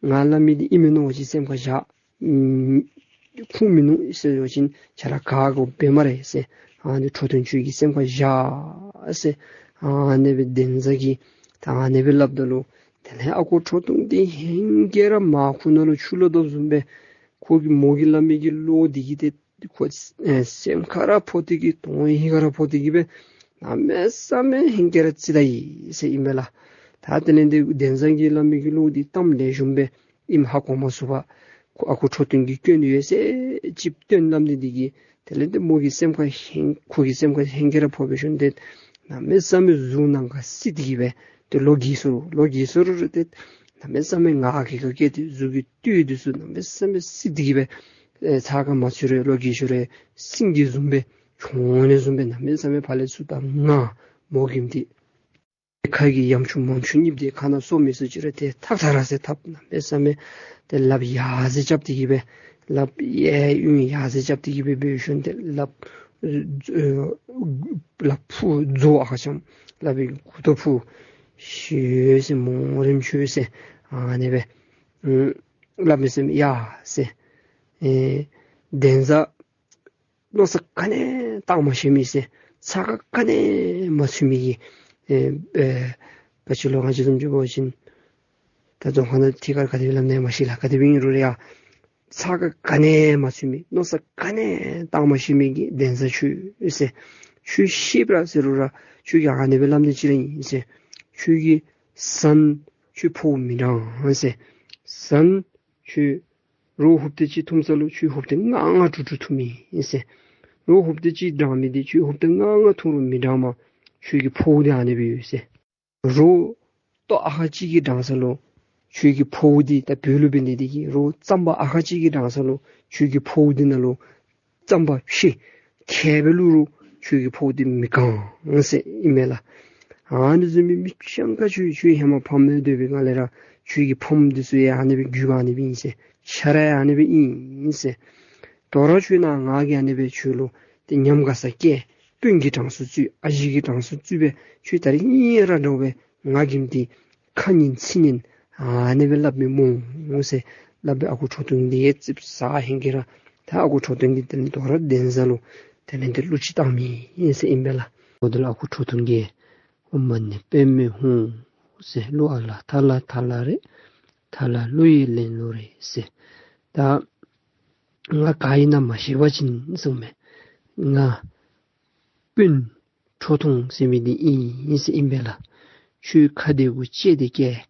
ང་སླབ་མི་འདི་ཨིན་མས་མནོ་བ་ཅིན་སེམས་ཁར་བཞག། ཨམ་ཁུངས་མིན་ནུག་ཟེར་བ་ཅིན་ཆ་ར་ག་དགོ་པས་སྨ་རེ་ཟེར། ཨ་ནི་ཁྲོ་ཐུང་ཁྱོད་ཀྱིས་སེམས་ཁར་བཞག་ཟེར། ཨ་ནི་སྦེ་འདན་བཟའ་གིས་ད་ཨ་ནི་སྦེ་སླབ་ད་ལུ་དེ་ལས་ཨ་ཁུ་ཁྲོ་ཐུང་འདི་ཧེང་སྐལ་ར་མར་ཁུ་ནང་ལུ་ཆུ་ལོག་དོ་བཟུམ་སྦེ་ཁོ་གིས་མོ་གིས་སླབ་མི་གི་བློ་འདི་གིས་ཏེ་ཁོ་ཨེ་སེམས་ཁར་ར་ཕོག་སྟེ་གིས་དོན་ཧིང་ཁར་ར་ཕོག་སྟེ་གིས་སྦེ་གནམ་མེད་ས་མེད་ཧེང་སྐལ་ར་བརྩི་ད་ཡི་ཟེར་ཨིན་པས་ལགས། ད་དེ་ལས་འདི་འདན་བཟའ་གིས་སླབ་མི་གི་བློ་འདི་གཏམ་ལེགས་ཤོམ་སྦེ་ཨིནམ་ཧ་གོ་མ་ཚུགས་པར་ཁོ་ཨ་ཁུ་ཁྲོ་ཐུང་གིས་སྐྱོན་ཡོད་ཟེར་ཅིག་སྟོན་གནངམ་འདི་འདི་གིས་དེ་ལས་འདི་མོ་གི་སེམས་ཁར་ཧེང་ཁོ་གི་སེམས་ཁར་ཧེང་སྐལ་ར་ཕོག་སྦེ་ཞིནམ་ཏེ་གནམ་མེད་ས་མེད་གཟུགས་ནང་ཁར་བསིལ་ཏེ་གིས་སྦེ་ཏེ་ལོ་རྒས་སོ་རུང་ལོ་རྒས་སོ་རུང་རུང་ཏེ་གནམ་མེད་ས་མེད་ངར་གྱི་ཁ་སྐད་དེ་གཟུགས་ཀྱི་བཏུད་འདི་ཚུ་གནམ་མེད་ས་མེད་བསིལ་ཏེ་གིས་སྦེ་ཨེ་ཚ་ཁ་མ་ཚུད་རུང་ལོ་རྒས་སོ་རུང་སིང་གེ་བཟུམ་སྦེ་ཁྱོད་ནི་བཟུམ་སྦེ་གནམ་མེད་ས་མེད་ཕར་ལས་ཚུར་ད་ངར་མོ་གིས་འདི་ཁ་གི་ཡང་ཆུང་མང་ཆུང་གཉིས་དེ་ཁ་ནང་སོ་མི་སོ་ཅི་རུང་ཏེ་ཐག་ཐག་ར་ཟེར་ཐབས་གནམ་མེད་ས་མེད་ཏེ་ལགཔ་ཡར་ཟེར་རྐྱབ་སྟེ་གིས་སྦེ་ལགཔ་གཡས་གཡོན་ཡར་ཟེར་རྐྱབ་སྟེ་གིས་སྦེ་འབད་ཞིནམ་ཏེ་ལགཔ་ཨེ་ལགཔ་ཕུ་རྫོགས་ཨ་ཁ་ཆམ་ལགཔ་གི་མགུ་ཏོ་ཕུ་ཤོར་ཟེར་མོ་རེམ་ཤོར་ཟེར་ཨ་ནི་སྦེ་ཨུམ་སླབ་མི་ཟེར་མི་ཡ་ཟེར་ཨེ་འདན་བཟའ་མནོ་བསམ་ག་ནི་བཏང་མ་ཤེས་མི་ཟེར་ཚ་ཁ་ག་ནི་མ་ཚུད་མི་གི་ཨེ་ཨེ་ག་ཅི་ལོ་ང་བཅས་བཟུམ་ཅིག་འབད་བ་ཅིན་ད་རྫོང་ཁ་ནང་ཐད་ཀར་ག་དེ་སྦེ་སླབ་ནི་ཡང་མ་ཤེས་ལགས། ག་དེ་སྦེ་ཨིན་རུང་ར་ཡ་ཚ་ཁ་ག་ནི་མ་ཚུད་མི་མནོ་བསམ་ག་ནི་བཏང་མ་ཤེས་མི་གི་འདན་བཟའ་ཁྱོད་ཟེར་ཁྱོད་ཤེས་པ་ཟེར་རུང་ར་ཁྱོད་ཀྱིས་ཨ་ནི་སྦེ་སླབ་ནི་ཅིག་ར་ཨིན་ཟེར། ཁྱོད་ཀྱི་བཟའ་ནི་ཁྱོད་ཕོཝ་མི་འགྲང་ཟེར། བཟའ་ནི་ཁྱོད་རོ་ཧུབ་ཏེ་གཅིག་འཐུང་ས་ལུ་ཁྱོད་ཧུབ་ཏེ་ལྔ་ལྔ་དྲུག་དྲུག་འཐུང་མི་ཨིན་ཟེར། རོ་ཧུབ་ཏེ་གཅིག་འགྲང་མི་འདི་ཁྱོད་ཧུབ་ཏེ་ལྔ་ལྔ་འཐུང་རུང་མི་འགྲང་མས། ཁྱོད་ཀྱི་ཕོཝ་འདི་ཨ་ནི་སྦེ་ཡོད་ཟེར། རོ་ཏོ་ཨ་ཁ་གཅིག་གིས་འགྲང་ས་ལུ་ཁྱོད་ཀྱི་ཕོཝ་འདི་ད་བོད་ལུ་འབད་ནི་འདི་གིས་རོ་རྩམ་པ་ཨ་ཁ་གཅིག་གིས་འགྲང་ས་ལུ་ཁྱོད་ཀྱི་ཕོཝ་འདི་ནང་ལུ་རྩམ་པ་ཕྱེད་ཁལ་སྦེ་བླུག་རུང་ཁྱོད་ཀྱི་ཕོཝ་འདི་མི་གང་ཟེར་ཨིན་མས་ལགས། ཨ་ནི་བཟུམ་མའི་མི་སྤྱང་ཀ་ཁྱོད་ཁྱོད་ཧེ་མ་ཕམ་སྡོད་པའི་སྒང་ལས་ར་ཁྱོད་ཀྱི་ཕམ་འདི་ཚུ་ཡང་ཨ་ནི་སྦེ་རྒྱུད་པ་ཨ་ནི་སྦེ་ཨིན་ཟེར། ཆ་ར་ཡང་ཨ་ནི་སྦེ་ཨིན་ཟེར། དོ་རུང་ཁྱོད་ནཱ་ང་གིས་ཨ་ནི་སྦེ་ཁྱོད་ལུ་ཏེ་ཉམས་དགའ་ས་བསྐྱལ། སྤུན་གྱི་གྲངས་སུ་ཚུད་ཨ་ཞེ་གི་གྲངས་སུ་ཚུད་སྦེ་ཁྱོད་ད་རིས་ཨིན་ར་འདྲཝ་སྦེ་ང་གིས་འདི་ཁ་ཉན་ཚིག་ཉན་ཨ་ནི་སྦེ་སླབ་མི་སྨོ་ཟེར་སླབ་སྦེ་ཨ་ཁུ་ཁྲོ་ཐུང་འདི་ཙིགཔ་ཟ་ཧེང་གི་ར་ད་ཨ་ཁུ་ཁྲོ་ཐུང་གིས་དེ་ལས་དོ་རུང་འདན་བཟའ་ལུ་དེ་ལས་འདི་གླུ་ཅིག་བཏང་མི་ཨིན་ཟེར་ཨིན་པས་ལགས། འོ་དེ་ལས་ཨ་ཁུ་ཁྲོ་ཐུང་གིས་ཨོཾ་མ་ཎི་པདྨེ་ཧཱུྃ་ཟེར། གླུ་ཨ་ལ་ཐ་ལ་ཐ་ལ་རེད། ཐ་ལ་གླུ་ཡི་ལེན་ལུགས་རེད་ཟེར། ད་ང་ག་ཨིན་ན་མ་ཤེས་པ་ཅིན་གསུངས་མས། ང་སྤུན་ཁྲོ་ཐུང་ཟེར་མི་འདི་ཨིན་ཟེར་ཨིན་པས་ལགས། ཁྱོད་ཁ་བདེ་གུ་ལྕེ་བདེ་སྐྱེས།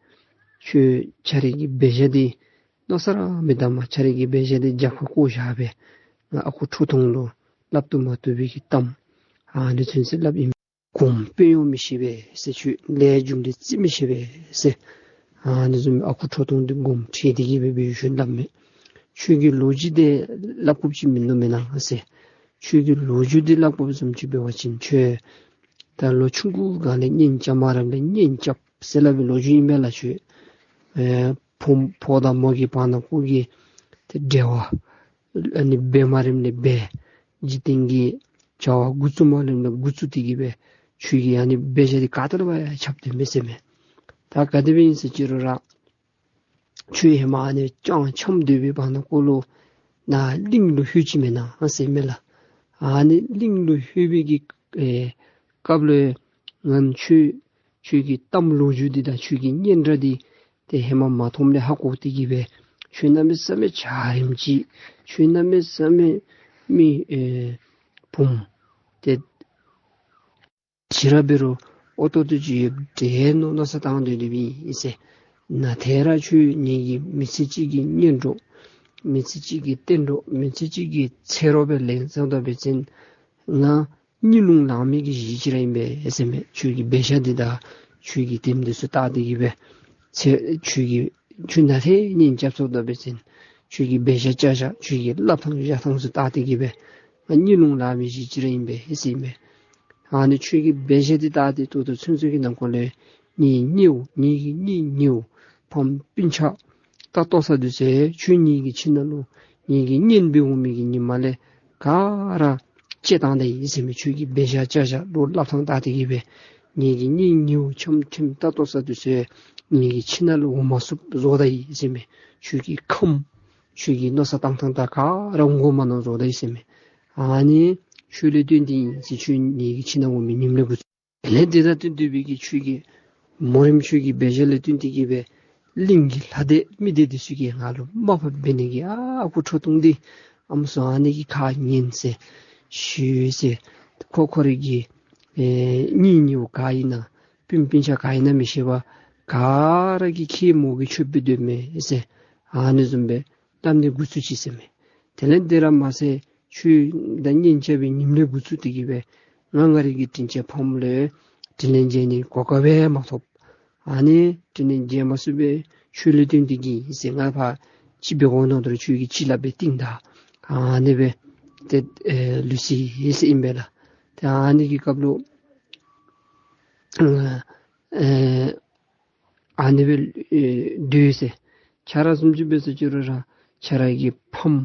ཁྱོད་ཁྱོད་རའི་གི་འབད་བཞག་འདི་མནོ་བསམ་ར་མི་བཏང་མས། ཁྱོད་རའི་གི་འབད་བཞག་འདི་རྒྱབ་ཁར་བཀོ་བཞག་སྦེ་ང་ཨ་ཁུ་ཁྲོ་ཐུང་ལུ་སླབ་ཏུ་མ་བཏུབ་པའི་གི་གཏམ་ཨ་ནི་ཚུན་ཚོད་སླབ་ཨིན། གོམ་སྤོས་ཡང་མི་ཤེས་པས་ཟེར། ཁྱོད་ལས་རྒྱུ་འབྲས་བརྩི་མི་ཤེས་པས་ཟེར། ཨ་ནི་བཟུམ་ཨ་ཁུ་ཁྲོ་ཐུང་འདི་དགོངསམ་ཁྲེལ་ཏེ་གིས་སྦེ་འབད་ཞིནམ་སླབ་མས། ཁྱོད་ཀྱི་ལོ་རྒྱུས་འདི་སླབ་དགོཔ་ཅིག་མིན་འདུག་མེན་ན་ཟེར། ཁྱོད་ཀྱི་ལོ་རྒྱུས་འདི་སླབ་དགོཔ་བཟུམ་ཅིག་འབད་བ་ཅིན་ཁྱོད་ད་ལོ་ཆུང་ཀུ་སྒང་ལས་གཉེན་རྐྱབ་མ་རནམ་ལས་གཉེན་རྐྱབ་ཟེར་སླབ་པའི་ལོ་རྒྱུས་ཨིན་པས་ལགས། ཁྱོད་ཨེ་ཕོ་ཕོ་དང་མོ་གི་བར་ན་ཁོ་གི་ཏེ་འབྲེལ་བ་ཨ་ནི་འབད་མ་རནམ་ལས་འབད། འཇིག་རྟེན་གྱི་བྱ་བ་འགོ་བཙུགས་མ་རནམ་ལས་འགོ་བཙུགས་ཏེ་གིས་སྦེ་ཁྱོད་ཀྱི་ཨ་ནི་འབད་བཞག་འདི་ག་ཏེ་ལས་ཕར་ཡང་ཁྱབ་སྡོད་མས་ཟེར་མས། ད་ག་དེ་སྦེ་ཨིན་ཟེར་ཅི་རུང་ར་ཁྱོད་ཧེ་མ་ཨ་ནི་སྤྱང་འཁྱམས་སྡོད་པའི་བར་ན་ཁོ་ལུ་ནཱ་གླིང་ལུ་ལྷོད་ཅི་མེན་ན་ཟེར་མས་ལགས། ཨ་ནི་གླིང་ལུ་ལྷོད་པའི་གི་ཨེ་སྐབས་ལུ་ང་ཁྱོད་ཁྱོད་ཀྱི་གཏམ་ལོ་རྒྱུས་འདི་དང་ཁྱོད་ཀྱི་སྙན་གྲགས་འདི་ཏེ་ཧེ་མ་མ་མཐོངམ་ལས་ཧ་གོ་སྟེ་གིས་སྦེ་ཁྱོད་གནམ་མེད་ས་མེད་འཇའ་རིསམོ་ཅིག། ཁྱོད་གནམ་མེད་ས་མེད་མི་ཨེ་བུམོ་ཏེ་ཅི་ར་འབད་རུང་ཨོ་ཏོ་ཏོ་ཅིག་ཡོདཔ་འདྲས་མནོ་མནོ་བསམ་བཏང་སྡོད་སྡོདཔ་ཨིན་ཟེར། ནཱ་ཐད་ར་ཁྱོད་ངེ་གི་མི་ཚེ་གཅིག་གི་གཉེན་གྲོགས་མི་ཚེ་གཅིག་གི་གཏན་གྲོགས་མི་ཚེ་གཅིག་གི་ཚེ་རོགས་སྦེ་ལེན་སོངམ་ད་འབད་བ་ཅིན་ང་གཉིད་ལུང་ལང་མི་གི་གཞི་ཅིག་ར་ཨིན་པས་ཟེར་མས། ཁྱོད་ཀྱི་འབད་བཞག་འདི་དང་ཁྱོད་ཀྱི་དེམ་འདི་ཚུ་བལྟ་སྟེ་གིས་སྦེ་ཚེ་ཁྱོད་ཀྱི་ཁྱོད་ནཱ་ཐད་གཉེན་རྐྱབ་སོངམ་ད་འབད་བ་ཅིན་ཁྱོད་ཀྱི་འབད་བཞག་བཅའ་བཞག་ཁྱོད་ཀྱི་སླབ་ཐངས་བཞག་ཐངས་ཚུ་བལྟ་སྟེ་གིས་སྦེ་ང་གཉིད་ལུང་ལང་མི་གཞི་ཅིག་ར་ཨིན་པས་ཟེར་མས། ཨ་ནི་ཁྱོད་ཀྱི་འབད་བཞག་འདི་བལྟ་སྟེ་ད་ལྟོ་ཚུན་ཚོད་ཀྱི་ནང་འཁོད་ལས་ངེའི་གཉེན་ངེའི་གི་གཉེན་ཉེཝ་ཕམ་སྤུན་ཆ་ད་ལྟོ་ས་འདི་ཚུ་ཁྱོད་ངེ་གི་ཁྱིམ་ནང་ལུ་ངེ་གི་གཉེན་སྦེ་འོང་མི་གི་ཉིནམ་ལས་ག་ར་བཅད་བཏང་ད་ཡི་ཟེར་མས། ཁྱོད་ཀྱི་འབད་བཞག་བཅའ་བཞག་ལུ་སླབ་ཐངས་བལྟ་སྟེ་གིས་སྦེ་ ངེ་གི་གཉེན་ཉེཝ་འཆམ་འཆམ་ལྟ་ཏོ་ས་དེ་ཚུ་ངེ་གི་ཁྱིམ་ནང་ལུ་འོང་མ་ཚུགསཔ་བཟོ་ད་ཡི་ཟེར་མས། ཁྱོད་ཀྱི་ཁམས་ཁྱོད་ཀྱི་མནོ་བསམ་བཏང་ཐངས་དང་ག་ར་འོང་དགོ་མ་མནོ་བཟོ་ད་ཡི་ཟེར་མས། ཨ་ནི་ཁྱོད་ལས་བརྟེན་ཏེ་ཨིན་ཟེར། ཁྱོད་ངེ་གི་ཁྱིམ་ནང་འོང་མི་ཉིནམ་ལས་འགོ་བཙུགས། དེ་ལས་དེ་དང་བསྟུན་ཏེ་སྦེ་གི་ཁྱོད་ཀྱི་མོ་རེངམ་ཁྱོད་ཀྱི་འབད་བཞག་ལས་བརྟེན་ཏེ་གི་སྦེ་གླིང་གི་ལྷ་སྡེ་མི་སྡེ་དེ་ཚུ་གིས་ང་ལུ་མ་ཕམ་འབད་ནི་གི་ཨ་ཨ་ཁུ་ཁྲོ་ཐུང་འདི་ཨམ་སྲུ་ཨ་ནི་གི་ཁ་ཉན་ཟེར་ཞུ་ཟེར། ཁོ་ཁོ་རའི་གི་ཨེ་གཉེན་ཉེཝ་ག་ཨིན་ན་སྤུན་སྤུན་ཆ་ག་ཨིན་ན་མི་ཤེས་པར་ག་ར་གིས་ཁྱེད་མོ་གིས་ཁྱོད་འབད་སྡོད་མས་ཟེར་ཨ་ནི་བཟུམ་སྦེ་སླབ་ནི་འགོ་བཙུགས་ཅི་ཟེར་མས། དེ་ལས་དེ་ར་མ་ཚད་ཁྱོད་དང་གཉེན་རྐྱབ་པའི་ཉིནམ་ལས་འགོ་བཙུགས་ཏེ་གི་སྦེ་ང་ང་རའི་གི་དྲིན་ཅན་ཕམ་ལུ་དྲིན་ལན་འཇལ་ནི་གོ་སྐབས་སྦེ་མ་ཐོབ། ཨ་ནི་དྲིན་ལན་འཇལ་མ་ཚུགས་པར་ཁྱོད་ལུ་བརྟེན་ཏེ་གི་ཟེར། ང་ཕར་ཅིག་འབད་དགོ་མནོ་དོ་རུང་ཁྱོད་ཀྱིས་ཅིག་སླབ་སྦེ་བཏིང་ད། ཨ་ནི་སྦེ་ཏེ་ཨེ་ལུས་ཅི་ཟེར་ཨིན་པས་ལགས། ཏེ་ཨ་ནི་གི་སྐབས་ལུ་ཨེ་ཨ་ནི་སྦེ་ཨེ་སྡོད་ཟེར། ཁྱོད་ར་བཟུམ་ཅིག་འབད་ཟེར་ཅི་རུང་ར་ཁྱོད་ར་གི་ཕམ་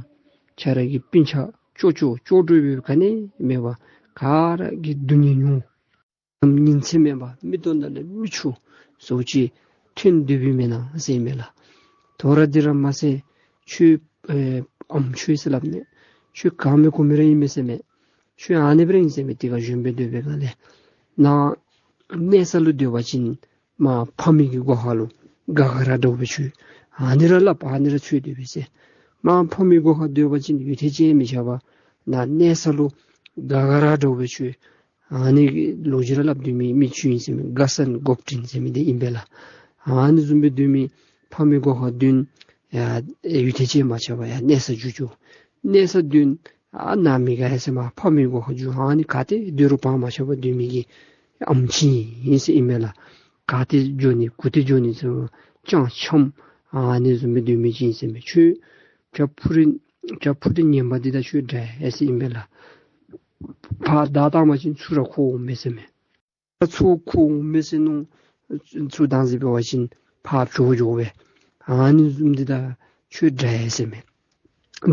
ཁྱོད་ར་གི་སྤུན་ཆ་ཅོ་ཅོ་ཅོ་འགྲོ་སྦེ་ག་ནི་མེད་པར་ག་ར་གིས་སྡུག་བསྔལ་མྱོང་། ཉིན་མཚན་མེད་པར་མིག་ཏོ་ནང་ལས་མིག་ཆུ་ཟུག་ཅིག་ཐོན་སྡོད་པའི་མེན་ན་ཟེར་མས་ལགས། དོ་རུང་དེ་ར་མ་ཚད་ཁྱོད་ཨེ་ཨམ་ཆོས་ཟེར་སླབ་མས། ཁྱོད་གང་མི་གོ་མི་ར་ཨིན་མས་ཟེར་མས། ཁྱོད་ཨ་ནི་སྦེ་ར་ཨིན་ཟེར་མས། དེ་ཁར་བཞོན་སྦེ་སྡོད་པའི་སྒང་ལས་ནཱ་གནས་ས་ལུ་སྡོད་པ་ཅིན་མ་ཕ་མའི་གི་སྒོ་ཁ་ལུ་ག་ག་ར་འདྲཝ་སྦེ་ཁྱོད་ཨ་ནི་ར་སླབ་ཨ་ནི་ར་འཚོལ་སྡོད་པས་ཟེར། མ་ཕ་མའི་སྒོ་ཁར་སྡོད་པ་ཅིན་ཡུན་ཐེངས་ཅིག་མི་ཆགས་པར་ནཱ་གནས་ས་ལུ་ག་ག་ར་འདྲཝ་སྦེ་ཁྱོད་ཨ་ནི་གི་ལོ་རྒྱུས་ར་སླབ་སྡོད་མི་མི་ཁྱོད་ཨིན་ཟེར་མས། དགའ་སན་འགོ་འདྲེན་ཟེར་མི་འདི་ཨིན་པས་ལགས། ཨ་ནི་བཟུམ་སྦེ་སྡོད་མི་ཕ་མའི་སྒོ་ཁར་བདུན་ཡ་ཡུན་ཐེངས་ཅིག་མ་ཆགས་པར་ཡ་གནས་ས་འགྱོ་འགྱོ། གནས་ས་བདུན་ཨ་ནཱ་མི་དགའ་ཡ་ཟེར་མ་ཕ་མའི་སྒོ་ཁར་འགྱོ། ཨ་ནི་ག་ཏེ་སྡོད་རུང་བག་མ་ཆགས་པར་སྡོད་མི་གི་ཨམ་ཅིག་ཨིན་ཟེར་ཨིན་མས་ལགས། ག་ཏེ་འགྱོ་ནི་གུ་ཏེ་འགྱོ་ནི་ཟེར་བ་ཅང་འཆམ་ཨ་ནི་བཟུམ་སྦེ་སྡོད་མི་ཅིག་ཨིན་ཟེར་མས། ཁྱོད་བྱ་ཕུ་རི་བྱ་ཕུ་རི་ངན་པ་འདི་དང་ཁྱོད་འདྲ་ཡ་ཟེར་ཨིན་པས་ལགས། ཕར་བདའ་བཏང་པ་ཅིན་ཚུར་ར་འཁོར་འོང་མས་ཟེར་མས། ཚུར་འཁོར་འོང་མས་ཟེར་མནོ། ཚུར་བཏང་ཟེར་བ་ཅིན་ཕར་བྱོག་འགྱོ་བས། ཨ་ནི་བཟུམ་འདི་དང་ཁྱོད་འདྲ་ཡ་ཟེར་མས།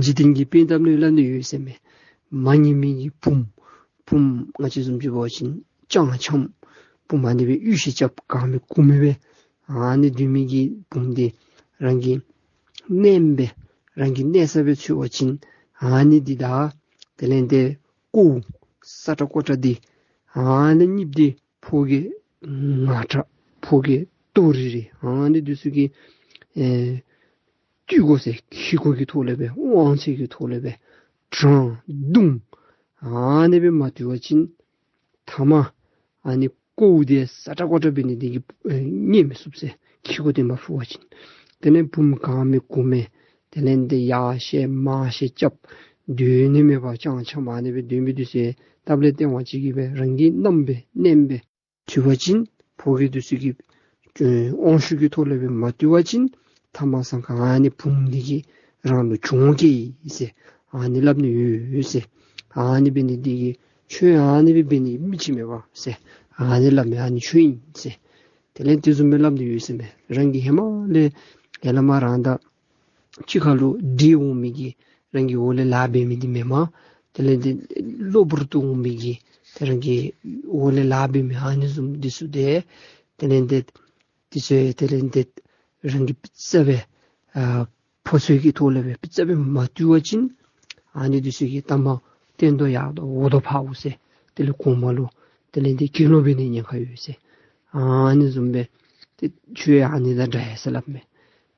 འཇིག་རྟེན་གྱི་དཔེ་གཏམ་ལུ་སླབ་ནི་ཡོད་ཟེར་མས། མ་ཉན་མི་གི་བུམོ་བུམོ་ང་བཅས་བཟུམ་ཅིག་འབད་བ་ཅིན་ཅང་འཆམ། བུམོ་ཨ་ནི་སྦེ་གཡུས་ཤིང་རྐྱབ་གང་མི་གོ་མི་སྦེ་ཨ་ནི་སྡོད་མི་གི་བུམོ་འདི་རང་གི་གནསམ་སྦེ་རང་གི་གནས་ས་སྦེ་འཚོལ་བ་ཅིན་ཨ་ནི་འདི་དང་དེ་ལས་ཏེ་ཀོཝ་སྲ་ཀྲག་ཀོ་ཀྲག་འདི་ཨ་ནི་གཉིས་འདི་ཕོ་སྐྱེས་ངར་དྲགས་ཕོ་སྐྱེས་ལྟོ་རི་རི་ཨ་ནི་འདི་ཚུ་གིས་ཨེ་བཏུལ་དགོ་ཟེར། ཁེ་ཀོ་གི་ཐོག་ལས་སྦེ་དབང་ཚད་ཀྱི་ཐོག་ལས་སྦེ་དྲང་བརྡུང་ཨ་ནི་སྦེ་མ་བཏུལ་བ་ཅིན་ཐ་མ་ཨ་ནི་ཀོཝ་འདི་སྲ་ཀྲག་ཀོ་ཀྲག་འབད་ནི་འདི་གིས་ཨེ་རྙེད་མི་ཚུགས་ཟེར། ཁེ་ཀོ་འདི་མ་ཕུ་བ་ཅིན། དེ་ལས་བུམོ་གང་མི་གོ་མི་དེ་ལས་ཏེ་ཡར་བཤལ་མར་བཤལ་རྐྱབ་སྡོད་ནི་མེད་པར་ཅང་འཆམ་ཨ་ནི་སྦེ་སྡོད་མི་འདི་ཚུ་སྟབས་ལས་སྟེས་དབང་ཅིག་གིས་སྦེ་རང་གི་མནའམ་སྦེ་གནསམ་སྦེ་འཚོལ་བ་ཅིན་ཕོ་སྐྱེས་འདི་ཚུ་གི་ཨེ་དབང་ཤུགས་ཀྱི་ཐོག་ལས་སྦེ་མ་བཏུལ་བ་ཅིན་ཐ་མ་སང་ཁ་ཨ་ནི་བུམོ་འདི་གིས་རང་ལུ་གྱོང་བཀལ་ཟེར་ཨ་ནི་སླབ་ནི་ཡོད་ཟེར། ཨ་ནི་འབད་ནི་འདི་གིས་ཁྱོད་ཨ་ནི་སྦེ་འབད་ནི་མི་ཅིག་མེད་པ་ཟེར་ཨ་ནི་སླབ་མས། ཨ་ནི་ཁྱོད་ཨིན་ཟེར། དེ་ལས་དེ་བཟུམ་སྦེ་སླབ་ནི་ཡོད་ཟེར་མས། རང་གི་ཧེ་མ་ལས་ཡར་ལས་མར་རང་དང་གཅིག་ཁར་ལུ་འདྲིས་འོང་མི་གི་རང་གི་འོག་ལས་ལཱ་འབད་མི་འདི་མེན་པར་དེ་ལས་ཏེ་གློ་བུར་དུ་འོང་མི་གི་ཏེ་རང་གི་འོག་ལས་ལཱ་འབད་མི་ཨ་ནི་བཟུམ་འདི་ཚུ་ཏེ་དེ་ལས་ཏེ་འདི་ཚུ་དེ་ལས་ཏེ་རང་གིས་ཕར་ཙ་སྦེ་ཨ་ཕོ་ཚོད་ཀྱི་ཐོག་ལས་སྦེ་ཕར་ཙ་སྦེ་མ་བཏུལ་བ་ཅིན་ཨ་ནི་འདི་ཚུ་གིས་ཐ་མ་སྟོན་ཐོག་ཡར་ཐོག་འོག་ཐོག་ཕརཝ་ཟེར་དེ་ལས་གོང་མ་ལུ་དེ་ལས་ཏེ་གྱེན་ལོག་འབད་ནི་ཉེན་ཁ་ཡོད་ཟེར། ཨ་ནི་བཟུམ་སྦེ་ཏེ་ཁྱོད་ཨ་ནི་དང་འདྲ་ཡ་ཟེར་སླབ་མས།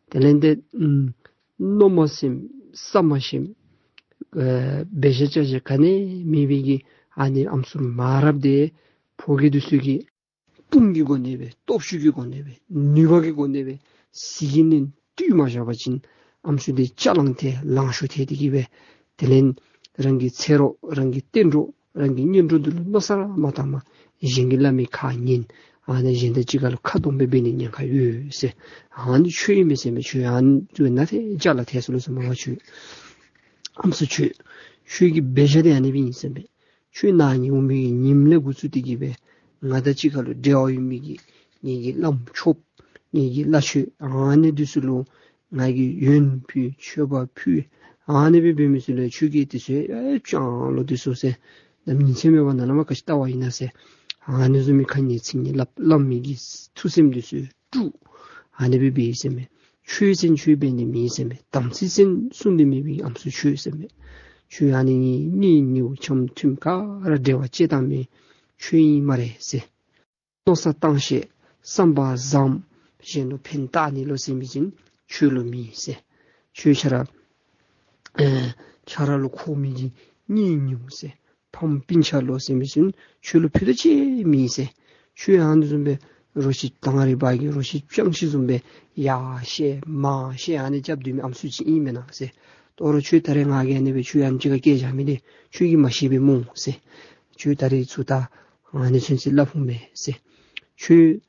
དེ་ལས་ཏེ་ཨམ་མནོ་མ་ཟིན་བསམ་མ་ཤེས་ཨེ་འབད་བཞག་བྱ་བཞག་ག་ནི་མེད་པའི་གི་ཨ་ནི་ཨམ་སྲུ་མ་རབས་འདི་ཕོ་སྐྱེས་འདི་ཚུ་གིས་དཔུང་གི་སྒོ་ནས་སྦེ་སྟོབས་ཤུགས་ཀྱི་སྒོ་ནས་སྦེ་ནུས་པ་གི་སྒོ་ནས་སྦེ་ཟིལ་གྱིས་མནན་བཏུལ་མ་བཞག་པ་ཅིན་ཨམ་སྲུ་འདི་ཅ་ལང་ཐལ་ལང་ཤོར་ཐལ་ཏེ་གི་སྦེ་དེ་ལས་རང་གི་ཚེ་རོགས་རང་གི་གཏན་གྲོགས་རང་གི་གཉེན་གྲོགས་འདི་ལུ་མནོ་བསམ་ར་མ་བཏངམ་གཞན་གྱིས་སླབ་མི་ཁ་ཉན། ཨ་ནི་གཞན་དང་གཅིག་ཁར་ལུ་ཁ་སྟོང་སྦེ་འབད་ནི་ཉེན་ཁ་ཡོད་ཟེར། ཨ་ནི་ཁྱོད་ཨིན་མས་ཟེར་མས། ཁྱོད་ཨ་ནི་ཚུ་ནང་ཐལ་ཅ་ལ་ཐལ་སོ་ལོ་ཟེར་མ་པ་ཁྱོད་ཨམ་སྲུ་ཁྱོད་ཁྱོད་ཀྱི་འབད་བཞག་འདི་ཨ་ནི་སྦེ་ཨིན་ཟེར་མས། ཁྱོད་ནཱ་ཉིནམ་གི་ཉིནམ་ལས་འགོ་བཙུགས་ཏེ་གི་སྦེ་ང་དང་གཅིག་ཁར་ལུ་འབྲེལ་བ་ཡོད་མི་གི་ངེ་གི་བླམ་ཆོསཔ་ངེ་གི་བླ་ཆོས་ཨ་ནི་འདི་ཚུ་ལུ་ང་གིས་ཡོན་ཕུལ་མཆོད་པ་ཕུལ་ཨ་ནི་སྦེ་འབད་མི་ཚུ་ལུ་ཁྱོད་ཀྱིས་འདི་ཚུ་ཨེ་སྤྱང་ལོ་འདི་ཚུ་ཟེར་ནམ་ཉིན་མཚན་མེད་པར་ནཱ་ལས་མར་ག་ཅི་བལྟ་བ་ཨིན་ན་ཟེར། ཨ་ནི་བཟུམ་མའི་ཁ་ཉན་ཚིག་ཉན་སླབ་སླབ་མི་གི་ཐུགས་སེམས་འདི་ཚུ་དཀྲུགས། ཨ་ནི་སྦེ་འབད་ཡི་ཟེར་མས། ཆོས་ཚན་ཆོས་འབད་ནི་མེད་ཟེར་མས། དམ་ཚིག་ཚན་སྲུང་ནི་མེད་པའི་ཨམ་སྲུ་ཁྱོད་ཟེར་མས། ཁྱོད་ཨ་ནི་གཉེན་ཉེཝ་འཆམ་མཐུན་ག་ར་འབྲེལ་བ་བཅད་བཏང་མི་ཁྱོད་ཨིན་སྨ་རེ་ཟེར། མནོ་བསམ་བཏང་ཤེས་བསམ་པ་བཟང་། གཞན་ལུ་ཕན་བཏགས་ནི་ལོ་ཟེར་མི་ཅིན་ཁྱོད་ལུ་མེད་ཟེར། ཁྱོད་ཁྱོད་ར་ཨེ་ཁྱོད་ར་ལུ་མཁོ་མི་གི་གཉེན་ཉེཝ་ཟེར་ཕམ་སྤུན་ཆ་ལོ་ཟེར་མི་ཅིན་ཁྱོད་ལུ་ཕུད་རྡོག་གཅིག་མེད་ཟེར། ཁྱོད་ཨ་ནི་བཟུམ་སྦེ་རོ་ཁྱི་དང་རི་བ་གི་རོ་ཁྱི་སྤྱང་ཁྱི་བཟུམ་སྦེ་ཡར་བཤལ་མར་བཤལ་ཨ་ནི་རྐྱབ་སྡོད་མི་ཨམ་སྲུ་ཅིག་ཨིན་མེན་ན་ཟེར། དོ་རུང་ཁྱོད་ད་རེས་ང་གིས་ཨ་ནི་སྦེ་ཁྱོད་ཨ་ནི་ཅིག་ཁར་བསྐྱལ་བཞག་མི་འདི་ཁྱོད་ཀྱིས་མ་ཤེས་པས་སྨོ་ཟེར། ཁྱོད་ད་རེས་ཚུར་ད་ཨ་ནི་ཚུན་ཚོད་སླབ་འོང་མས་ཟེར། ཁྱོད་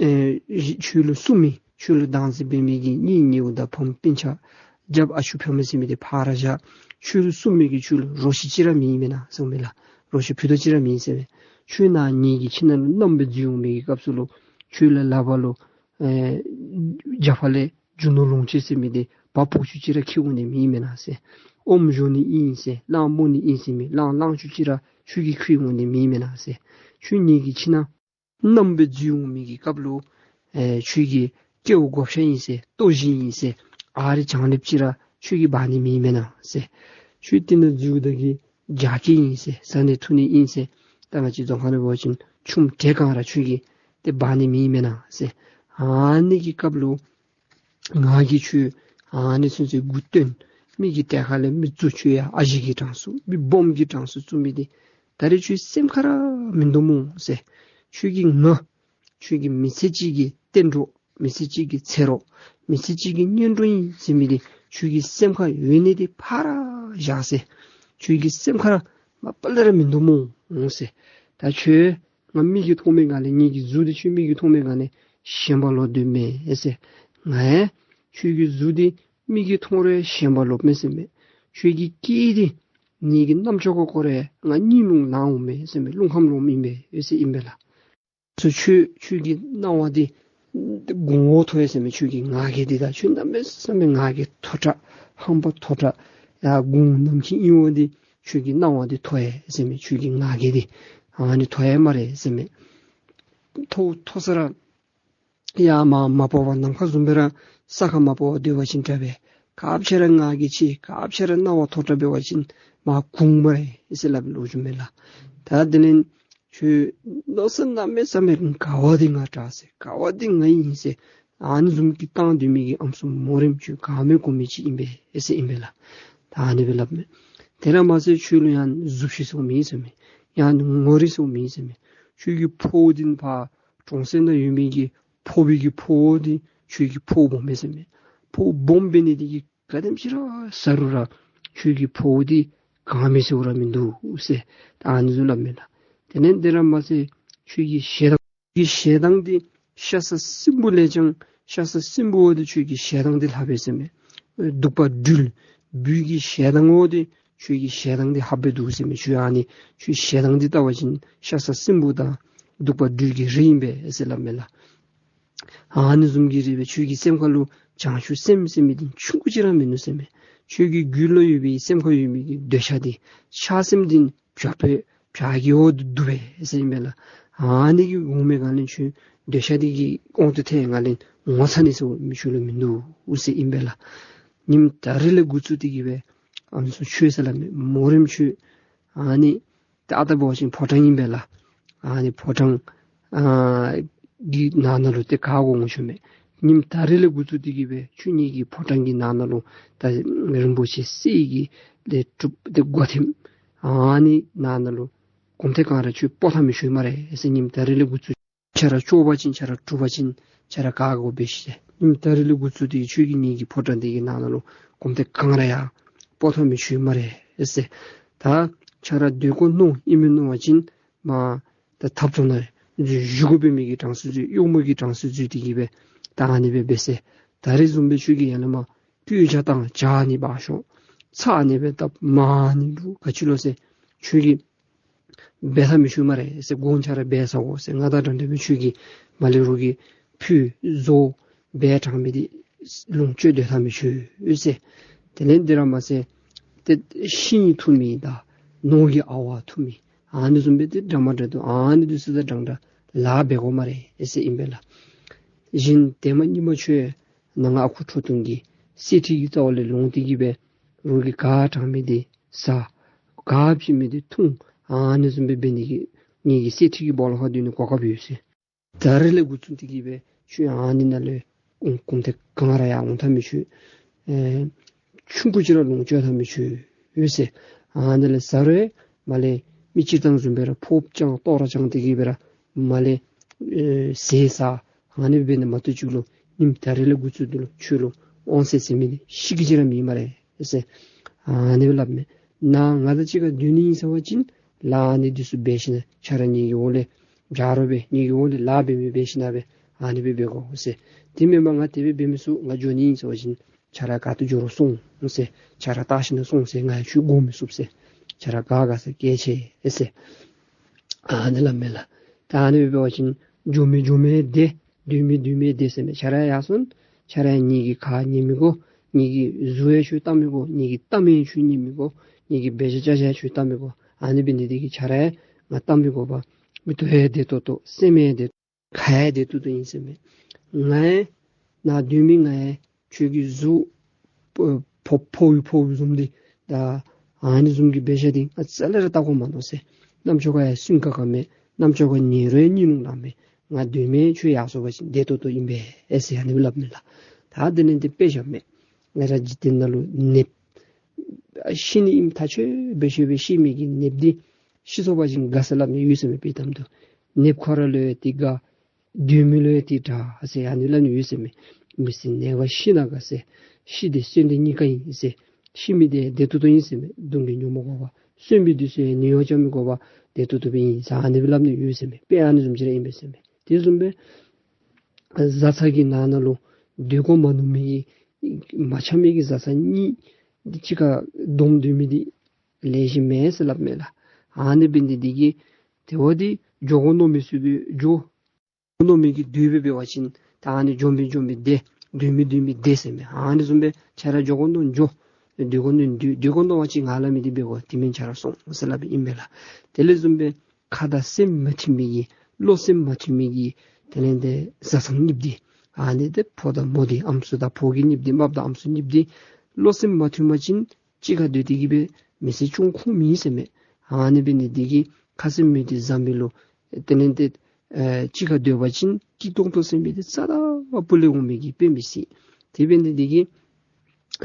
ཨེ་ཁྱོད་ལུ་བསུ་མི་ཁྱོད་ལུ་བདག་འཛིན་འབད་མི་གི་གཉེན་ཉེཝ་དང་ཕམ་སྤུན་ཆ་རྒྱབ་ཨ་ཆུ་ཕམ་ཟེར་མི་འདི་ཕར་བཞག། ཁྱོད་ལུ་བསུ་མི་གི་ཁྱོད་ལུ་རོ་ཁྱི་ཅིག་ར་མེད་མེན་ན་ཟེར་མས་ལགས། རོ་ཁྱི་ཕུད་རྡོག་གཅིག་ར་མེད་ཟེར་མས། ཁྱོད་ནཱ་ངེ་གི་ཁྱིམ་ནང་ལུ་མནའམ་སྦེ་འཛུལ་འོང་མི་གི་སྐབས་སུ་ལུ་ཁྱོད་ལུ་ལག་པ་ལུ་ཨེ་རྒྱབ་ཁ་ལས་རྒྱུ་ནོར་ལོངས་སྤྱོད་ཟེར་མི་འདི་བ་ཕོག་ཅུང་ཅིག་ར་ཁྱིད་འོང་ནི་མེད་མེན་ན་ཟེར། ཨོམ་བཞོ་ནི་ཨིན་ཟེར་གླང་རྨོ་ནི་ཨིན་ཟེར་མི་གླང་གླང་ཅུང་ཅིག་ར་ཁྱོད་ཀྱིས་ཁྱིད་འོང་ནི་མེད་མེན་ན་ཟེར། ཁྱོད་ངེ་གི་ཁྱིམ་ནང་མནའམ་སྦེ་འཛུལ་འོང་མི་གི་སྐབས་ལུ་ཨེ་ཁྱོད་ཀྱི་སྐལཝ་བགོ་བཤའ་ཨིན་ཟེར་ལྟོ་གཞི་ཨིན་ཟེར་ཨ་རི་བྱང་ལེབ་ཅིག་ར་ཁྱོད་ཀྱིས་འབག་ནི་མེད་མེན་ན་ཟེར། ཁྱོད་དེ་ནང་འཛུལཝ་ད་གི་རྒྱགས་སྐལ་ཨིན་ཟེར་བཟའ་ནི་འཐུང་ནི་ཨིན་ཟེར། ད་ང་བཅས་རྫོང་ཁ་ནང་འབད་བ་ཅིན་ཆུམ་དྲེག་གང་ར་ཁྱོད་ཀྱིས་ཏེ་འབག་ནི་མེད་མེན་ན་ཟེར། ཨ་ནི་གི་སྐབས་ལུ་ང་གིས་ཁྱོད་ཨ་ནི་ཚུན་ཚོད་མགུ་བཏོན། མི་གི་གྲལ་ཁ་ལས་མི་བཙུགས། ཁྱོད་ཡང་ཨ་ཞེ་གི་གྲངས་སུ་མི་སྦོམ་གྱི་གྲངས་སུ་བཙུགས་མི་འདི་ད་རེས་ཁྱོད་སེམས་ཁར་ར་མིན་འདུག་སྨོ་ཟེར། ཁྱོད་ཀྱིས་ང་ཁྱོད་ཀྱི་མི་ཚེ་གཅིག་གི་གཏན་གྲོགས་མི་ཚེ་གཅིག་གི་ཚེ་རོགས་མི་ཚེ་གཅིག་གི་གཉེན་གྲོགས་ཨིན་ཟེར་མི་འདི་ཁྱོད་ཀྱི་སེམས་ཁར་ཡོད་ནི་འདི་ཕར་བཞག་ཟེར། ཁྱོད་ཀྱི་སེམས་ཁར་མ་པ་ལས་ར་མིན་འདུག་སྨོ་ཟེར། ད་ཁྱོད་ང་མིག་གིས་མཐོང་མི་ག་ལས་ངེ་གི་གཟུགས་འདི་ཁྱོད་མིག་གིས་མཐོང་མི་ག་ལས་ཞེན་པ་ལོག་སྡོད་མས་ཟེར། ང་ཡང་ཁྱོད་ཀྱི་གཟུགས་འདི་མིག་གིས་མཐོང་རུང་ཞེན་པ་ལོག་མས་ཟེར་མས། ཁྱོད་ཀྱི་སྐད་འདི་ངེ་གི་རྣམ་ཅོ་གུ་གོ་རུང་ང་གཉིད་ལོང་ལང་འོང་མས་ཟེར་མས། རླུང་ཁམས་ལོག་མི་མས་ཟེར་ཨིན་པས་ལགས། སོ་ཁྱོད་ཁྱོད་ཀྱི་སྣང་བ་འདི་གོང་འོག་མཐོ་ཡི་ཟེར་མས། ཁྱོད་ཀྱི་ང་རྒྱལ་འདི་དང་ཁྱོད་གནམ་མེད་ས་མེད་ང་རྒྱལ་མཐོ་དྲགས་ཧམ་པ་མཐོ་དྲགས་ཡར་གོང་ནམ་མཁའི་དབྱིངས་འོག་འདི་ཁྱོད་ཀྱི་སྣང་བ་འདི་མཐོ་ཡི་ཟེར་མས། ཁྱོད་ཀྱི་ང་རྒྱལ་འདི་ཨ་ནི་མཐོ་ཡི་སྨ་རེ་ཟེར་མས། མཐོ་མཐོ་ས་ར་ཡར་མར་མ་སྤོ་བར་ནམ་མཁའ་བཟུམ་སྦེ་ར་ས་ཁར་མ་སྤོ་བར་སྡོད་པ་ཅིན་དྲག་པས། སྐབས་ཅིག་ར་ང་རྒྱལ་ཆེ་སྐབས་ཅིག་ར་སྣང་བ་མཐོ་དྲགས་འབད་བ་ཅིན་མར་གོང་སྨ་རེ་ཟེར་སླབ་པའི་ལོ་རྒྱུས་མས་ལགས། ད་དེ་ལས་ཁྱོད་མནོ་བསམ་གནམ་མེད་ས་མེད་དགའ་བ་འདི་ང་དྲག་ཟེར་དགའ་བ་འདི་ང་ཨིན་ཟེར་ཨ་ནི་བཟུམ་གྱི་བཏང་སྡོད་མི་གི་ཨམ་སྲུ་མོ་རེངམ་ཁྱོད་དགའ་མི་དགོ་མི་ཅིག་ཨིན་པས་ཟེར་ཨིན་པས་ལགས། ད་ཨ་ནི་སྦེ་སླབ་མས། དེ་ར་མ་ཚད་ཁྱོད་ལུ་ཡང་གཟུགས་བྱད་སོགས་མེད་ཟེར་མས། ཡང་ངོ་རིས་སོགས་མེད་ཟེར་མས། ཁྱོད་ཀྱི་ཕོཝ་འདི་ཕར་གྲོང་གསེབ་ནང་ཡོད་མི་གི་ཕོ་བི་གི་ཕོཝ་འདི་ཁྱོད་ཀྱི་ཕོཝ་སྦོམ་མས་ཟེར་མས། ཕོཝ་སྦོམ་འབད་ནི་འདི་གིས་ག་དེམ་ཅིག་ར་ཟ་རུང་ར་ཁྱོད་ཀྱི་ཕོཝ་འདི་གང་མི་ཟེར་ར་མིན་འདུག་ཟེར་ད་ཨ་ནི་བཟུམ་སླབ་མས་ལགས། དེ་ལས་དེ་ར་མ་ཚད་ཁྱོད་ཀྱི་ཞེ་སྡང་གི་ཞེ་སྡང་འདི་ཤ་ཟ་སྲིན་འབུ་ལས་ཀྱང་ཤ་ཟ་སྲིན་འབུ་བ་འདི་ཁྱོད་ཀྱི་ཞེ་སྡང་འདི་ལྷག་པས་ཟེར་མས། གདུག་པ་སྦྲུལ་སྦུལ་གྱི་ཞེ་སྡང་བ་འདི་ཁྱོད་ཀྱི་ཞེ་སྡང་འདི་ལྷག་པས་འདུག་ཟེར་མས། ཁྱོད་ཨ་ནི་ཁྱོད་ཞེ་སྡང་འདི་བལྟ་བ་ཅིན་ཤ་ཟ་སྲིན་འབུ་དང་གདུག་པ་སྦྲུལ་གྱི་རིགས་ཨིན་པས་ཟེར་སླབ་མས་ལགས། ཨ་ནི་བཟུམ་གྱི་རིགས་སྦེ་ཁྱོད་ཀྱི་སེམས་ཁ་ལུ་བྱང་ཆུབ་སེམས་ཟེར་མི་འདི་ཆུང་ཀུ་ཅིག་ར་མིན་ནུག་ཟེར་མས། ཁྱོད་ཀྱི་རྒྱུད་ལུ་ཡོད་པའི་སེམས་ཁར་ཡོད་མི་གི་འདོད་ཆགས་འདི་ཆགས་སེམས་འདི་བྱ་ཕོ་བྱ་གི་འོག་ཏུ་འདུ་བས་ཟེར་ཨིན་པས་ལགས། ཨ་ནི་གི་འོང་མི་ག་ལས་ཁྱོད་འདོད་ཆགས་འདི་གི་དབང་དུ་ཐལ་ག་ལས་ངོ་ཚ་ནི་ཟེར་མི་ཁྱོད་ལུ་མིན་འདུག་ཟེར་ཨིན་པས་ལགས། ཉིནམ་ད་རིས་ལས་འགོ་བཙུགས་ཏེ་གི་སྦེ་ཨམ་སྲུ་ཁྱོད་ཟེར་སླབ་མས། མོ་རེངམ་ཁྱོད་ཨ་ནི་ད་ལྟ་འབད་བ་ཅིན་ཕོ་བྲང་ཨིན་པས་ལགས། ཨ་ནི་ཕོ་བྲང་ཨ་གི་ནང་ན་ལུ་ཏེ་ག་དགོ་འོང་ཞུ་མས། ཉིནམ་ད་རིས་ལས་འགོ་བཙུགས་ཏེ་གི་སྦེ་ཁྱོད་ངེ་གི་ཕོ་བྲང་གི་ནང་ན་ལུ་ད་རིན་པོ་ཆེ་གསེར་གྱི་ལས་གྲུབ་སྟེ་སྒོ་ཐེམ་ཨ་ནི་ནང་ན་ལུ་གོམ་ཐེངས་གང་ར་ཁྱོད་སྤོ་ཐངས་མི་ཆོད་སྨ་རེ་ཟེར། ཉིནམ་ད་རིས་ལས་འགོ་བཙུགས་ཁྱོད་ར་སྐྱོ་བ་ཅིན་ཁྱོད་ར་སྡུག་པ་ཅིན་ཁྱོད་ར་ག་དགོ་འབད་ཤིག་ཟེར། ཉིནམ་ད་རིས་ལས་འགོ་བཙུགས་ཏེ་ཁྱོད་ཀྱིས་ངེ་གི་ཕོ་བྲང་འདི་གི་ནང་ན་ལུ་གོམ་ཐེངས་གང་ར་ཡང་སྤོ་ཐངས་མི་ཆོད་སྨ་རེ་ཟེར། ད་ཁྱོད་ར་སྡོད་དགོ་མནོ་ཨིན་མས། མནོ་བ་ཅིན་མ་ད་ཐབ་ཚང་ནང་བཞུགས་དགོ་པའི་མི་གི་གྲངས་སུ་འཛུལ་གཡོག་མོ་གི་གྲངས་སུ་འཛུལ་ཏེ་གི་སྦེ་ད་ཨ་ནི་སྦེ་འབད་ཟེར། ད་རིས་བཟུམ་སྦེ་ཁྱོད་ཀྱིས་ཡར་ལས་མར་སྤོས་ཆས་བཏང་ཇ་ཨ་ནི་འབག་ཤོག་ཚྭ་ཨ་ནི་སྦེ་བཏབ་མར་ཨ་ནི་འབུ་ག་ཅི་ལོ་ཟེར། ཁྱོད་ཀྱིས་འབད་ཐངས་མི་ཆོད་སྨ་རེ་ཟེར། དགོང་ཁྱོད་ར་འབད་ཟ་དགོ་ཟེར། ང་དང་འདྲ་འདྲ་མི་ཁྱོད་ཀྱིས་མ་ལས་རོགས་ཀྱི་ཕུད་བཟོ་འབད་དྲང་མི་འདི་ལོངས་སྤྱོད་སྡོད་ཐངས་མི་ཆོད་ཟེར། དེ་ལས་འདི་ར་མ་ཟེར་ཏེ་ཤིང་འཐུ་མི་དང་ནོར་གྱི་ཨ་ཝ་འཐུ་མི་ ཨ་ནི་བཟུམ་སྦེ་ཏེ་འདྲ་མ་འདྲ་འདུག། ཨ་ནི་འདི་ཚུ་དང་འདྲ་འདྲ་ལཱ་འབད་དགོ་སྨ་རེ་ཟེར་ཨིན་པས་ལགས། གཞན་དེ་མ་ཉི་མ་ཁྱོད་ནཱ་ང་ཨ་ཁུ་ཁྲོ་ཐུང་གི་གསེར་ཁྲི་གི་རྩ་བ་ལས་ལོང་སྟེ་གིས་སྦེ་རོགས་ཀྱིས་ག་དྲང་མི་འདི་ཟ། ག་བྱིན་མི་འདི་འཐུང་། ཨ་ནི་བཟུམ་སྦེ་འབད་ནི་གི་ངེ་གི་གསེར་ཁྲི་གི་སྦོ་ལོགས་ཁར་སྡོད་ནི་གོ་སྐབས་ཡོད་ཟེར། ད་རེས་ལས་འགོ་བཙུགས་ཏེ་གིས་སྦེ་ཁྱོད་ཨ་ནི་ནང་ལས་ཨུམ་གུམ་ཏེ་ག་ར་ཡར་འོང་ཐབས་མི་ཆོག། ཨེ་ཆུང་ཀུ་ཅིག་ར་ལོངས་སྤྱོད་ཐབས་མི་ཆོག་ཟེར། ཨ་ནི་ལས་ཟ་རུང་མར་ལས་མི་སྤྱིར་བཏང་བཟུམ་སྦེ་ར་ཕོརཔ་བཅང་ཏོག་ར་བཅང་སྟེ་གིས་སྦེ་ར་མར་ལས་ཨེ་ཟས་ཟ། ཨ་ནི་འབད་ནི་མ་གཏོགས་ཁྱོད་ལུ་ཉིནམ་ད་རེས་ལས་འགོ་བཙུགས་ཏེ་ལུ་ཁྱོད་ལུ་དབང་ཟེར་ཟེར་མི་འདི་ཤིག་གི་ཅིག་ར་མེད་སྨ་རེ་ཟེར། ཨ་ནི་སྦེ་སླབ་མས། ནཱ་ང་དང་གཅིག་ཁར་སྡོད་ནི་ཨིན་ཟེར་བ་ཅིན་ལཱ་ཨ་ནི་འདི་ཚུ་འབད་ཞིན་ན་ཁྱོད་ར་ངེ་གི་འོག་ལས་ཇ་རོགས་སྦེ་ངེ་གི་འོག་ལས་ལཱ་འབད་མི་འབད་ཞིན་ན་སྦེ་ཨ་ནི་སྦེ་འབད་དགོ་ཟེར། དེ་མེན་པར་ང་དེ་སྦེ་འབད་མི་ཚུགས། ང་འགྱོ་ནི་ཨིན་ཟེར་བ་ཅིན་ཁྱོད་ར་ག་ཏེ་འགྱོ་རུང་སོང་ཟེར། ཁྱོད་ར་བལྟ་ཞིན་ན་སོང་ཟེར། ང་ཡང་ཁྱོད་སྒུག་མི་ཚུགས་ཟེར། ཁྱོད་ར་ག་ག་ཟེར་སྐད་ཆ་ཨེ་ཟེར། ཨ་ནི་སླབ་མས་ལགས། ད་ཨ་ནི་སྦེ་འབད་བ་ཅིན་འགྱོ་མི་འགྱོ་མི་བདེ། སྡོད་མི་སྡོད་མི་བདེ་ཟེར་མས། ཁྱོད་ར་ཡར་སོང་། ཁྱོད་ར་ངེ་གི་ཁ་ཉན་མི་དགོ། ངེ་གི་གཟུགས་ཡང་ཁྱོད་བལྟ་མི་དགོ། ངེ་གི་གཏམ་ཡང་ཁྱོད་ཉན་མི་དགོ། ངེ་གི་འབད་བཞག་བྱ་བཞག་ཡང་ཁྱོད་བལྟ་མི་དགོ། ཨ་ནི་འབད་ནི་འདི་གིས་ཁྱོད་ར་ང་བལྟ་མི་དགོ་པར་མིག་ཏོ་ཡང་བདེ་ཏོག་ཏོ་སེམས་ཡང་བདེ་ཁ་ཡང་བདེ་ཏོག་ཏོ་ཨིན་ཟེར་མས། ང་ཡང་ནཱ་སྡོད་མི་ང་ཡང་ཁྱོད་ཀྱི་གཟུགས་ཕོ་ཕོ་བའི་ཕོ་བའི་བཟུམ་འདི་ད་ཨ་ནི་བཟུམ་གྱི་འབད་བཞག་འདི་ང་རྩ་ལས་ར་བལྟ་དགོ་མ་མནོ་ཟེར། རྣམ་ཅོ་ཁར་ཡང་སུན་ཁ་ཁ་མེད། རྣམ་ཅོ་ཁར་ཉན་རུང་ཡང་ཉན་ལོང་ལོང་མེད། ང་སྡོད་མི་ཁྱོད་ཡར་སོང་པ་ཅིན་བདེ་ཏོག་ཏོ་ཨིན་པས་ཨེ་ཟེར་ཨ་ནི་སྦེ་སླབ་མས་ལགས། ད་དེ་ལས་འདི་དཔེ་བཞག་མས། ང་ར་འཇིག་རྟེན་ནང་ལུ་ནདཔ་ཤི་ནི་ཨིནམ་ཐག་ཆོད་སྦེ་ཤེས་སྦེ་ཤི་མི་གི་ནདཔ་འདི་ཤི་སོང་པ་ཅིན་དགའ་ཟེར་སླབ་མི་ཡོད་ཟེར་མས། དཔེ་དམ་དུ་ནདཔ་ཁོ་ར་ལུ་ཡང་འདི་དགའ། སྡོད་མི་ལུ་ཡང་འདི་དྲག་ཟེར་ཨ་ནི་སླབ་ནི་ཡོད་ཟེར་མས། མི་ཟེར་ནད་པ་ཤི་ན་དགའ་ཟེར། ཤི་དང་གསོན་དང་གཉིས་ཀ་ཨིན་ཟེར། ཤི་མི་འདི་བདེ་ཏོག་ཏོ་ཨིན་ཟེར་མས། གདོང་གི་ཉོག་མ་དགོ་པར། གསོན་མི་འདི་ཚུ་ཡང་ནད་གཡོག་རྐྱབ་མི་དགོ་པར་བདེ་ཏོག་ཏོ་སྦེ་ཨིན་ཟེར་ཨ་ནི་སྦེ་སླབ་ནི་ཡོད་ཟེར་མས། དཔེ་ཨ་ནི་བཟུམ་ཅིག་ར་ཨིན་པས་ཟེར་མས། དེ་བཟུམ་སྦེ་བཟའ་ཚང་གི་ནང་ན་ལུ་སྡོད་དགོ་མ་མནོ་མི་གི་མ་འཆམ་མི་གི་བཟའ་ཚང་གཉིས་གཅིག་ཁར་བསྡོམས་སྡོད་མི་འདི་ལེགས་ཤོམ་མེད་ཟེར་སླབ་མས་ལགས། ཨ་ནི་འབད་ནི་འདི་གིས་དེ་བ་འདི་འགྱོ་དགོ་མནོ་མི་ཚུ་སྦེ་འགྱོ། མནོ་མི་གི་དུས་སྦེ་འབད་བ་ཅིན་ད་ཨ་ནི་འགྱོ་མི་འགྱོ་མི་བདེ། སྡོད་མི་སྡོད་མི་བདེ་ཟེར་མས། ཨ་ནི་བཟུམ་སྦེ་ཁྱོད་ར་འགྱོ་དགོ་མནོ་འགྱོ། སྡོད་དགོ་མནོ་སྡོད། སྡོད་དགོ་མནོ་བ་ཅིན་ང་སླབ་མི་འདི་འབད་དགོ། དེ་མེན་ཁྱོད་ར་སོང་ཟེར་སླབ་ཨིན་པས་ལགས། དེ་ལས་བཟུམ་སྦེ་ཁ་དང་སེམས་མ་མཐུན་མི་གི་བློ་སེམས་མ་མཐུན་མི་གི་དེ་ལས་འདི་བཟའ་ཚང་གཉིསཔོ་འདི་ཨ་ནི་འདི་ཕོ་དང་མོ་འདི་ཨམ་སྲུ་དང་ཕོ་གི་གཉིསཔོ་འདི་རྨགཔ་དང་ཨམ་སྲུ་གཉིསཔོ་འདི་བློ་སེམས་མ་མཐུན་པ་ཅིན་གཅིག་ཁར་སྡོད་དེ་གིས་སྦེ་མི་ཚེ་སྐྱོང་ཁུངས་མེད་ཟེར་མས། ཨ་ནི་འབད་ནི་འདི་གིས་ཁ་སེམས་མི་འདི་བཟང་པོ་ལུ་དེ་ལས་འདི་ཨེ་གཅིག་ཁར་སྡོད་པ་ཅིན་སྐྱིད་ཏོང་ཏོ་ཟེར་མི་འདི་རྩ་དང་སྤུ་ལས་འོང་མི་གི་དཔེ་མི་སྲིད། དེ་འབད་ནི་འདི་གིས་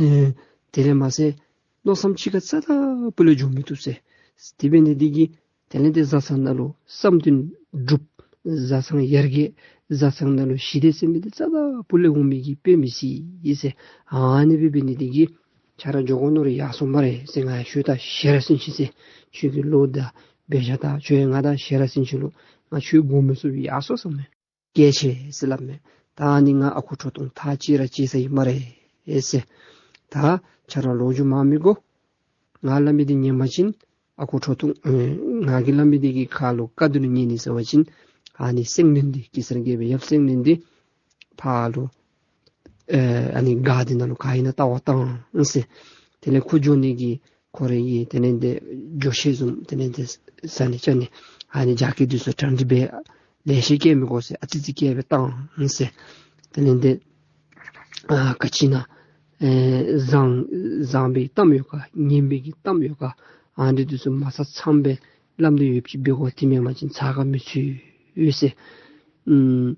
ཨེ་དེ་ལས་མ་ཚད་མནོ་བསམ་གཅིག་ཁར་རྩ་དང་སྤུ་ལས་འགྱོ་མི་བཏུབ་ཟེར། དེ་འབད་ནི་འདི་གིས་དེ་ལས་འདི་བཟའ་ཚང་ནང་ལུ་བསམ་དོན་འགྲུབ། བཟའ་ཚང་ཡར་རྒྱས། བཟའ་ཚང་ནང་ལུ་ཞི་བདེ་ཟེར་མི་འདི་རྩ་དང་སྤུ་ལས་འོང་མི་གི་དཔེ་མི་སྲིད་ཟེར། ཨ་ནི་སྦེ་འབད་ནི་འདི་གིས་ཁྱོད་ར་འགྱོ་དགོ་མནོ་རུང་ཡར་སོང་སྨ་རེ་ཟེར། ང་ཡང་ཁྱོད་དང་ཞེ་ར་སིན་ཅི་ཟེར། ཁྱོད་ཀྱི་བློ་དང་འབད་བཞག་དང་ཁྱོད་ཡང་ང་དང་ཞེ་ར་སིན་ཅི་ལོ། ང་ཁྱོད་དགོ་མི་ཚུགས་པས། ཡར་སོང་ཟེར་མས། སྐད་ཆ་ཟེར་སླབ་མས། ད་ཨ་ནི་ང་ཨ་ཁུ་ཁྲོ་ཐུང་ཐག་བཅད་ར་བཅད་ཚར་ཡི་སྨ་རེ་ཟེར། ད་ཁྱོད་ར་ལོག་འགྱོ་མ་མི་དགོ། ང་སླབ་མི་འདི་ཉན་པ་ཅིན་ཨ་ཁུ་ཁྲོ་ཐུང་ཨེ་ང་གིས་སླབ་མི་འདི་གི་ཁ་ལུ་ག་དེ་ལུ་ཉན་ནི་ཟེར་བ་ཅིན་ཨ་ནི་སེང་བློན་འདི་གེ་སར་རྒྱལ་པོའི་ཡབ་སེང་བློན་འདི་ཕར་ལུ་ཨེ་ཨ་ནི་སྒར་འདི་ནང་ལུ་ག་ཨིན་ན་བལྟ་བར་བཏང་ཟེར། དེ་ལས་ཁོ་འགྱོ་ནི་གི་ཁོ་རའི་གི་དེ་ལས་འདི་འགྱོ་ཤེས་བཟུམ་དེ་ལས་འདི་ཟ་ནི་བཅའ་ནི་ཨ་ནི་རྒྱགས་ཀྱི་འདི་ཚུ་གྲ་སྒྲིག་འབད་ལེ་ཤ་བསྐྱལ་མི་དགོ་ཟེར། ཨ་ཙི་ཙི་བསྐྱལ་སྦེ་བཏང་ཟེར། དེ་ལས་འདི་ཨ་ག་ཅི་ཨིན་ན་ཨེ་བཟང་བཟང་པའི་གཏམ་ཡོད་ག་ངན་པའི་གི་གཏམ་ཡོད་ག་ཨ་འདི་འདི་ཚུ་མ་ཚང་ཚངམ་སྦེ་སླབ་སྟེ་ཡོདཔ་ཅིག་འབད་དགོ། དེ་མེན་པ་ཅིན་ཚ་ག་མི་ཚུད་ཟེར། ཨུམ།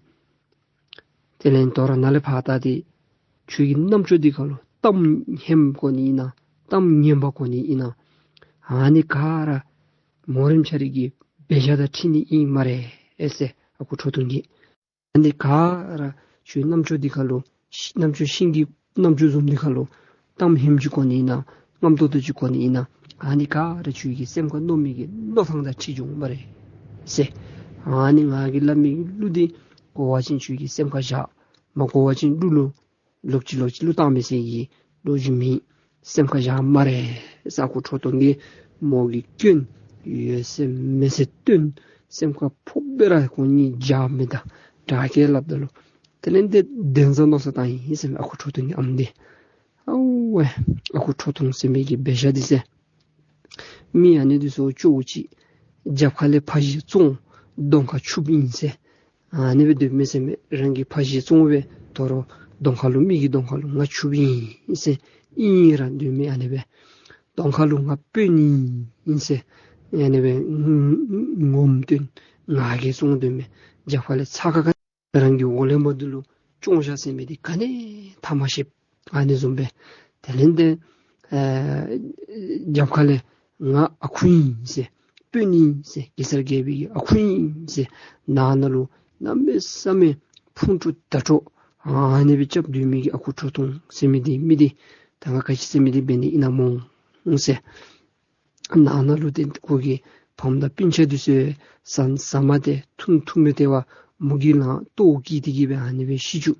དེ་ལས་དོ་རུང་ནཱ་ལས་ཕར་ད་འདི་ཁྱོད་ཀྱི་རྣམ་ཅོ་འདི་ཁར་ལུ་གཏམ་སྙནམ་གོ་ནི་ཨིན་ན་གཏམ་ངན་པ་གོ་ནི་ཨིན་ན་ཨ་ནི་ག་ར་མོ་རེངམ་ཆ་ར་གི་འབད་བཞག་དང་འཁྲིལ་ནི་ཨིན་སྨ་རེ་ཟེར། ཨ་ཁུ་ཁྲོ་ཐུང་གིས་ཨ་ནི་ག་ར་ཁྱོད་རྣམ་ཅོ་འདི་ཁར་ལུ་རྣམ་ཅོ་ཤིང་གི་རྣམ་ཅོ་བཟུམ་འདི་ཁར་ལུ་གཏམ་སྙནམ་ཅིག་གོ་ནི་ཨིན་ན་རྔམ་ཏོག་ཏོ་ཅིག་གོ་ནི་ཨིན་ན་ཨ་ནི་ག་ར་ཁྱོད་ཀྱི་སེམས་ཁར་མནོ་མི་གི་མནོ་ཐངས་དང་འཁྲིལ་འགྱོ་སྨ་རེ་ཟེར། ཨ་ནི་ང་གིས་སླབ་མི་གི་གླུ་འདི་གོ་བ་ཅིན་ཁྱོད་ཀྱི་སེམས་ཁར་བཞག། མ་གོ་བ་ཅིན་གླུ་ལུ་ལོག་ཅི་ལོག་ཅི་གླུ་བཏང་མི་ཟེར་གི་ལོ་རྒྱུས་མེད། སེམས་ཁར་བཞག་སྨ་རེ་ཟེར། ཨ་ཁུ་ཁྲོ་ཐུང་གིས་མོ་གི་སྐྱོན་ཡོད་ཚད་མེད་ཚད་སྟོན། སེམས་ཁར་ཕོག་སྦེ་ར་ཁོང་གཉིས་བཞག་མི་དང་དྲག་སྐད་སླབ་ད་ལུ་དེ་ལས་འདི་དེ་བཟུམ་མནོ་བསམ་བཏང་ཡི་ཟེར་མས། ཨ་ཁུ་ཁྲོ་ཐུང་གི་ཨམ་འདི་ཨའུ་ཝེ་ཨ་ཁུ་ཁྲོ་ཐུང་ཟེར་མི་གི་འབད་བཞག་འདི་ཟེར། མི་ཨ་ནི་འདི་ཚུ་ཅོག་ཅིག་ རྒྱབ་ཁ་ལས་ཕ་གཞིས་བཙོང་གདོང་ཁར་ཕྱུགཔ་ཨིན་ཟེར། ཨ་ནི་སྦེ་སྡོདཔ་མས་ཟེར་མས། རང་གི་ཕ་གཞིས་བཙོང་སྦེ་དོ་རུང་གདོང་ཁ་ལུ་མི་གི་གདོང་ཁ་ལུ་ང་ཕྱུགཔ་ཨིན་ཟེར། ཨིན་ར་སྡོད་མི་ཨ་ནི་སྦེ། གདོང་ཁ་ལུ་ང་དཔོན་ཨིན་ཟེར་ཨ་ནི་སྦེ་ངོམ་སྟོན་ང་རྒྱལ་བཙོང་སྡོད་མི། རྒྱབ་ཁ་ལས་ཚ་ཁ་ཁ་རང་གི་འོག་ལས་མར་འདི་ལུ་སྐྱོང་བཞག་ཟེར་མི་འདི་ག་ནི་ཐ་མ་ཤེས། ཨ་ནི་བཟུམ་སྦེ་དེ་ལས་ཏེ་ཨེ་རྒྱབ་ཁ་ལས་ང་ཨ་ཁུ་ཨིན་ཟེར་དཔོན་ཨིན་ཟེར་གེ་སར་རྒྱལ་པོའི་གི་ཨ་ཁུ་ཨིན་ཟེར་ནང་ན་ལུ་གནམ་མེད་ས་མེད་ཕུང་དཀྲུག་དྲ་དཀྲོག་ཨ་ནི་སྦེ་རྐྱབ་སྡོད་མི་གི་ཨ་ཁུ་ཁྲོ་ཐུང་ཟེར་མི་འདི་མི་འདི་ད་ང་ག་ཅི་ཟེར་མི་འདི་འབད་ནི་ཨིན་ན་སྨོ་ཟེར། ནང་ན་ལུ་ཏེ་ཁོ་གི་ཕམ་དང་སྤུན་ཆ་འདི་ཚུ་ཟ་ཟ་མ་སྟེར་འཐུང་འཐུང་མི་སྟེར་བར་མུ་གེ་ལངས་ལྟོཝ་བཀྱེས་ཏེ་གི་སྦེ་ཨ་ནི་སྦེ་ཤི་བཅུག།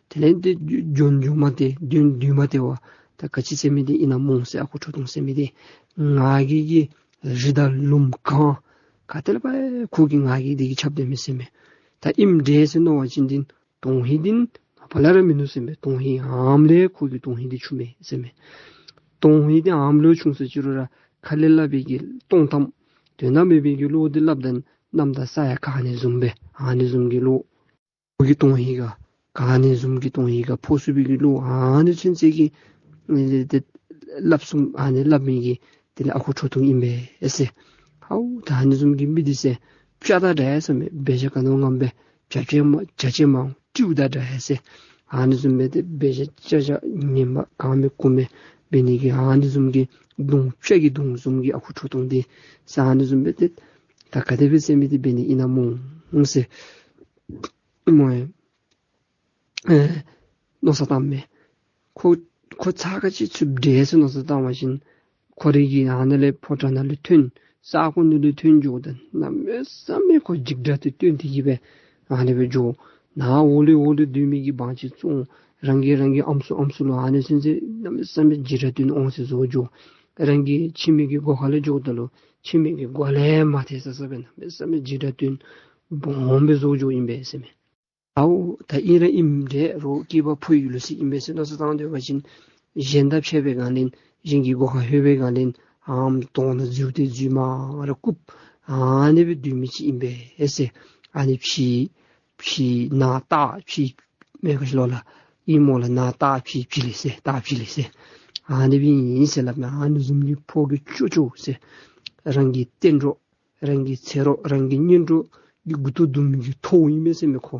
དེ་ལས་ཏེ་འགྱོ་འགྱོ་མ་སྟེར་སྡོད་སྡོད་མ་སྟེར་བར་ད་ག་ཅི་ཟེར་མི་འདི་ཨིན་ན་སྨོ་ཟེར། ཨ་ཁུ་ཁྲོ་ཐུང་ཟེར་མི་འདི་ང་རྒྱལ་གྱིས་རི་དང་ལུངམ་གང་ག་ཏེ་ལས་འབད་ཁོ་གི་ང་རྒྱལ་འདི་གིས་ཁྱབ་སྡོད་མས་ཟེར་མས། ད་ཨིནམ་འདྲས་ཟེར་མནོ་བ་ཅིན་འདི་དོན་ཧིང་འདི་ཕར་ལས་ར་མིན་ནུག་ཟེར་མས། དོན་ཧིང་ཨམ་ལས་ཁོ་གི་དོན་ཧིང་འདི་འཕྱུག་མས་ཟེར་མས། དོན་ཧིང་འདི་ཨམ་ལས་འཕྱུག་ཟེར་ཅི་རུང་ར་ཁ་ལས་སླབ་པའི་གི་སྟོང་གཏམ་དོན་དག་མེད་པའི་གི་བློ་འདི་སླབ་ད་གནམ་དང་ས་ཡང་འགག་ནི་བཟུམ་སྦེ་ཨ་ནི་བཟུམ་གྱི་བློ། ཁོ་གི་དོན་ཧིང་ག་འགག་ནི་བཟུམ་གྱི་དོན་ཧིང་ག་ཕོག་ཚུགས་པའི་གི་བློ་ཨ་ནི་ཚུན་ཚོད་ཀྱི་ཨེ་ཏེ་སླབ་གསུངམ་ཨ་ནི་སླབ་མི་གི་དེ་ལས་ཨ་ཁུ་ཁྲོ་ཐུང་ཨིན་པས་ཟེར། ཧའུ་ད་ཨ་ནི་བཟུམ་གྱི་མི་འདི་ཟེར་སྤྱ་དང་འདྲ་ཡ་ཟེར་མས། འབད་བཞག་ག་ནོ་ངམ་སྦེ་བྱ་བྱེད་མ་བྱ་བྱེད་མ་སྤྲེའུ་དང་འདྲ་ཡ་ཟེར། ཨ་ནི་བཟུམ་སྦེ་ཏེ་འབད་བཞག་བྱ་བྱེད་ངན་པ་གང་མེད་ཀུ་མེད་འབད་ནི་གི་ཨ་ནི་བཟུམ་གྱི་གདོང་སྤྱ་གི་གདོང་བཟུམ་གྱི་ཨ་ཁུ་ཁྲོ་ཐུང་འདི་ཟེར། ཨ་ནི་བཟུམ་སྦེ་ཏེ་ད་ག་དེ་སྦེ་ཟེར་མི་འདི་འབད་ནི་ཨིན་ན་སྨོ་ཟེར། སྨོ་ཡ། ཨེ་མནོ་བསམ་བཏངམ་མས། ཁོ་ཁོ་ཚ་ག་ཅི་ཚུདཔ་འདྲས་ཟེར་མནོ་བསམ་བཏང་བ་ཅིན་ཁོ་རའི་གི་ཨ་ནཱ་ལས་ཕོ་བྲང་ནང་ལས་ཐོན་ས་གོ་ནང་ལས་ཐོན་འགྱོཝ་ད་གནམ་མེད་ས་མེད་ཁོ་འཇིགས་སྐྲག་སྟེ་སྟོན་ཏེ་གི་སྦེ་ཨ་ནི་སྦེ་འགྱོ། ནཱ་འོག་ལས་འོག་ལས་སྡོད་མི་གི་དབང་ཅིག་བཙོང་རང་གི་རང་གི་ཨམ་སྲུ་ཨམ་སྲུ་ལུ་ཨ་ནི་ཚུན་ཚོད་གནམ་མེད་ས་མེད་འཇིགས་སྐྲག་སྟོན་འོང་ཟེར་བཟོ་འགྱོ། རང་གི་ཁྱིམ་གྱི་སྒོ་ཁ་ལས་འགྱོཝ་ད་ལུ་ཁྱིམ་གྱི་སྒོ་ལས་མ་ཐལ་ས་ས་སྦེ་གནམ་མེད་ས་མེད་འཇིགས་སྐྲག་སྟོན་སྦོམ་སྦེ་བཟོ་འགྱོཝ་ཨིན་པས་ཟེར་མས། ཨའོ་ད་ཨིན་ར་ཨིནམ་འདྲས་རོགས་སྐྱེས་པ་ཕོ་ཡི་ལུགས་སྲོལ་ཨིན་པས་ཟེར་མནོ་བསམ་བཏང་སྡོད་པ་ཅིན་གཞན་དང་ཕྱད་པའི་སྒང་ལས་གཞན་གྱི་སྒོ་ཁར་ལྷོད་པའི་སྒང་ལས་ཨམ་གདོང་ནང་འཛུལ་ཏེ་འཛུལ་མར་རྐུབ་ཨ་ནི་སྦེ་སྡོད་མི་ཅིག་ཨིན་པས་ཟེར། ཨ་ནི་ཕྱི་ཕྱི་ནང་ལྟག་ཕྱི་མེན་ག་ཤི་ལོ་ལ་ཨིན་སྨོ་ལགས། ནང་ལྟག་ཕྱི་ཕྱི་ལས་ཟེར་ལྟག་ཕྱི་ལས་ཟེར། ཨ་ནི་སྦེ་ཨིན་ཟེར་སླབ་མས། ཨ་ནི་བཟུམ་གྱི་ཕོ་རྒྱས་ཅོག་ཅོག་ཟེར། རང་གི་གཏན་གྲོགས་རང་གི་ཚེ་རོགས་རང་གི་གཉེན་གྲོགས་ཀྱི་མགུ་ཏོ་བརྡུང་མི་གི་ཐོཝ་ཨིན་མས་ཟེར་མས་ཁོ།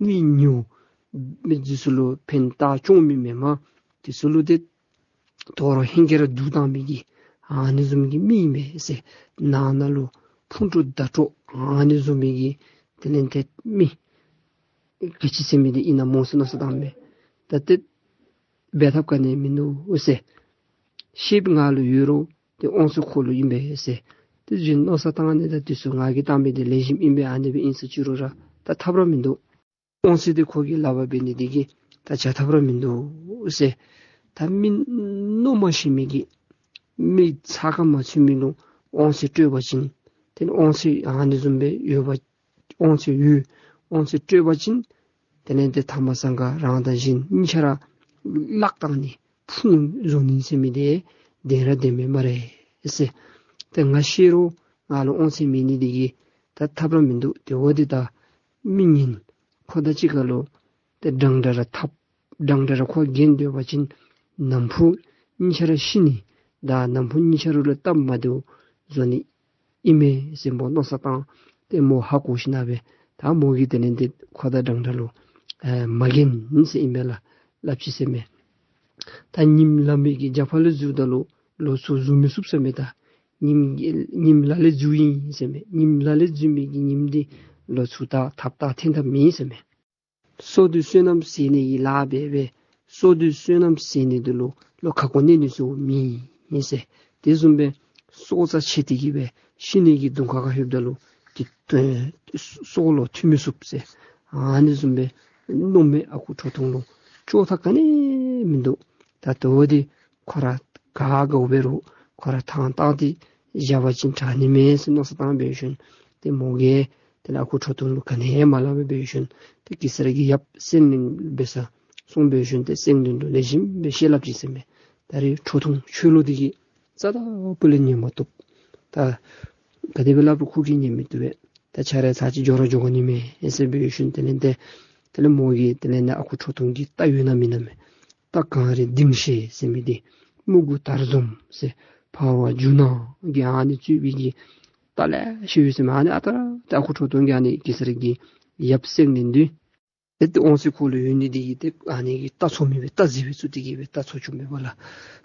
མི་ཉོ་མི་འདི་ཚུ་ལུ་ཕན་བཏགས་སྐྱོང་མི་མེན་པར་འདི་ཚུ་ལུ་ཏེ་དོ་རུང་ཧིང་གིས་ར་སྡུག་བཏང་མི་གི་ཨ་ནི་བཟུམ་གྱི་མི་ཨིན་མས་ཟེར། ནང་ན་ལུ་ཕུང་དཀྲུག་དྲ་དཀྲོག་ཨ་ནི་བཟུམ་མི་གི་དེ་ལས་ཏེ་མི་ག་ཅི་ཟེར་མི་འདི་ཨིན་ན་སྨོ་ཟེར་མནོ་བསམ་བཏངམ་མས། ད་ཏེ་འབད་ཐབས་ག་ནི་མིན་འདུག་ཟེར། ཤེསཔ་ང་ལུ་ཡོད་རུང་ཏེ་དབང་ཚད་ཁོ་ལུ་ཨིན་པས་ཟེར། ཏེ་གཞན་མནོ་བསམ་བཏང་ནི་དང་འདི་ཚུ་ང་གིས་བཏང་མི་འདི་ལེགས་ཤོམ་ཨིན་པས། ཨ་ནི་སྦེ་ཨིན་ཟེར་ཅི་རུང་ར་ད་ཐབས་ར་མིན་འདུག། དབང་ཚད་འདི་ཁོ་གིས་ལག་པར་འབད་ནི་འདི་གིས་ད་བྱ་ཐབས་ར་མིན་འདུག་ཟེར། ད་མི་མནོ་མ་ཤེས་མི་གི་མི་ཚ་ཁ་མ་ཚུད་མི་ལུ་དབང་ཚད་སྤྲོད་པ་ཅིན་ཏེ་དབང་ཚད་ཨ་ནི་བཟུམ་སྦེ་ཡོད་པ་དབང་ཚད་ཡོད་དབང་ཚད་སྤྲོད་པ་ཅིན་དེ་ལས་ཏེ་ཐ་མ་སང་ག་རང་དང་གཞན་གཉིས་ཆ་ར་བརླག་བཏང་ནི་ཕུང་བཟོ་ནི་ཟེར་མི་འདི་བདེན་ར་བདེན་མས་སྨ་རེ་ཟེར། ཏེ་ང་ཤེས་རུང་ང་ལུ་དབང་ཚད་མེད་ནི་འདི་གིས་ད་ཐབས་ར་མིན་འདུག། དེ་འོ་འདི་ད་མི་ངན་ཁོ་དང་གཅིག་ཁར་ལུ་ཏེ་འདྲན་འདྲ་ར་འཐབ། འདྲན་འདྲ་ར་ཁོ་འགན་སྡོད་པ་ཅིན་ནམ་ཕུགས་གཉིས་ཆ་ར་ཤི་ནི་དང་ནམ་ཕུགས་གཉིས་ཆ་ར་ལུ་སྟབས་མ་བདེཝ་བཟོ་ནི་ཨིན་མས་ཟེར་མོ་མནོ་བསམ་བཏང་། ཏེ་མོ་ཧ་གོ་ཞིན་ན་སྦེ་ད་མོ་གིས་དེ་ལས་ཏེ་ཁོ་དང་འདྲན་འདྲ་ལུ་ཨེ་མ་འགན་ཟེར་ཨིན་པས་ལགས། སླབ་ཅི་ཟེར་མས། ད་ཉིམ་ལ་མི་གི་རྒྱབ་ཁ་ལས་འཛུལཝ་ད་ལུ་ལོག་ཚུར་འཛུལ་མི་ཚུགས་ཟེར་མས། ད་ཉིམ་ཉིམ་ལ་ལས་འཛུལཝ་ཨིན་ཟེར་མས། ཉིམ་ལ་ལས་འཛུལ་མི་གི་ཉིམ་འདི་ལོག་ཚུར་ད་ཐབ་ད་འཐེན་ཐབས་མེད་ཟེར་མས། སྲོག་བསྡོས་བསོད་ནམས་ཟད་ནི་ཡི་ལཱ་འབད་བས། སྲོག་བསྡོས་བསོད་ནམས་ཟད་ནི་འདི་ལུ་ལོག་ཁ་སྐོང་གནས་ནི་ཚུ་མེད་ཟེར། དེ་བཟུམ་སྦེ་སྲོག་རྩ་ཆད་དེ་གི་སྦེ་ཤི་ནི་གི་གདོང་ཁ་ཁར་ལྷོདཔ་ད་ལུ་ཏེ་སྲོག་ལུ་ཐུག་མི་ཚུགས་ཟེར། ཨ་ནི་བཟུམ་སྦེ་མནོ་མི་ཨ་ཁུ་ཁྲོ་ཐུང་ལུ་ལྕོགས་ཐབས་ག་ནི་མིན་འདུག། ད་དོ་འདི་ཁོ་ར་ག་དགའཝ་འབད་རུང་ཁོ་ར་ཐང་བཏང་སྟེ་བཞག་པ་ཅིན་དྲག་ནི་མས་ཟེར་མནོ་བསམ་བཏང་འབད་ཞིནམ་ཏེ་མོ་གིས་དེ་ལས་ཨ་ཁུ་ཁྲོ་ཐུང་ལུ་ག་ནི་ཡང་མ་སླབ་པར་འབད་ཞིནམ་ཏེ་གེ་སར་གྱི་ཡབ་སེང་བློན་འབད་སར་སོང་འབད་ཞིནམ་ཏེ་སེང་བློན་ལུ་ལེགས་ཤོམ་སྦེ་བཤད་སླབ་ཅི་ཟེར་མས། ད་རེས་ཁྲོ་ཐུང་ཁྱོད་ལུ་འདི་གིས་རྩ་དང་སྤུ་ལས་ཉན་མ་བཏུབ། ད་ ག་དེ་སྦེ་སླབ་རུང་ཁོ་གིས་ཉན་མི་བཏུབ་པས། ད་ཁྱོད་ར་ཚར་གཅིག་འགྱོ་ར་འགྱོ་དགོ་ནི་མས་ཟེར་སྦེ་ཞུ་ནི། དེ་ལས་ཏེ་དེ་ལས་མོ་གིས་དེ་ལས་ནི་ཨ་ཁུ་ཁྲོ་ཐུང་གི་རྟ་ཡོད་ན་མེད་ན་མས། རྟ་གངས་རི་ལྡིང་ཤེས་ཟེར་མི་འདི་སྨུག་གུ་དར་འཛོམས་ཟེར་འཕར་བ་རྒྱུ་ནོར་གྱིས་ཨ་ནི་གཙོས་པའི་གི་རྟ་ལེ་ཤ་ཡོད་ཟེར་མས། ཨ་ནི་ཨ་རྟག་ར་ཏེ་ཨ་ཁུ་ཁྲོ་ཐུང་གིས་ཨ་ནི་གེ་སར་གྱི་ཡབ་བསད་ནི་འདི་ཏེ་ཏེ་དབང་ཚད་ཁོ་ལུ་ཡོད་ནི་འདི་གིས་ཏེ་ཨ་ནི་གི་རྟ་འཚོ་མི་སྦེ་རྟ་རྫི་སྦེ་བཙུགས་ཏེ་གི་སྦེ་རྟ་འཚོ་བཅུག་མི་སྦེ་ལགས།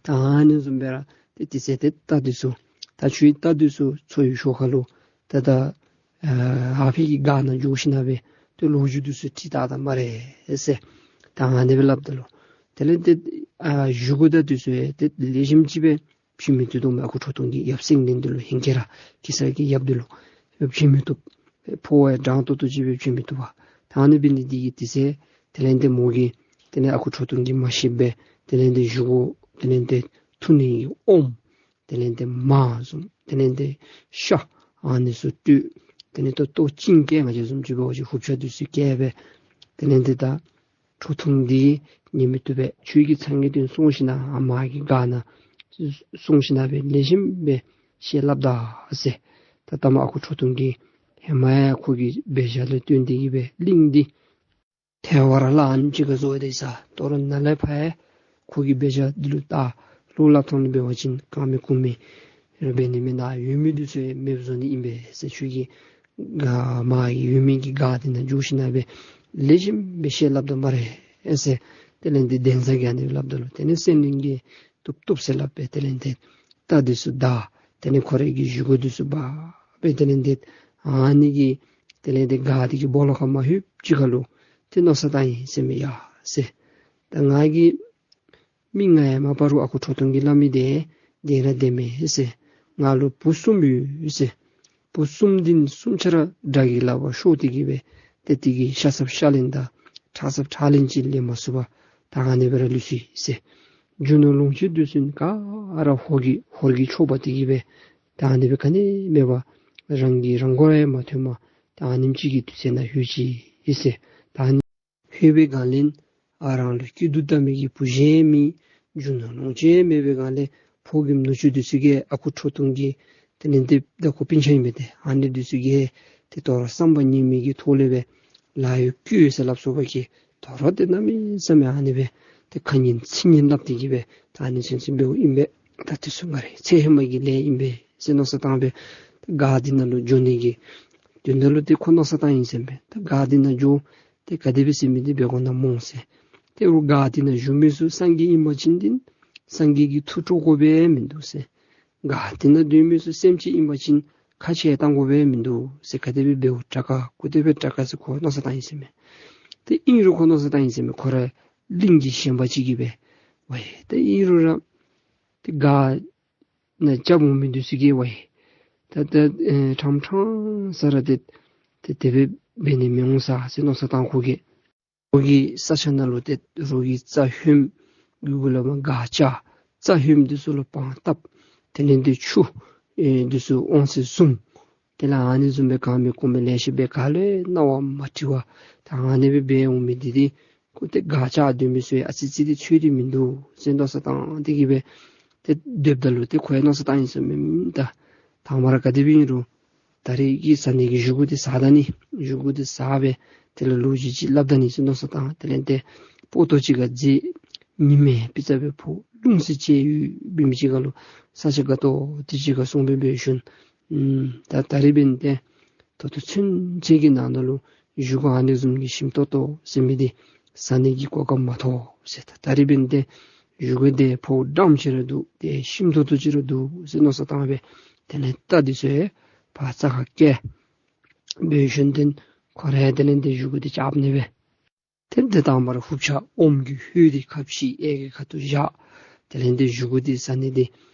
ད་ཨ་ནི་བཟུམ་སྦེ་ར་ཏེ་དེ་ཚེ་ཏེ་རྟ་འདི་ཚུ་ད་ཁྱོད་རྟ་འདི་ཚུ་འཚོ་བའི་ཤུལ་ཁ་ལུ་ད་ད་ཨ་ཨ་ཕི་གི་སྒར་ནང་འགྱོ་ཞིན་ན་སྦེ་ཏེ་ལོ་རྒྱུས་འདི་ཚུ་དྲིས་བལྟ་ད་སྨ་རེ་ཟེར། ད་ཨ་ནི་སྦེ་སླབ་ད་ལུ་དེ་ལས་ཏེ་ཨ་གཞུག་གུ་ད་འདི་ཚུ་ཡང་ཏེ་ལེགས་ཤོམ་ཅིག་སྦེ་བྱིན་མི་བཏུབ་དོ་མས། ཨ་ཁུ་ཁྲོ་ཐུང་གི་ཡབ་བསད་ནི་འདི་ལུ་ཧེང་སྐལ་ར་གེ་སར་གྱི་ཡབ་འདི་ལུ་བྱིན་མི་བཏུབ། ཕོཝ་ཡང་འགྲངས་ཏོག་ཏོ་ཅིག་སྦེ་བྱིན་མི་བཏུབ་པས། ད་ཨ་ནི་འབད་ནི་འདི་གིས་དེ་ཚེ་དེ་ལས་ཏེ་མོ་གིས་དེ་ལས་ཨ་ཁུ་ཁྲོ་ཐུང་གིས་མ་ཤེས་པར་དེ་ལས་ཏེ་གཞུག་གུ་དེ་ལས་ཏེ་འཐུང་ནི་གི་ཨོམ་དེ་ལས་ཏེ་མར་བཟུམ་དེ་ལས་ཏེ་ཤ་ཨ་ནི་ཚུ་སྤྲོད། དེ་ལས་ཏེ་ལྟོ་ཅིན་བཀལ། ང་བཅས་བཟུམ་ཅིག་འབད་བ་ཅིན་ཧུབ་ཆ་འདི་ཚུ་བཀལ་སྦེ་དེ་ལས་ཏེ་ད་ཁྲོ་ཐུང་འདི་ཉན་མི་བཏུབ་པས། ཁྱོད་ཀྱིས་ཚང་གི་དོན་སོང་ཞིན་ན་ཨ་མ་གི་སྒར་ནང་སོང་ཞིན་ན་སྦེ་ལེགས་ཤོམ་སྦེ་བཤད་སླབ་ད་ཟེར། ད་ད་མ་ཨ་ཁུ་ཁྲོ་ཐུང་གིས་ཧེ་མ་ཡང་ཁོ་གི་འབད་བཞག་ལས་བརྟེན་ཏེ་གི་སྦེ་གླིང་འདི་ཐལ་བར་བརླག་ཨ་ནེམ་ཅིག་ཁར་བཟོ་སྟེ་ས། དོ་རུང་ནཱ་ལས་ཕར་ཡང་ཁོ་གི་འབད་བཞག་འདི་ལུ་ད་བློ་སླབ་ཐངས་ལུ་འབད་བ་ཅིན་གང་མེད་ཀུ་མེད་ར་འབད་ནི་མེན་ན། ཡོད་མི་འདི་ཚུ་ཡང་མེདཔ་བཟོ་ནི་ཨིན་པས་ཟེར། ཁྱོད་ཀྱིས་སྒར་མ་གི་ཡོད་མི་གི་སྒར་འདི་ནང་འགྱོ་ཞིན་ན་སྦེ་ལེགས་ཤོམ་སྦེ་བཤད་སླབ་ད་སྨ་རེ་ཟེར། དེ་ལས་འདི་གདན་ས་གིས་ཨ་ནི་སླབ་ད་ལུ་དེ་ནི་སེང་བློན་གྱིས་བཏུབ་བཏུབ་ཟེར་སླབ་སྦེ་དེ་ལས་ཏེ་རྟ་འདི་ཚུ་བདའ། དེ་ལས་ཁོ་རའི་གི་བཞེས་སྒོ་འདི་ཚུ་འབག་སྦེ་དེ་ལས་ཏེ་ཨ་ནི་གི་དེ་ལས་ཏེ་སྒར་འདི་གི་སྦོ་ལོགས་ཁར་མ་ལྷོདཔ་ཅིག་ཁར་ལུ་ཏེ་མནོ་བསམ་བཏང་ཡི་ཟེར་མས། ཡ་ཟེར། ད་ང་གི་མི་ང་ཡང་མ་པ་རུ་ཨ་ཁུ་ཁྲོ་ཐུང་གིས་སླབ་མི་འདི་བདེན་ར་བདེན་མས་ཟེར། ང་ལུ་བུ་གསུམ་ཡོད་ཟེར། བུ་གསུམ་འདི་ནི་གསུམ་ཆ་ར་དགྲ་གི་ལག་པར་ཤོར་ཏེ་གི་སྦེ་ཏེ་དེ་གི་ཤ་ཚབ་ཤ་ལན་དང་ཁྲག་ཚབ་ཁྲག་ལན་ཅིག་ལེན་མ་ཚུགས་པར་ད་ཨ་ནི་སྦེ་ར་ལུས་སོ་ཡི་ཟེར། རྒྱུ་ནོར་ལོངས་སྤྱོད་འདི་ཚུ་ག་ར་ཧོར་གྱིས་ཧོར་གྱིས་འཕྱོག་འབག་སྟེ་གི་སྦེ་ད་ཨ་ནི་སྦེ་ག་ནི་མེད་པར་རང་གིས་རང་མགོ་ཡང་མ་ཐོན་པར་ད་ཨ་ནེམ་ཅིག་གི་དུས་ཚོད་ནང་ལྷོད་ཅི་ཡི་ཟེར། ད་ཨ་ནི་ལྷོད་པའི་སྒང་ལས་ཨ་རང་ལུ་སྐྱིད་སྡུག་བལྟ་མི་གི་བུ་གཞན་མེད། རྒྱུ་ནོར་ལོངས་སྤྱོད་མེད་པའི་སྒང་ལས་ཕོ་རྒནམ་ནུ་གཅུང་འདི་ཚུ་གིས་ཨ་ཁུ་ཁྲོ་ཐུང་གི་དེ་ལས་ཏེ་ད་ཁོ་སྤུན་ཆ་ཨིན་པས། ཏེ་ཨ་ནི་འདི་ཚུ་གིས་ཏེ་དོ་རུང་བསམ་པ་ངན་མི་གི་ཐོག་ལས་སྦེ་ལཱ་གཡོག་བཀོལ་ཟེར་སླབ་སོ་བ་གིས་དོ་རུང་ཏེ་གནམ་མེད་ས་མེད་ཨ་ནི་སྦེ་ཏེ་ཁ་ངན་ཚིག་ངན་སླབ་སྟེ་གི་སྦེ་ད་ཨ་ནི་ཚུན་ཚོད་འབདཝ་ཨིན་པས། ད་འདི་ཚུ་ང་རའི་ཚེ་ཧེ་མ་གི་ལས་ཨིན་པས་ཟེར་མནོ་བསམ་བཏང་སྦེ་ད་སྒར་འདི་ནང་ལུ་འགྱོ་ནི་གི་དོན་དག་ལུ་ཏེ་ཁོ་མནོ་བསམ་བཏང་ཡི་ཟེར་མས། ད་སྒར་འདི་ནང་འགྱོ་ཏེ་ག་དེ་སྦེ་ཟེར་མི་འདི་འབད་དགོ་ན་སྨོ་ཟེར། ཏེ་རུང་སྒར་འདི་ནང་བཞུགས་མི་ཚུ་སངས་རྒྱས་ཨིན་པ་ཅིན་འདི་སངས་རྒྱས་ཀྱི་ཐུགས་སྤྲོ་དགོ་པའི་མིན་འདུག་ཟེར། སྒར་འདི་ནང་སྡོད་མི་ཚུ་སེམས་ཅན་ཨིན་པ་ཅིན་ཁ་ཆེ་བཏང་དགོ་པའི་མིན་འདུག་ཟེར། ག་དེ་སྦེ་འབདཝ་དྲག་ག་ག་དེ་སྦེ་དྲག་ག་ཟེར་ཁོ་མནོ་བསམ་བཏང་ཡི་ཟེར་མས། ཏེ་ཨིན་རུང་ཁོ་མནོ་བསམ་བཏང་ཡི་ཟེར་མས། ཁོ་ར་གླིང་གི་ཞེན་པ་ཅིག་གིས་སྦེ་ཝའི་ཏེ་ཨིན་རུང་ར་ཏེ་སྒར་ནང་སྐྱབས་འོང་མི་འདི་ཚུ་གིས་ཝའི་ད་ད་ཨེ་ཕྲང་ཕྲང་ས་ར་ཏེ་ཏེ་དེ་སྦེ་འབད་ནི་མི་འོང་ས་ཟེར་མནོ་བསམ་བཏང་ཁོ་གིས་རོགས་ཀྱི་ས་ཆ་ནང་ལུ་ཏེ་རོགས་ཀྱི་རྩྭ་ཧོནམ་གི་གུ་ལས་མར་སྒར་བཅག། རྩྭ་ཧོནམ་འདི་ཚུ་ལུ་དཔང་བཏབ། དེ་ལས་ཏེ་ཆུ་ཨེ་འདི་ཚུ་དབང་ཚད་བཟུང་། དེ་ལས་ཨ་ནི་བཟུམ་སྦེ་གང་མེད་ཀུ་མེད་ལེ་ཤ་སྦེ་ག་ལས་རྣ་བ་མ་དྲི་བར་ད་ཨ་ནི་སྦེ་འབད་འོང་མི་འདི་འདི་ཁོ་ཏེ་སྒར་བཅག་སྡོད་མི་ཚུ་ཡང་ཨ་ཙི་ཙི་འདི་ཚུད་དེ་མིན་འདུག་ཟེར་མནོ་བསམ་བཏང་སྟེ་གི་སྦེ་ཏེ་སྡོདཔ་ད་ལུ་ཏེ་ཁོ་ཡང་མནོ་བསམ་བཏང་ཡི་ཟེར་མས། ད་དང་པ་ར་ག་དེ་སྦེ་ཨིན་རུང་ད་རེས་ཀྱི་ཟ་ནི་གི་བཞེས་སྒོ་འདི་ཟ་ད་ནི། བཞེས་སྒོ་འདི་ཟ་སྦེ་དེ་ལས་ལོ་རྒྱུས་ཅིག་སླབ་ད་ནི་ཟེར་མནོ་བསམ་བཏང་། དེ་ལས་ཏེ་སྤོ་ཏོ་ཅིག་ཁར་འཛེགས། ཉི་མས་ཕྱེད་ཙམ་སྦེ་ཕོག། རླུང་ཟེར་ཅིག་ཡོད་པའི་མི་ཅིག་ཁར་ལུ་ས་ཆ་དགའ་ཏོག་ཏོ་ཅིག་ཁར་སོང་སྦེ་འབད་ཞིནམ་ཨུམ་ད་ད་རེས་འབདན་ཏེ་ད་ལྟོ་ཚུན་ཚོད་ཀྱི་ནང་ན་ལུ་བཞེས་སྒོ་ཨ་ནི་བཟུམ་གྱི་ཞིམ་ཏོང་ཏོ་ཟེར་མི་འདི་ཟ་ནི་གི་གོ་སྐབས་མ་ཐོབ་ཟེར། ད་ད་རེས་འབདན་ཏེ་བཞེས་སྒོ་འདི་ཕོཝ་འགྲངམ་ཅིག་ར་འདུག། ཏེ་ཞིམ་ཏོང་ཏོ་ཅིག་ར་འདུག་ཟེར་མནོ་བསམ་བཏང་སྦེ་དེ་ལས་རྟ་འདི་ཚུ་ཡང་ཕར་རྩྭ་ཁར་བསྐྱལ། འབད་ཞིནམ་ཏེ་ཁོ་ར་ཡང་དེ་ལས་ཏེ་བཞེས་སྒོ་འདི་རྐྱབ་ནི་སྦེ། ཏེ་དེ་དང་པ་ར་ཧུབ་ཆ་ཨོམ་གྱི་ཧོད་འདི་ཁ་ཕྱེ་གཡས་ཀྱི་ཁ་ཐུག་བཞག། དེ་ལས་ཏེ་བཞེས་སྒོ་འདི་ཟ་ནི་འདི་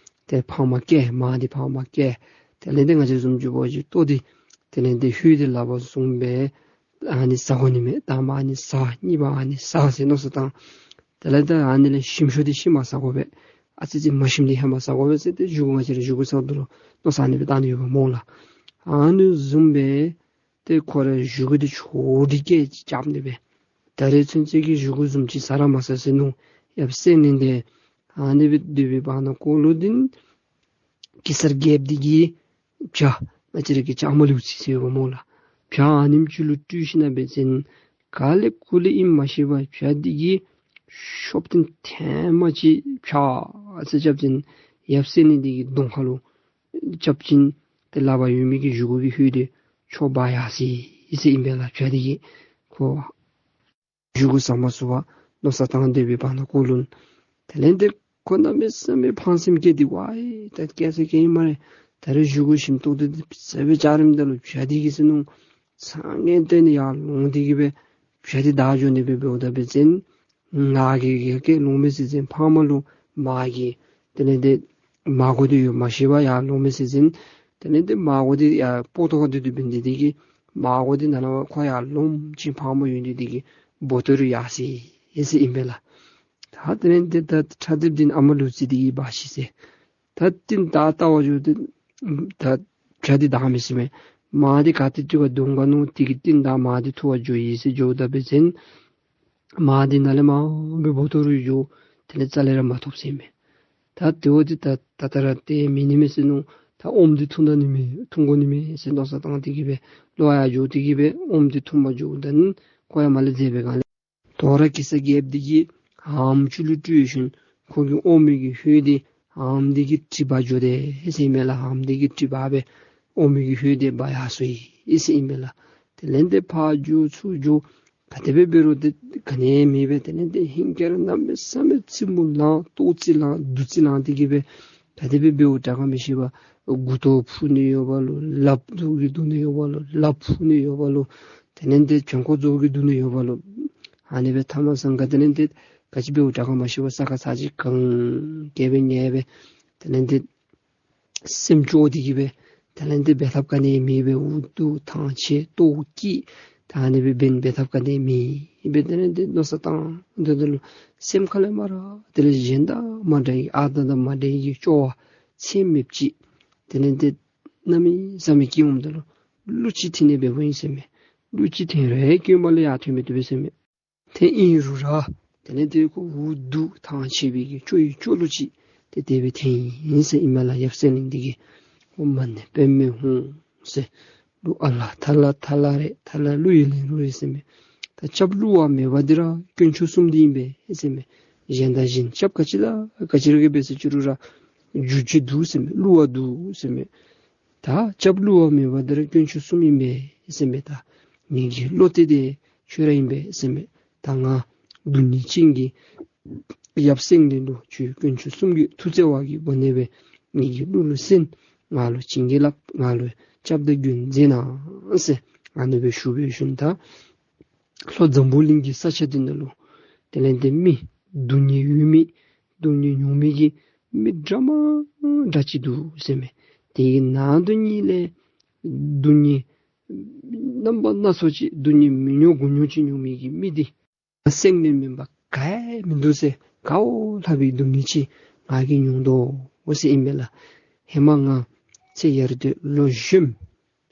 ཏེ་ཕར་མར་བསྐྱལ། མར་འདི་ཕར་མར་བསྐྱལ། དེ་ལས་ཏེ་ང་བཅས་བཟུམ་ཅིག་འབད་བ་ཅིན་ལྟོ་འདི་དེ་ལས་ཏེ་ཧོད་འདི་ལག་པར་བཟུང་སྦེ་ཨ་ནི་ཟ་དགོ་ནི་མས། དང་པ་ཨ་ནི་ཟ། གཉིས་པ་ཨ་ནི་ཟ་ཟེར་མནོ་བསམ་བཏང་། དེ་ལས་ཏེ་ཨ་ནི་ལས་ཞིམ་ཤོས་འདི་ཤུལ་མ་ཟ་དགོ་པས། ཨ་ཙི་ཙི་མ་ཞིམ་འདི་ཧེ་མ་ཟ་དགོ་པས་ཟེར་ཏེ་བཞེས་སྒོ་ང་བཅས་ར་བཞེས་སྒོ་ཟཝ་ད་ལུ་མནོ་བསམ་ཨ་ནི་སྦེ་བཏང་ནི་ཡོདཔ་སྨོ་ལགས། ཨ་ནི་བཟུམ་སྦེ་ཏེ་ཁོ་ར་བཞེས་སྒོ་འདི་ཕྱོགས་སྒྲིག་བཀལ་རྐྱབ་ནི་སྦེ། ད་རེས་ཚུན་ཚོད་ཀྱི་བཞེས་སྒོ་བཟུམ་ཅིག་ཟ་ར་མ་ཟ་ཟེར་མནོ། ཡབ་བསད་ནི་འདི་ཨ་ནི་སྦེ་སྡོད་པའི་བར་ན་ཁོ་ལུ་འདི་གེ་སར་རྒྱལཔོ་འདི་གིས་བྱ་ ང་བཅས་ར་གི་ཅ་མ་ལུ་ཚི་ཟེར་བ་སྨོ་ལགས། བྱ་ཨ་ནེམ་ཅིག་ལུ་སྤྲུལ་ཞིནམ་ལས་འབད་བ་ཅིན་ག་ལས་གུ་ལས་ཨིནམ་མ་ཤེས་པར་བྱ་འདི་གིས་ཤོབ་ཏིང་ཐེངས་མ་ཅིག་ཕྱག་འཚལ་རྐྱབ་ཅིན་ཡབ་སེང་བློན་འདི་གི་གདོང་ཁ་ལུ་རྐྱབ་ཅིན་ཏེ་ལག་པར་ཡོད་མི་གི་བཞེས་སྒོ་གི་ཧོད་འདི་འཕྱོག་འབག་ཡར་སོ་ཡི་ཟེར་ཨིན་པས་ལགས། བྱ་འདི་གིས་ཁོ་བཞེས་སྒོ་ཟ་མ་ཚུགས་པར་མནོ་བསམ་བཏང་སྡོད་པའི་བར་ན་ཁོ་ལུ། དེ་ལས་ཏེ་ཁོ་གནམ་མེད་ས་མེད་ཕངས་སེམས་སྐྱེས་ཏེ་ཝའི་ད་སྐྱེས་ས་སྐྱེས་ཨིན་སྨ་རེ། ད་རེས་བཞེས་སྒོ་ཞིམ་ཏོང་ཏོ་འདི་ཟ་བའི་བྱ་རིམ་ད་ལུ་བྱ་འདི་གིས་ཟེར་མནོ་ས་ངན་ཏེ་ནི་ཡར་ལོང་སྟེ་གིས་སྦེ་བྱ་འདི་བདའ་འགྱོ་ནི་སྦེ་འབདཝ་ད་འབད་བ་ཅིན་ང་གིས་ག་གིས་ལོང་མས་ཟེར་ཅིན་ཕམ་ལུ་མ་གིས་དེ་ལས་ཏེ་མ་གོ་འདི་ཡོད་མ་ཤེས་པར་ཡར་ལོང་མས་ཟེར་ཅིན་དེ་ལས་ཏེ་མ་གོ་འདི་ཡར་སྤོ་ཏོ་ག་འདི་འདི་འབད་ནི་འདི་གིས་མ་གོ་འདི་ནཱ་ལས་ཁོ་ཡར་ལོང་ཅིན་ཕམ་ཡོད་ནི་འདི་གིས་སྦོ་ཏོ་རུ་ཡར་སོ་ཡི་ཟེར་ཨིན་པས་ལགས། ད་དེ་ལས་ཏེ་ད་ཁྲ་ཐིབ་འདི་ཨ་མ་ལུ་ཚི་འདི་གིས་འབག་ཤི་ཟེར། ད་ཏིང་བདའ་བལྟ་བར་འགྱོ་སྟེ་ད་བྱ་འདི་བདའ་མི་ཟེར་མས། མ་འདི་ག་ཏེ་ཏེ་ག་འདུག་ག་མནོ་སྟེ་གིས་ཏིང་བདའ་མ་འདི་འཐུ་བར་འགྱོ་ཡི་ཟེར་འགྱོཝ་ད་འབད་བ་ཅིན་མ་འདི་ནཱ་ལས་མར་སྦེ་སྦོ་ཏོ་རུ་འགྱོ། དེ་ལས་རྩ་ལས་ར་མ་ཐོབ་ཟེར་མས། ད་དེ་འབདཝ་ད་ད་ད་ར་ཏེ་མི་ནི་མས་ཟེར་མནོ། ད་ཨོམ་འདི་འཐུང་ད་ནི་མས་འཐུང་དགོ་ནི་མས་ཟེར་མནོ་བསམ་བཏང་སྟེ་གིས་སྦེ་ལོག་ཡར་འགྱོ་སྟེ་གིས་སྦེ་ཨོམ་འདི་འཐུང་པར་འགྱོཝ་ད་ནི་ཁོ་ཡང་མར་ལས་འཛེགས་སྦེ་གང་ལས་དོ་རུང་གེ་སར་རྒྱལཔོ་འདི་གིས་ཨམ་ཅིག་ལུ་སྤྲུལ་ཞིནམ་ཁོ་གི་ཨོམ་གི་ཧོད་འདི་ཨམ་འདི་གིས་དཀྲིས་འབག་འགྱོ་དེས་ཟེར་མས་ལགས། ཨམ་འདི་གིས་དཀྲིས་འབག་སྦེ་ཨོམ་གི་ཧོད་འདི་འབག་ཡར་སོ་ཡི་ཟེར་ཨིན་པས་ལགས། དེ་ལས་ཏེ་ཕར་འགྱོ་ཚུར་འགྱོ་ག་དེ་སྦེ་འབད་རུང་ཏེ་ག་ནི་མེད་པས། དེ་ལས་ཏེ་ཧིང་གིས་ར་གནམ་མེད་ས་མེད་ཙིག་མུ་ལངས་ལྟོགས་ཙིག་ལངས་བདུད་རྩི་ལངས་ཏེ་གིས་སྦེ་ག་དེ་སྦེ་འབདཝ་དྲག་ག་མི་ཤེས་པར་མགུ་ཏོ་ཕུ་ནི་ཡོདཔ་ལོ། ལགཔ་རྡོག་གིས་བརྡུང་ནི་ཡོདཔ་ལོ། ལགཔ་ཕུ་ནི་ཡོདཔ་ལོ། དེ་ལས་ཏེ་བྲང་ཁོག་རྡོག་གིས་བརྡུང་ནི་ཡོདཔ་ལོ། ཨ་ནི་སྦེ་ཐ་མ་སང་ག་དེ་ལས་ཏེ་ག་ཅི་འབདཝ་དྲག་ག་མ་ཤེས་པར་ས་ཁར་ཚར་གཅིག་གན་རྐྱབ་སྦེ་ཉལ་སྦེ་དེ་ལས་ཏེ་སེམས་སྐྱོ་སྟེ་གིས་སྦེ་དེ་ལས་ཏེ་འབད་ཐབས་ག་ནི་མེད་པར་འུ་སྡུག་ཐང་ཆད་ལྟོཝ་བཀྱེས། ད་ཨ་ནི་སྦེ་འབད་འབད་ཐབས་ག་ནི་མེད་པར་དེ་ལས་ཏེ་མནོ་བསམ་བཏང་སྡོད་དོ་ལོ། སེམས་ཁ་ལས་མར་དེ་ལས་གཞན་དང་མ་འདྲ་བའི་ཨ་རྟག་དང་མ་འདྲ་བའི་སྐྱོ་བ་ཚད་མེདཔ་ཅིག་དེ་ལས་ཏེ་གནམ་མེད་ས་མེད་སྐྱེ་འོངམ་ད་ལུ་གླུ་ཅིག་འཐེན་ནི་འབདཝ་ཨིན་ཟེར་མས། གླུ་ཅིག་འཐེན་རུང་སྐྱེ་བ་ལས་ཡར་ཐོན་མི་བཏུབ་པས་ཟེར་མས། ཏེ་ཨིན་རུང་ར་དེ་ལས་ཏེ་ཁོ་འུ་སྡུག་ཐང་ཆད་པའི་གི་སྐྱོ་བའི་སྐྱོ་གླུ་ཅིག་ཏེ་དེ་སྦེ་འཐེན་ཡི་ཟེར་ཨིན་མས་ལགས། ཡབ་སེང་བློན་འདི་གིས་ཨོཾ་མ་ཎི་པདྨེ་ཧཱུྃ་ཟེར། གླུ་ཨ་ལ་ཐ་ལ་ཐ་ལ་རེད། ཐ་ལ་གླུ་ཡི་ལེན་ལུགས་རེད་ཟེར་མས། ད་སྐྱབས་བསླུ་བ་མེད་པ་འདི་ར་དཀོན་མཆོག་གསུམ་འདི་ཨིན་པས་ཟེར་མས། གཞན་དང་གཞན་སྐྱབས་ག་ཅི་དང་ག་ཅི་ར་གིས་འབད་ཟེར་ཅི་རུང་ར་རྒྱུ་ཅིག་འདུག་ཟེར་མས། བསླུ་བ་འདུག་ཟེར་མས། ད་སྐྱབས་བསླུ་བ་མེད་པ་འདི་ར་དཀོན་མཆོག་གསུམ་ཨིན་པས་ཟེར་མས། ད་ངེ་གི་བློ་གཏད་འདི་ཁྱོད་ར་ཨིན་པས་ཟེར་མས། ད་ང་སྡུག་བསྔལ་ཅན་གྱི་ཡབ་སེང་བློན་ལུ་ཁྱོད་དཀོན་མཆོག་གསུམ་གྱི་ཐུགས་བརྩེ་བ་གི་སྒོ་ནས་སྦེ་ངེ་གི་གླུ་ལུ་གསན། ང་ལུ་བྱིན་གྱིས་བརླབས། ང་ལུ་སྐྱབས་དང་མགོན་མཛད་གནང་ཟེར་ཨ་ནི་སྦེ་ཞུ་བའི་ཤུལ་ད་ལྷོ་འཛམ་བུ་གླིང་གི་ས་ཆ་འདི་ནང་ལུ་དེ་ལས་ཏེ་མི་སྡུག་བསྔལ་ཡོད་མི་སྡུག་བསྔལ་མྱོང་མི་གི་མི་འདྲ་མ་འདྲ་ཅིག་འདུག་ཟེར་མས། དེ་གི་ནང་དུ་ཉིད་ལས་སྡུག་བསྔལ་རྣམ་པ་སྣ་ཚོགས་ཅིག་སྡུག་བསྔལ་མི་མྱོང་དགུ་མྱོང་ཅིག་མྱོང་མི་གི་མི་འདི་སེང་བློན་མེན་པར་ག་ཡང་མིན་འདུག་ཟེར། ག་བ་ལྷག་པའི་སྡུག་བསྔལ་ཅིག་ང་གིས་མྱོང་དོ་ཟེར་ཨིན་པས་ལགས། ཧེ་མ་ང་ཚེ་ཡར་དུས་ལོ་གཞོནམ་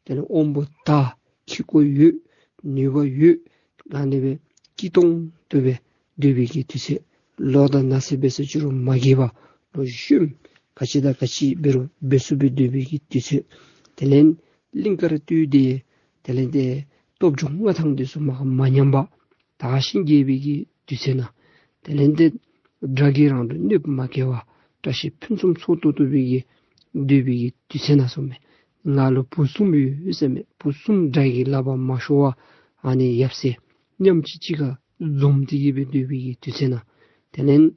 དེ་ལས་དབང་པོ་དར་ཁེ་ཀོ་ཡོད་ནུས་པ་ཡོད་ཨ་ནི་སྦེ་སྐྱིད་ཏོང་ཏོ་སྦེ་སྡོད་པའི་གི་དུས་ཚོད་ལོ་དང་ན་ཚོད་འབད་ཟེར་ཅི་རུང་མ་རྒས་པར་ལོ་གཞོནམ་ག་ཅི་དང་ག་ཅི་འབད་རུང་འབད་ཚུགས་སྦེ་སྡོད་པའི་གི་དུས་ཚོད་དེ་ལས་གླིང་དཀར་སྟོད་འདི་དེ་ལས་ཏེ་སྟོབས་འབྱོར་མངའ་ཐང་འདི་ཚུ་མ་མ་ཉམས་པར་དར་ཞིང་རྒྱས་པའི་གི་དུས་ཚོད་ནང་དེ་ལས་ཏེ་དགྲ་གིས་རང་ལུ་གནོདཔ་མ་བཀལ་བར་བཀྲ་ཤིས་ཕུན་སུམ་ཚོགས་ཏོག་ཏོ་སྦེ་གི་སྡོད་པའི་གི་དུས་ཚོད་ནང་སོང་མས། ང་ལུ་བུ་གསུམ་ཡོད་ཟེར་མས། བུ་གསུམ་དགྲ་གི་ལག་པར་མ་ཤོར་བར་ཨ་ནི་ཡབ་སྲས་མཉམ་གཅིག་གཅིག་ཁར་འཛོམས་ཏེ་གི་སྦེ་སྡོད་པའི་གི་དུས་ཚོད་ནང་དེ་ལས་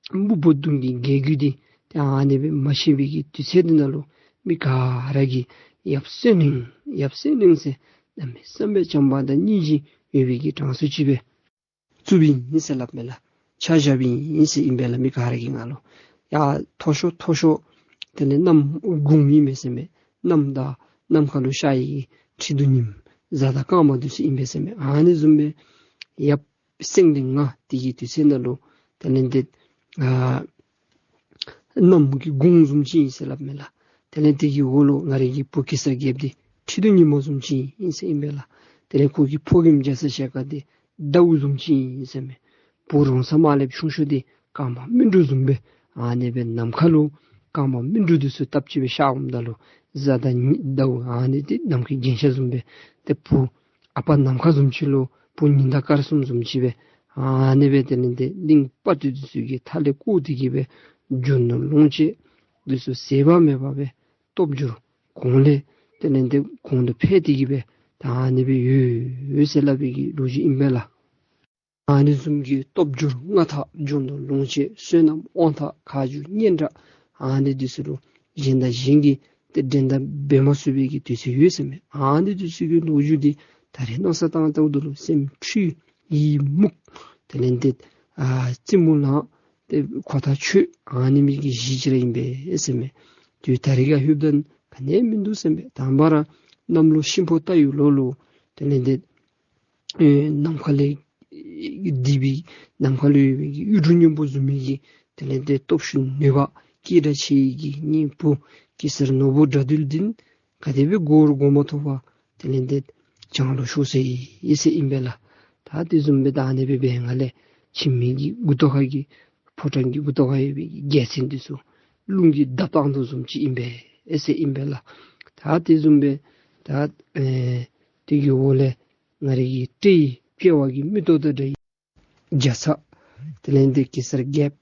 སྨུག་པོ་གདོང་གི་རྒྱལ་རྒྱུད་འདི་ཏེ་ཨ་ནི་སྦེ་མ་ཤེས་པའི་གི་དུས་ཚོད་འདི་ནང་ལུ་མི་ག་ར་གིས་ཡབ་སེང་བློན་ཡབ་སེང་བློན་ཟེར་གནམ་མེད་ས་མེད་བྱམས་པ་དང་སྙིང་རྗེ་ཡོད་པའི་གི་གྲངས་སུ་ཅིག་སྦེ་བཙུགསཔ་ཨིན་ཟེར་སླབ་མས་ལགས། ཆ་བཞགཔ་ཨིན་ཟེར་ཨིན་པས་ལགས། མི་ག་ར་གིས་ང་ལུ་ཡ་མཐོ་ཤོས་མཐོ་ཤོས་དེ་ལས་གནམ་དགུང་ཨིན་མས་ཟེར་མས། གནམ་དང་ནམ་མཁའ་ལུ་ཤར་བའི་གི་ཁྲི་གདུགས་ཉིམ་གཟའ་དང་སྐར་མ་འདི་ཚུ་ཨིན་པས་ཟེར་མས། ཨ་ནི་བཟུམ་སྦེ་ཡབ་སེང་བློན་ང་དེ་གི་དུས་ཚོད་ནང་ལུ་དེ་ལས་ཏེ་ཨ་གནམ་གྱི་དགུང་བཟུམ་ཅིག་ཨིན་ཟེར་སླབ་མས་ལགས། དེ་ལས་དེ་གི་འོག་ལུ་ང་རའི་གི་བུ་གེ་སར་རྒྱལཔོ་འདི་ཁྲི་གདུགས་ཉིན་མོ་བཟུམ་ཅིག་ཨིན་ཟེར་ཨིན་པས་ལགས། དེ་ལས་ཁོ་གི་ཕོ་རྒནམ་རྒྱ་ཚ་ཞལ་དཀར་འདི་ཟླཝ་བཟུམ་ཅིག་ཨིན་ཟེར་མས། བུ་རོང་ཚ་དམར་ལེབ་ཆུང་ཤོས་འདི་སྐར་མ་སྨིན་དྲུག་བཟུམ་སྦེ་ཨ་ནི་སྦེ་ནམ་མཁའ་ལུ་སྐར་མ་སྨིན་དྲུག་འདི་ཚུ་སྟབས་གཅིག་སྦེ་ཤར་འོངམ་ད་ལུ་ གཟའ་དང་ཉི་ཟླཝ་ཨ་ནི་འདི་ནམ་མཁའི་རྒྱན་ཆ་བཟུམ་སྦེ་ཏེ་བུ་ཨ་པ་ནམ་མཁའ་བཟུམ་ཅིག་ལུ་བུ་ཉི་ཟླ་སྐར་གསུམ་བཟུམ་ཅིག་སྦེ་ཨ་ནི་སྦེ་དེ་ལས་ཏེ་གླིང་དཔའ་བརྟུལ་འདི་ཚུ་གིས་མཐའ་ལས་བསྐོར་ཏེ་གི་སྦེ་རྒྱུ་ནོར་ལོངས་སྤྱོད་འདི་ཚུ་ཟད་པ་མེད་པ་སྦེ་སྟོབས་འབྱོར་གོང་ལས་དེ་ལས་ཏེ་གོང་དུ་འཕེལ་ཏེ་གི་སྦེ་ད་ཨ་ནི་སྦེ་ཡོད་ཟེར་སླབ་པའི་གི་ལོ་རྒྱུས་ཨིན་པས་ལགས། ཨ་ནི་བཟུམ་གྱི་སྟོབས་འབྱོར་མངའ་ཐང་རྒྱུ་ནོར་ལོངས་སྤྱོད་བསོད་ནམས་དབང་ཐང་མཁའ་མཇུག་སྙན་གྲགས་ཨ་ནི་འདི་ཚུ་ལུ་གཞན་དང་གཞན་གྱིས་ཏེ་འགྲན་ཟླ་འབད་མ་ཚུགས་པའི་གི་དུས་ཚོད་ཡོད་ཟེར་མས། ཨ་ནི་འདི་ཚུ་གི་ལོ་རྒྱུས་འདི་ད་རེས་མནོ་བསམ་བཏང་བལྟཝ་ད་ལུ་སེམས་འཁྲུལ་ཡིད་མུག་དེ་ལས་ཏེ་ཨ་རྩེད་མོ་ལངས་ཏེ་ཁོ་ཐག་ཆོད་ཨ་ནི་མི་གི་གཞི་ཅིག་ར་ཨིན་པས་ཟེར་མས། དུས་ད་རེས་ཁར་ལྷོདཔ་ད་ག་ནི་མིན་འདུག་ཟེར་མས། དང་པ་ར་གནམ་ལོ་ཤིང་ཕོ་རྟ་ཡི་ལོ་ལུ་དེ་ལས་ཏེ་ཨེ་ནམ་མཁའ་ལས་འདི་སྦེ་ནམ་མཁའ་ལུ་ཡོད་པའི་གི་གཡུ་འབྲུག་སྔོན་པོ་བཟུམ་མའི་གི་དེ་ལས་ཏེ་སྟོབས་ཤུགས་ནུས་པ་སྐད་གྲགས་ཆེ་བའི་གི་གཉེན་བུ་གེ་སར་ནོར་བུ་དགྲ་འདུལ་འདི་ག་དེ་སྦེ་མགུ་བོར་མགུ་མ་ཐོགས་པར་དེ་ལས་ཏེ་བྱང་ལུ་ཤོར་སོ་ཡི་ཟེར་ཨིན་པས་ལགས། ད་དེ་བཟུམ་སྦེ་ད་ཨ་ནི་སྦེ་འབད་བའི་སྒང་ལས་ཁྱིམ་མི་གི་མགུ་ཏོ་ཁ་གི་ཕོ་བྲང་གི་མགུ་ཏོ་ཁར་ཡོད་པའི་གི་རྒྱལ་མཚན་འདི་ཚུ་རླུང་གིས་བརྡབ་བཏང་དོ་བཟུམ་ཅིག་ཨིན་པས་ཟེར་ཨིན་པས་ལགས། ད་དེ་བཟུམ་སྦེ་ད་ཨེ་དེ་གི་འོག་ལས་ང་རའི་གི་སྤྲེའུ་སྤྲེའུ་གི་མིག་ཏོ་དང་འདྲ་བའི་རྒྱ་ཚ་དེ་ལས་ཏེ་གེ་སར་རྒྱལཔོ་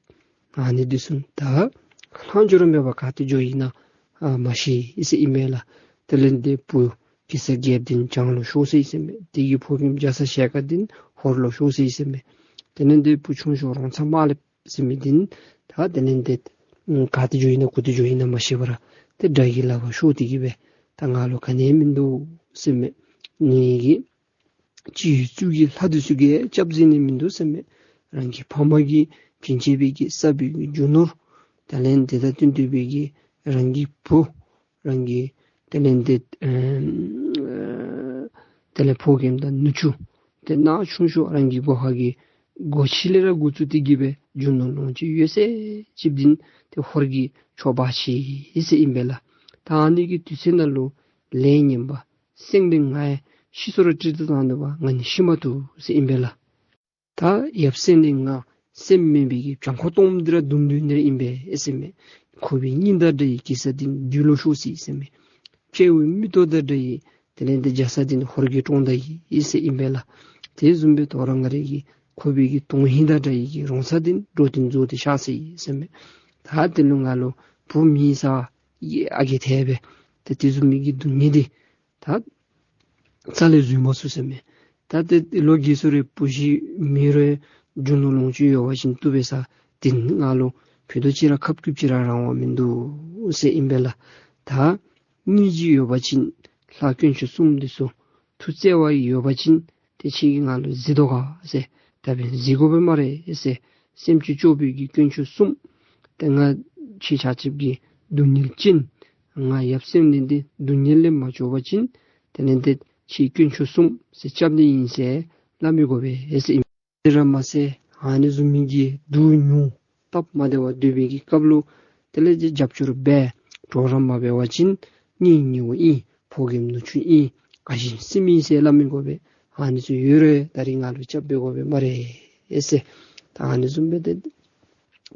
ཨ་ནི་འདི་ཚུ་ད་ལྷག་འབྱོར་མེད་པར་ག་ཏེ་འགྱོ་ཡི་ན་ཨ་མ་ཤེས་ཟེར་ཨིན་མས་ལགས། དེ་ལས་ཏེ་བུ་གེ་སར་རྒྱལཔོ་འདི་བྱང་ལུ་ཤོར་སོ་ཡི་ཟེར་མས། དེ་གི་ཕོ་རྒནམ་རྒྱ་ཚ་ཞལ་དཀར་འདི་ཧོར་ལུ་ཤོར་སོ་ཡི་ཟེར་མས། དེ་ལས་ཏེ་བུ་ཆུང་ཤོས་རོང་ཚ་དམར་ལེབ་ཟེར་མི་འདི་ད་དེ་ལས་ཏེ་ག་ཏེ་འགྱོ་ཡི་ན་གུ་ཏེ་འགྱོ་ཡི་ན་མ་ཤེས་པར་ཏེ་དགྲ་གི་ལག་པར་ཤོར་ཏེ་གི་སྦེ་ད་ང་ལུ་ག་ནི་མིན་འདུག་ཟེར་མས། ངེ་གི་སྤྱི་གཙུག་གི་ལྷ་འདི་ཚུ་གིས་སྐྱབས་མཛད་ནི་མིན་འདུག་ཟེར་མས། རང་གི་ཕ་མ་གིས་བྱིན་བཞག་པའི་གི་བསགས་པའི་གི་རྒྱུ་ནོར་དེ་ལས་ཏེ་ད་བསྟུན་ཏེ་སྦེ་གི་རང་གི་བུ་རང་གི་དེ་ལས་ཏེ་ཨེམ་དེ་ལས་ཕོ་རྒནམ་དང་ནུ་གཅུང་དེ་ནང་ཆུང་ཤོས་རང་གི་སྒོ་ཁ་གི་སྒོ་ཁྱི་ལས་ར་འགོ་བཙུགས་ཏེ་གི་སྦེ་རྒྱུ་ནོར་ལོངས་སྤྱོད་ཡོད་ཚད་ཅིག་འདི་ཏེ་ཧོར་གྱིས་འཕྲོག་འབག་ཅི་ཟེར་ཨིན་པས་ལགས། ད་ཨ་ནི་གི་དུས་ཚོད་ནང་ལུ་ལས་ངན་པ་སེང་བློན་ང་ཡང་ཤི་སོང་རུང་ཏིག་ཏི་ཙམ་འདུག་པ། ང་ནི་ཤི་མ་བཏུབ་ཟེར་ཨིན་པས་ལགས། ད་ཡབ་སེང་བློན་ང་སེམས་མེད་པའི་གི་བྱང་ཁོག་སྟོངམ་འདི་ར་རྡུང་རྡུང་ནི་ར་ཨིན་པས་ཟེར་མས། ཁོ་པའི་སྙིང་དང་འདྲ་བའི་གེ་སར་འདི་བདུད་ལུ་ཤོར་སོ་ཡི་ཟེར་མས། སྤྲེའུ་མིག་ཏོ་དང་འདྲ་བའི་དེ་ལས་ཏེ་རྒྱ་ཚ་འདི་ཧོར་གྱིས་བཀྲོངས་ད་ཡི་ཟེར་ཨིན་པས་ལགས། དེ་བཟུམ་སྦེ་དོ་རུང་ང་རའི་གི་ཁོ་པའི་གི་དོན་ཧིང་དང་འདྲ་བའི་གི་རོང་ཚ་འདི་འགྲོ་དོན་རྫོགས་ཏེ་གཤགས་སོ་ཡི་ཟེར་མས། ད་དེ་ལུ་ང་ལུ་བུ་མེད་ས་ཡི་ཨ་རྒས་ཐལ་སྦེ་ཏེ་དེ་བཟུམ་མའི་གི་སྡུག་བསྔལ་འདི་ད་རྩ་ལས་བཟོད་མ་ཚུགས་ཟེར་མས། ད་ཏེ་ལོ་རྒས་སོང་རུང་བུ་གཞི་མེད་རུང་རྒྱུ་ནོར་ལོངས་སྤྱོད་ཡོད་པ་ཅིན་བཏུབ་པས་ས། དེ་ང་ལུ་ཕུད་རྡོག་ཅིག་ར་ཁབ་སྐུདཔ་ཅིག་ར་རང་དབང་མིན་འདུག་ཟེར་ཨིན་པས་ལགས། ད་སྙིང་རྗེ་ཡོད་པ་ཅིན་ལྷ་དཀོན་མཆོག་གསུམ་འདི་ཚུ་ཐུགས་བརྩེ་བ་ཡོད་པ་ཅིན་ཏེ་ཁྱེད་ཀྱིས་ང་ལུ་གཟིགས་དོ་ག་ཟེར། ད་འབདན་གཟིགས་དགོ་པས་སྨ་རེ་ཟེར། སེམས་ཅན་སྐྱོབ་པའི་གི་དཀོན་མཆོག་གསུམ་ཏེ་ང་ཁྱེད་ཆ་ཁྱབ་ཀྱི་སྡུག་བསྔལ་ཅན་ང་ཡབ་སེང་བློན་འདི་སྡུག་བསྔལ་ལས་མ་སྐྱོབ་པ་ཅིན་དེ་ལས་ཏེ་ཁྱེད་དཀོན་མཆོག་གསུམ་ཟེར་སྐྱབས་ནི་ཨིན་ཟེར་སླབ་མི་དགོ་པས་ཟེར་ཨིན། དེ་ར་མ་ཚད་ཨ་ནི་བཟུམ་མའི་གི་སྡུག་བསྔལ་སྟབས་མ་བདེ་བ་སྡོད་པའི་གི་སྐབས་ལུ་དེ་ལས་ཏེ་རྒྱབ་སྐྱོར་འབད་གྲོགས་རམ་མ་འབད་བ་ཅིན་གཉེན་ཉེཝ་ཨིན། ཕོ་རྒནམ་ནུ་གཅུང་ཨིན། ཨ་ཞེ་སྲིངམོ་ཨིན་ཟེར་སླབ་མི་དགོ་པས། ཨ་ནི་ཚུ་ཡོད་རུང་ད་རིས་ང་ལུ་སྐྱབས་འབད་དགོ་པས་སྨ་རེ་ཟེར། ད་ཨ་ནི་བཟུམ་སྦེ་ཏེ་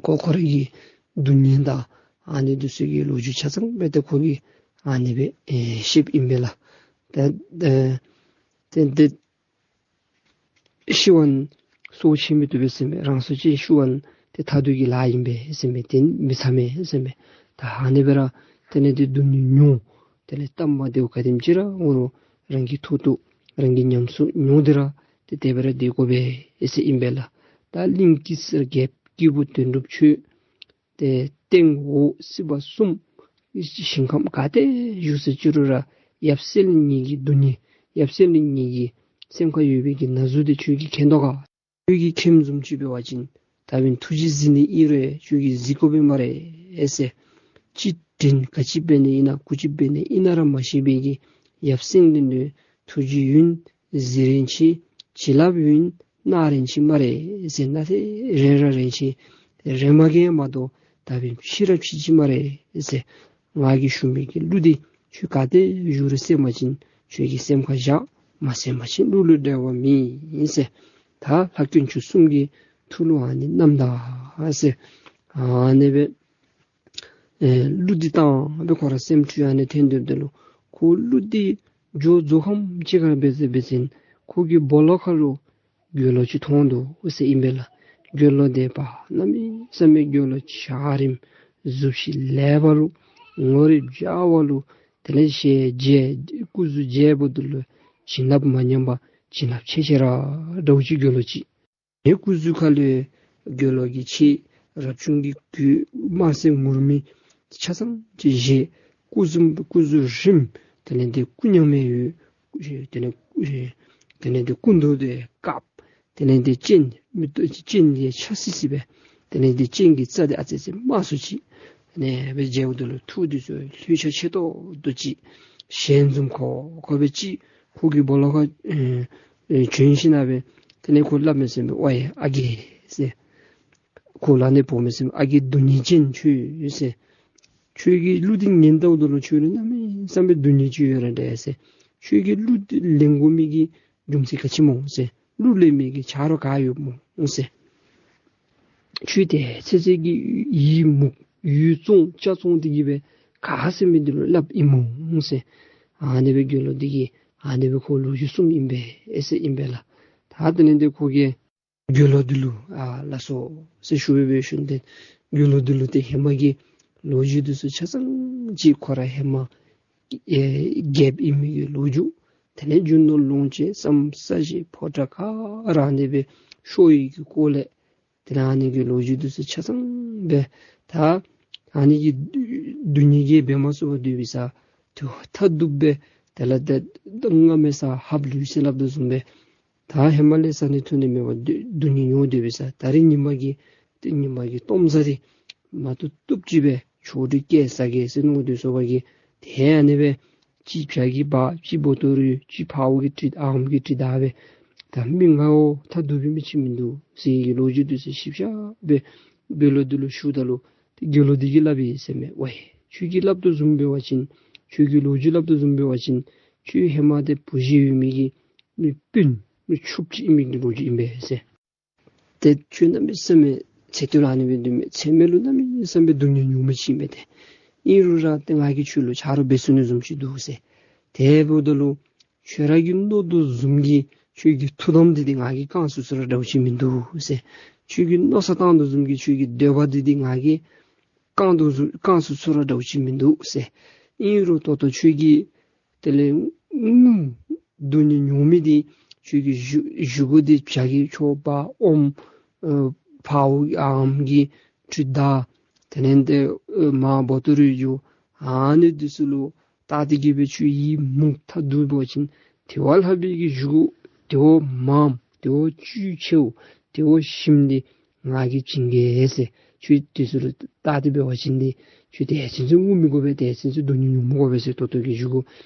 ཁོ་ཁོ་རའི་གི་སྡུག་བསྔལ་དང་ཨ་ནི་འདི་ཚུ་གི་ལོ་རྒྱུས་ཆ་ཚང་སྦེ་ཏེ་ཁོ་གིས་ཨ་ནི་སྦེ་ཨེ་བཤདཔ་ཨིན་པས་ལགས། ཏེ་ཏེ་ཏེ་ཤི་བ་ནི་སྲོག་ཆད་མི་བཏུབ་པས་ཟེར་མས། རང་སྲོག་ཅིག་ཤི་བ་ནི་ཏེ་མཐར་ཐུག་གི་ལཱ་ཨིན་པས་ཟེར་མས། དེ་ནི་མི་ཚར་མས་ཟེར་མས། ད་ཨ་ནི་སྦེ་ར་དེ་ལས་ཏེ་སྡུག་བསྔལ་མྱོང་དེ་ལས་སྟབས་མ་བདེཝ་ག་དེམ་ཅིག་ར་འོང་རུང་རང་གི་ཐོག་ཏུ་རང་གིས་ཉམས་སུ་མྱོང་སྟེ་ར་ཏེ་དེ་སྦེ་ར་སྡོད་དགོ་པས་ཟེར་ཨིན་པས་ལགས། ད་གླིང་གེ་སར་རྒྱལཔོ་སྐྱེས་བུ་དོན་གྲུབ་ཁྱོད་ཏེ་སྟེང་འོག་སྲིད་པ་གསུམ་ཞིང་ཁམས་ག་ཏེ་བཞུགས་ས་ཅི་རུང་ར་ཡབ་སེང་བློན་ངེ་གི་སྡུག་བསྔལ་ཡབ་སེང་བློན་ངེ་གི་སེམས་ཁར་ཡོད་པའི་གི་ན་ཟུག་དེ་ཁྱོད་ཀྱིས་མཁྱེན་དོ་ག། ཁྱོད་ཀྱིས་མཁྱེནམ་བཟུམ་ཅིག་འབད་བ་ཅིན་ད་འབདན་ཐུགས་རྗེ་གཟིགས་ནི་ཨིན་རུང་ཁྱོད་ཀྱིས་གཟིགས་དགོ་པས་སྨ་རེ་ཟེར། ཅི་དྲན་ག་ཅི་འབད་ནི་ཨིན་ན་གུ་ཅི་འབད་ནི་ཨིན་ན་ར་མ་ཤེས་པའི་གི་ཡབ་སེང་བློན་ལུ་ཐུགས་རྗེ་ཡོད་ན་གཟིགས་རན་ཆི། བྱིན་རླབས་ཡོད་ན་གནང་རན་ཆི་སྨ་རེ་ཟེར། གནང་ཏེ་རན་ར་རན་ཆི། རན་མ་གིས་མ་གཏོགས་ད་འབདན་ཤི་ར་ཤི་ཅི་སྨ་རེ་ཟེར། ང་གིས་ཞུ་མི་གི་གླུ་འདི་ཁྱོད་ག་ཏེ་བཞུགས་རུང་གསན་པ་ཅིན་ཁྱོད་ཀྱི་སེམས་ཁར་བཞག། མ་གསན་པ་ཅིན་གླུ་ལུ་འགྲེལ་བ་མེད་ཟེར། ད་ལྷ་དཀོན་མཆོག་གསུམ་གྱི་ཐུགས་ལུ་ཨ་ནི་བསྣམས་ད་ཟེར། ཨ་ནི་སྦེ་ ཨེ་གླུ་འདི་བཏང་སྦེ་ཁོ་ར་སེམས་འཁྲུལ་ཨ་ནི་ཐོན་སྡོདཔ་ད་ལུ་ཁོ་གླུ་འདི་འགྱོ་རྫོགས་ཁམས་ཅིག་ཁར་འབད་ཟེར་འབད་ཞིནམ་ཁོ་གི་སྦོ་ལོགས་ཁར་ལུ་དགེ་སློང་ཅིག་མཐོང་འདུག་ཟེར་ཨིན་པས་ལགས། དགེ་སློང་འདི་ཕར་གནམ་མེད་ས་མེད་དགེ་སློང་འཇའ་རིསམོ་གཟུགས་གཞི་ལེགས་པ་ལུ་ངོ་རིས་འཇའ་བ་ལུ་དེ་ལས་ཞལ་མཇལ་སྐུ་གཟུགས་མཇལཝ་ད་ལུ་བྱིན་རླབས་མ་ཉམས་པ་བྱིན་རླབས་ཆེ་ཆེ་ར་འདྲཝ་ཅིག་དགེ་སློང་ཅིག། ཨེ་སྐུ་གཟུགས་ཁ་ལས་དགེ་སློང་གི་ཕྱག་རབ་བྱུང་གི་གོས་དམར་སེར་ངུར་སྨྲིག་ཆ་ཚང་ཅིག་བཞེས། སྐུ་གཟུགས་སྐུ་གཟུགས་རིངམོ་དེ་ལས་འདི་སྐུ་མཉམ་མེད་ཡོད། དེ་ལས་དེ་ལས་འདི་སྐུ་མདོག་འདི་དཀརཔོ། དེ་ལས་འདི་སྤྱན་མིག་ཏོ་སྤྱན་འདི་ཆགས་སི་སི་སྦེ། དེ་ལས་འདི་སྤྱན་གྱི་རྩ་འདི་ཨ་ཙི་ཙི་དམར་སུ་ཅིག། ཨ་ནི་སྦེ་མཇལཝ་ད་ལུ་ཐུགས་འདི་ཚུ་ལྷོད་ཆགས་ཆེ་ཏོག་ཏོ་ཅིག། ཞལ་འཛུམ་ཁོག་ཁོག་སྦེ་ཅིག། ཁོ་གི་སྦོ་ལོགས་ཁར་ཨེ་ཨེ་བྱོན་ཞིནམ་སྦེ་དེ་ལས་ཁོ་སླབ་མས་ཟེར་མས། ཝའི་ཨ་རྒས་ཟེར། ཁོ་ལུ་ཨ་ནི་འབོ་མས་ཟེར་མས། ཨ་རྒས་སྡུག་བསྔལ་ཅན་ཁྱོད་ཟེར། ཁྱོད་ཀྱི་གླུ་འདི་ཉན་ལྟཝ་ད་ལུ་ཁྱོད་ལུ་གནམ་མེད་ས་མེད་སྡུག་བསྔལ་ཅིག་ཡོད་ར་འདྲས་ཟེར། ཁྱོད་ཀྱི་གླུ་འདི་ལེན་དགོ་མི་གི་རྒྱུ་མཚན་ག་ཅི་སྨོ་ཟེར། གླུ་ལེན་མི་གི་ཆ་རོགས་ག་ཡོད་སྨོ་ཟེར། ཁྱོད་དེ་ཚེ་ཚད་ཀྱི་ཡི་མུག་ཡུལ་བཙོང་ཅ་བཙོང་འདི་གིས་སྦེ་ག་ཟེར་མི་འདི་ལུ་སླབ་ཨིན་སྨོ་ཟེར། ཨ་ནི་སྦེ་དགེ་སློང་འདི་གིས་ཨ་ནི་སྦེ་ཁོ་ལོ་རྒྱུས་གསུངམ་ཨིན་པས་ཟེར་ཨིན་པས་ལགས། ད་དེ་ལས་འདི་ཁོ་གིས་དགེ་སློང་འདི་ལུ་ཨ་ལགས་སོ་ཟེར་ཞུ་སྦེ་སྦེ་ཞུ་ནི་དེ་དགེ་སློང་འདི་ལུ་ཏེ་ཧེ་མ་གི་ལོ་རྒྱུས་འདི་ཚུ་ཆ་ཚང་ཅིག་ཁོ་ར་ཧེ་མ་ཨེ་རྒྱལཔོ་ཨིན་མི་གི་ལོ་རྒྱུས། དེ་ལས་རྒྱུ་ནོར་ལོངས་སྤྱོད་ཙམ་ས་གཞི་ཕོ་བྲང་ག་ར་ཨ་ནི་སྦེ་ཤོར་ཡི་གི་སྐོར་ལས། དེ་ལས་ཨ་ནི་གི་ལོ་རྒྱུས་འདི་ཚུ་ཆ་ཚང་སྦེ་ད་ཨ་ནི་གི་སྡུག་བསྔལ་གྱིས་འབད་མ་ཚུགས་པར་སྡོད་པའི་ས་དེ་མཐའ་སྡུག་སྦེ་དེ་ལས་ཏེ་སྔ་མའི་ས་ཧབ་ལུས་ཟེར་སླབ་དོ་བཟུམ་སྦེ། ད་ཧེ་མ་ལས་བཟའ་ནི་འཐུང་ནི་མེད་པར་སྡུག་སྡུག་བསྔལ་མྱོང་སྡོད་པའི་ས་ད་རིས་ཉི་མ་གི་ཏེ་ཉི་མ་གི་གཏོརམ་ཟ་རིས་མ་བཏུབ་བཏུབ་ཅིག་སྦེ་ཆོ་འཕྲུལ་སྐྱེལ་ས་གེ་ཟེར་མནོ་སྡོད་སོང་བ་གིས་ཏེ་ཨ་ནི་སྦེ་གཅིག་བྱ་གི་བ་གཅིག་བོ་ཏོ་རུ་གཅིག་ཕ་བོ་གི་གྲི་ཨམ་གི་གྲི་བདའ་སྦེ་ད་མི་ང་བོ་མཐའ་སྡུག་པའི་མི་ཅིག་མིན་འདུག་ཟེར་གྱི་ལོ་རྒྱུས་འདི་ཚུ་ཞིབ་ཆ་སྦེ་དགེ་སློང་འདི་ལུ་ཞུཝ་ད་ལུ་ཏེ་དགེ་སློང་འདི་གིས་སླབ་ཡི་ཟེར་མས། ཝའི་ཁྱོད་ཀྱིས་སླབ་དོ་བཟུམ་འབད་བ་ཅིན་ཁྱོད་ཀྱི་ལོ་རྒྱུས་སླབ་དོ་བཟུམ་འབད་བ་ཅིན་ཁྱོད་ཧེ་མ་ཏེ་བུ་གཞི་ཡོད་མི་གི་མི་སྤུན་མི་ཕྱུགཔོ་ཅིག་ཨིན་མི་གི་ལོ་རྒྱུས་ཨིན་པས་ཟེར། ཏེ་ཁྱོད་གནམ་མེད་ས་མེད་ཚེ་སྟོད་ལུ་ཨ་ནི་སྦེ་སྡོད་མི་ཚེ་སྨད་ལུ་གནམ་མེད་ས་མེད་སྡུག་བསྔལ་མྱོང་མི་ཅིག་ཨིན་པས་ཏེ། ཨིན་རུང་ར་ཏེ་ང་གིས་ཁྱོད་ལུ་ཆ་རོགས་འབད་ཚུགས་ནི་བཟུམ་ཅིག་འདུག་ཟེར། དེ་འབདཝ་ད་ལུ་ཁྱོད་ར་གིས་མནོ་དོ་བཟུམ་གྱི་ཁྱོད་ཀྱི་ཐུགས་དམ་འདི་ཏེ་ང་གིས་བསྐང་ཚུགས་ཚུགས་ར་འདྲཝ་ཅིག་མིན་འདུག་ཟེར། ཁྱོད་ཀྱིས་མནོ་བསམ་བཏང་དོ་བཟུམ་གྱི་ཁྱོད་ཀྱི་འདོད་པ་འདི་ཏེ་ང་གིས་བསྐང་དོ་བཟུམ་བསྐང་ཚུགས་ཚུགས་ར་འདྲཝ་ཅིག་མིན་འདུག་ཟེར། ཨིན་རུང་ད་ལྟོ་ཁྱོད་ཀྱིས་དེ་ལས་ངུ་སྡུག་བསྔལ་མྱོང་མི་འདི་ཁྱོད་ཀྱི་བཞེས་བཞེས་སྒོ་འདི་བྱ་གི་ཆོ་འབག་ཨོམ་ཨེ་ཕ་བོ་ཨམ་གི་གྲི་བདའ། དེ་ལས་ཏེ་ཨེ་མ་བོ་ཏོ་རུ་འགྱོ། ཨ་ནི་འདི་ཚུ་ལུ་བལྟ་སྟེ་གི་སྦེ་ཁྱོད་ཡི་མུག་མཐའ་སྡུག་འབད་བ་ཅིན་དེ་བ་ལྷག་པའི་གི་བཞེས་སྒོ་དེ་བ་མངམ་དེ་བ་བཅུད་ཆེཝ་དེ་བ་ཞིམ་འདི་ང་གིས་བྱིན་གེ་ཟེར། ཁྱོད་འདི་ཚུ་ལུ་བལྟ་སྟེ་འབད་བ་ཅིན་ཏེ་ཁྱོད་དེ་ཚུན་ཚོད་ངུ་མི་དགོ་པས། དེ་ཚུན་ཚོད་སྡུག་བསྔལ་མྱོང་མི་དགོ་པས་ཟེར། ད་ལྟོ་གི་བཞེས་སྒོ་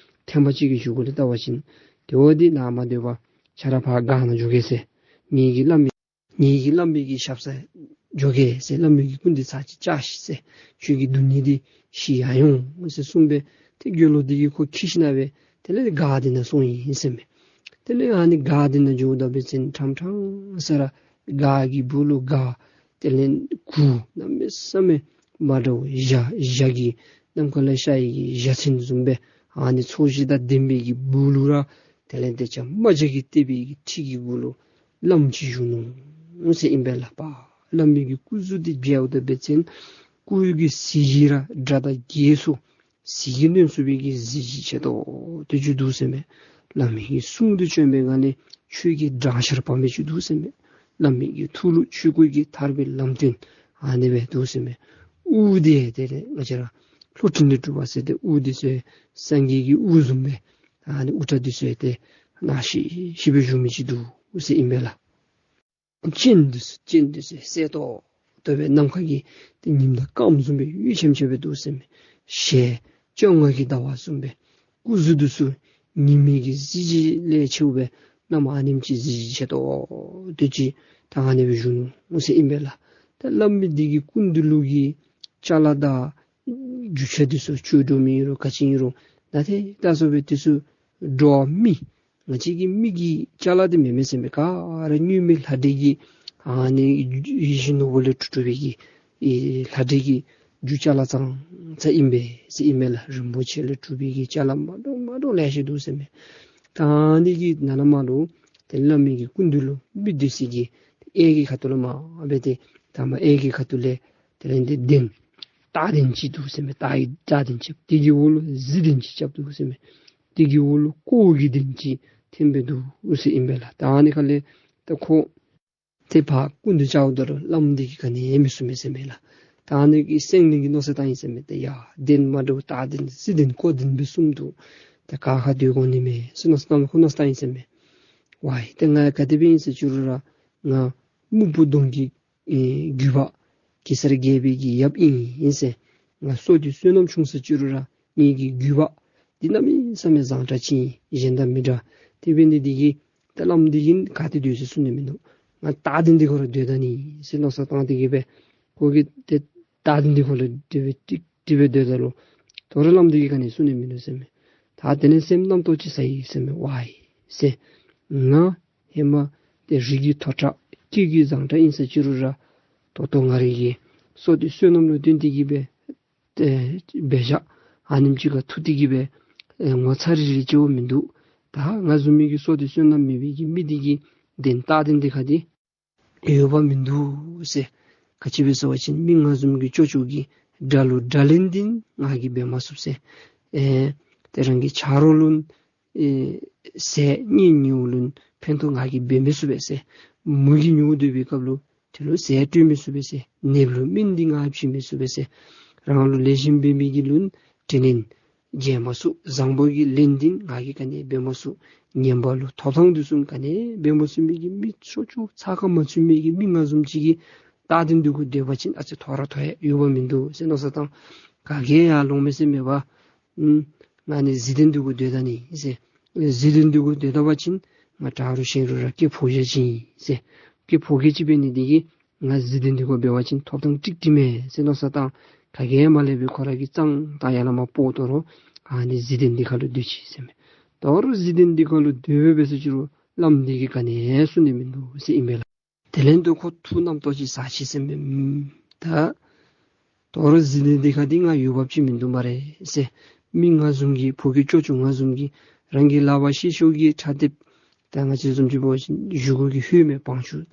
ཐེངས་མ་གཅིག་གི་བཞེས་སྒོ་ལུ་བལྟ་བ་ཅིན་དེ་བ་འདི་ནཱ་མ་སྡོད་པར་ཁྱོད་ར་ཕར་སྒར་ནང་འགྱོ་གེ་ཟེར། ངེ་གི་བླ་མའི་ངེ་གི་བླ་མའི་གི་ཞབས་སར་འགྱོ་གེ་ཟེར། བླ་མའི་གི་སྐུ་མདུན་ཚར་གཅིག་བཅར་ཤིག་ཟེར། ཁྱོད་ཀྱི་སྡུག་བསྔལ་འདི་ཞི་ཡར་འོང་ཟེར་གསུངས་སྦེ་ཏེ་དགེ་སློང་འདི་གིས་ཁོ་འཁྱིད་ཞིནམ་སྦེ་དེ་ལས་སྒར་འདི་ནང་སོང་ཡི་ཟེར་མས། དེ་ལས་ཨ་ནི་སྒར་འདི་ནང་འགྱོཝ་ད་འབད་བ་ཅིན་ཕྲང་ཕྲང་ས་ར་སྒར་གྱི་སྦུག་ལུ་སྒར་དེ་ལས་གུར་གནམ་མེད་ས་མེད་མ་འདྲཝ་ཞྭ་ཞྭ་གི་ནམ་མཁའ་ལས་ཤར་ཡི་གི་ཞྭ་ཆེན་བཟུམ་སྦེ་ཨ་ནི་ཚོས་གཞི་དང་ལྡན་པའི་གི་སྦུག་ལུ་ར་དེ་ལས་ཏེ་ཕྱག་རྨ་བྱ་གིས་བཏེགས་པའི་གི་ཁྲི་གི་སྦུག་ལུ་བླམ་ཅིག་བཞུགས་ནུག་ཟེར་ཨིན་པས་ལགས། པ་བླ་མའི་གི་སྐུ་གཟུགས་འདི་མཇལཝ་ད་འབད་བ་ཅིན་སྐུ་གི་གཟི་བརྗིད་ར་སྒྲ་དང་རྒྱས་སོ། གཟི་གིས་ནོན་སོང་བའི་གི་གཟི་བརྗིད་ཆེ་ཏོག་ཏོ་ཅིག་འདུག་ཟེར་མས། བླ་མའི་གི་གསུང་འདི་བྱོན་པའི་སྒང་ལས་ཆོས་ཀྱི་སྦྲང་ཆར་བབས་མི་ཅིག་འདུག་ཟེར་མས། བླ་མའི་གི་ཐུགས་ལུ་ཆོས་སྐུ་གི་ཐར་པའི་ལམ་སྟོན་ཨ་ནི་སྦེ་འདུག་ཟེར་མས། དབུ་འདི་དེ་ལས་ང་བཅས་ར་ལྷོ་སྤྲིན་ལས་སྒྲུབ་པ་ཟེར་ཏེ་དབུ་འདི་ཚུ་སངས་རྒྱས་ཀྱི་དབུ་བཟུམ་སྦེ་ཨ་ནི་དབུ་སྐྲ་འདི་ཚུ་ཏེ་ནག་ཤིག་ཤིག་སྦེ་བཞུགས་མི་ཅིག་འདུག་ཟེར་ཨིན་པས་ལགས། སྤྱན་འདི་ཚུ་སྤྱན་འདི་ཚུ་གསལ་ཏོག་ཏོ་སྦེ་ནམ་མཁའ་གི་ཏེ་ཉིམ་དང་སྐརམ་བཟུམ་སྦེ་ཡུད་ཆེམ་ཆེམ་སྦེ་འདུག་ཟེར་མས། ཞལ་བཅོ་ལྔ་གི་ཟླ་བ་བཟུམ་སྦེ། སྐུ་གཟུགས་འདི་ཚུ་ཉི་མའི་གི་གཟི་བརྗིད་ལས་ཆེཝ་སྦེ་གནམ་ཨ་ནེམ་ཅིག་གཟི་བརྗིད་ཆེ་ཏོག་ཏོ་ཅིག་ད་ཨ་ནི་སྦེ་བཞུགས་ནུག་ཟེར་ཨིན་པས་ལགས། ད་བླ་མ་འདི་གི་སྐུ་མདུན་ལུ་གི་ཅ་ལ་དང་རྒྱུ་ཆ་འདི་ཚུ་བཅོལ་འགྲོ་མི་ཨིན་རུང་ག་ཅི་ཨིན་རུང་ད་ཏེ་ད་སོ་སྦེ་འདི་ཚུ་འགྲོ་བ་མི་ང་བཅས་ཀྱི་མི་གི་ཅ་ལ་འདི་མེན་མས་ཟེར་མས། ག་ར་སྨྱུག་མའི་ལྷ་འདྲེ་གི་ཨ་ནི་ཡིད་བཞིན་ནོར་བུ་ལས་གྲུབ་གྲུབ་པའི་གི་ཨེ་ལྷ་འདྲེ་གི་ རྒྱུ་ཅ་ལ་ཙང་ཙ་ཨིན་པས་ཟེར་ཨིན་མས་ལགས། རིན་པོ་ཆེ་ལས་གྲུབ་པའི་གི་ཅ་ལ་མ་འདྲཝ་མ་འདྲཝ་ལེ་ཤ་འདུག་ཟེར་མས། ད་ཨ་ནི་གི་ནང་ན་མར་ལུ་ཏེ་བླ་མའི་གི་སྐུ་མདུན་ལུ་འབུལ་སྡོད་ས་གི་གཡས་ཀྱི་ཁ་ཐུག་ལུ་མར་འབད་དེ་ད་མར་གཡས་ཀྱི་ཁ་ཐུག་ལས་དེ་ལས་ཏེ་གདན་རྟ་གདན་ཅིག་འདུག་ཟེར་མས། རྟ་གི་རྟ་གདན་ཅིག། དེ་གི་འོག་ལུ་གཟིག་གདན་ཅིག་རྐྱབ་འདུག་ཟེར་མས། དེ་གི་འོག་ལུ་ཀོཝ་གི་གདན་ཅིག་འཐེན་སྦེ་འདུག་ཟེར་ཨིན་པས་ལགས། ད་ཨ་ནི་ཁ་ལས་ད་ཁོ་ཏེ་ཕར་སྐུ་མདུན་བཅརཝ་ད་ལུ་བླམ་འདི་གིས་ག་ནི་ཡང་མི་གསུང་མས་ཟེར་མས་ལགས། ད་ཨ་ནི་གི་སེང་བློན་གྱིས་མནོ་བསམ་བཏང་ཡི་ཟེར་མས། ཏེ་ཡ་གདན་མ་འདྲཝ་རྟ་གདན་གཟིག་གདན་ཀོ་གདན་སྦེ་གསུངས་འདུག། ཏེ་ག་ཁར་སྡོད་དགོ་ནི་མས་ཟེར་མནོ་བསམ་བཏང་ཁོ་མནོ་བསམ་བཏང་ཡི་ཟེར་མས། ཝའི་ཏེ་ང་ག་དེ་སྦེ་ཨིན་ཟེར་བཅུག་རུང་ར་ང་སྨུག་པོ་གདོང་གི་ཨེ་རྒྱུད་པ་གེ་སར་རྒྱལ་པོའི་གི་ཡབ་ཨིན་ཟེར། ང་བསོད་བདེ་བསོད་ནམས་ཆུང་ཟེར་བཅུག་རུང་ར་ངེ་གི་རྒྱུད་པ་འདི་གནམ་མེད་ས་མེད་བཟང་དྲགས་ཅིག་ཨིན། གཞན་དང་མི་འདྲ། དེ་འབད་ནི་འདི་གིས་ད་བླམ་འདི་གིས་ག་ཏེ་སྡོད་ཟེར་གསུང་ནི་མིན་འདུག། ང་རྟ་གདན་འདི་ཁར་ལུ་སྡོད་ད་ནི་ཟེར་མནོ་བསམ་བཏང་སྟེ་གི་སྦེ་ཁོ་གིས་ཏེ་རྟ་གདན་འདི་ཁར་ལུ་སྡོད་སྦེ་ཏིག་ཏིག་སྦེ་སྡོདཔ་ད་ལུ་དོ་རུང་བླམ་འདི་གིས་ག་ནི་གསུང་ནི་མིན་འདུག་ཟེར་མས། ད་དེ་ལས་སེམས་རྣམ་རྟོག་ཅིག་ཟ་ཡི་ཟེར་མས། ཝའི་ཟེར། ང་ཧེ་མ་ཏེ་རིགས་ཀྱི་མཐོ་དྲགས་སྐྱེས་ཀྱི་བཟང་དྲགས་ཨིན་ཟེར་བཅུག་རུང་ར་ད་ལྟོ་ང་རའི་གི་བསོད་བདེ་བསོད་ནམས་ལུ་བརྟེན་ཏེ་གི་སྦེ་ཏེ་འབད་བཞག། ཨ་ནེམ་ཅིག་ཁར་ཐུག་སྟེ་གི་སྦེ་ཨེ་ངོ་ཚ་རི་རི་ཅིག་འོང་མིན་འདུག། ད་ང་བཟུམ་མའི་གི་བསོད་བདེ་བསོད་ནམས་མེད་པའི་གི་མི་འདི་གི་གདན་རྟ་གདན་འདི་ཁར་འདི་འོས་འབབ་མིན་འདུག་ཟེར། ག་ཅི་སྦེ་ཟེར་བ་ཅིན་མི་ང་བཟུམ་གྱི་སྐྱོ་སྐྱོ་གི་དགྲ་ལུ་དགྲ་ལན་འདི་ང་གིས་འབད་མ་ཚུགས་ཟེར། ཨེ་ཏེ་རང་གི་ཆ་རོགས་ལུ་ཨེ་ཟས་གཉེན་ཉེཝ་ལུ་ཕན་ཐོགས་ང་གིས་འབད་མི་ཚུགས་པས་ཟེར། མུ་གེ་མྱོང་སྡོད་པའི་སྐབས་ལུ་དེ་ལུ་ཟས་སྤྲོད་མི་ཚུགས་པས་ཟེར། ནདཔ་ལུ་སྨན་འདི་ང་བྱིན་མི་ཚུགས་པས་ཟེར། རང་ལུ་ལེགས་ཤོམ་འབད་མི་གི་ལུ་དྲིན་ལན་འཇལ་མ་ཚུགས། བཟང་པོ་གི་ལན་འདི་ང་གིས་ག་ནི་འབད་མ་ཚུགས། ངན་པ་ལུ་ཐོབ་ཐང་འདི་ཚུ་ག་ནི་འབད་མ་ཚུགས་མི་གི་མི་ཆོ་ཆོ་ཚ་ཁ་མ་ཚུད་མི་གི་མི་ང་བཟུམ་ཅིག་གིས་རྟ་གདན་འདི་ཁར་སྡོད་པ་ཅིན་ཨ་ཙི་མཐོ་ར་མཐོ་ཡ་འོས་འབབ་མིན་འདུག་ཟེར་མནོ་བསམ་བཏང་། ག་གིས་ཡང་ལོང་མས་ཟེར་མས་པ། ཨུམ་ང་ནི་གཟིག་གདན་འདི་ཁར་སྡོད་ད་ནི་ཟེར། གཟིག་གདན་འདི་ཁར་སྡོད་ད་པ་ཅིན་ང་དྲག་རུང་ཞན་རུང་ར་སྐྱེས་ཕོ་རྒྱས་ཅིག་ཨིན་ཟེར། སྐྱེས་ཕོ་རྒྱས་ཅིག་འབད་ནི་འདི་གིས་ང་གཟིག་གདན་འདི་ཁར་འབད་བ་ཅིན་ཐོབ་ཐང་ཀྲིག་ཀྲི་མས་ཟེར་མནོ་བསམ་བཏང་། ག་གིས་ཡང་མ་ལས་པའི་ཁོ་ར་གིས་གཙང་ད་ཡར་ལས་མར་སྤོ་དོ་རུང་ཨ་ནི་གཟིག་གདན་འདི་ཁར་ལུ་སྡོད་ཅི་ཟེར་མས། དོ་རུང་གཟིག་གདན་འདི་ཁར་ལུ་སྡོད་སྦེ་འབད་ཟེར་བཅུག་རུང་བླམ་འདི་གིས་ག་ནི་ཡང་གསུང་ནི་མིན་འདུག་ཟེར་ཨིན་པས་ལགས། དེ་ལས་དོ་ཁོ་ཐུགས་རྣམ་རྟོག་ཅིག་ཟ་ཅི་ཟེར་མས། ཨུམ་ད་དོ་རུང་གཟིག་གདན་འདི་ཁར་འདི་ང་འོས་འབབ་ཅིག་མིན་འདུག་སྨ་རེ་ཟེར། མི་ང་བཟུམ་གྱི་ཕོ་རྒྱས་སྐྱོ་སྐྱོ་ང་བཟུམ་གྱི་རང་གི་ལག་པར་ཤེད་ཤུགས་ཀྱིས་ཁྲ་འདེབས། ད་ང་བཅས་བཟུམ་ཅིག་འབད་བ་ཅིན་བཞེས་སྒོ་གི་ཧོད་མེད་བང་ཆུང་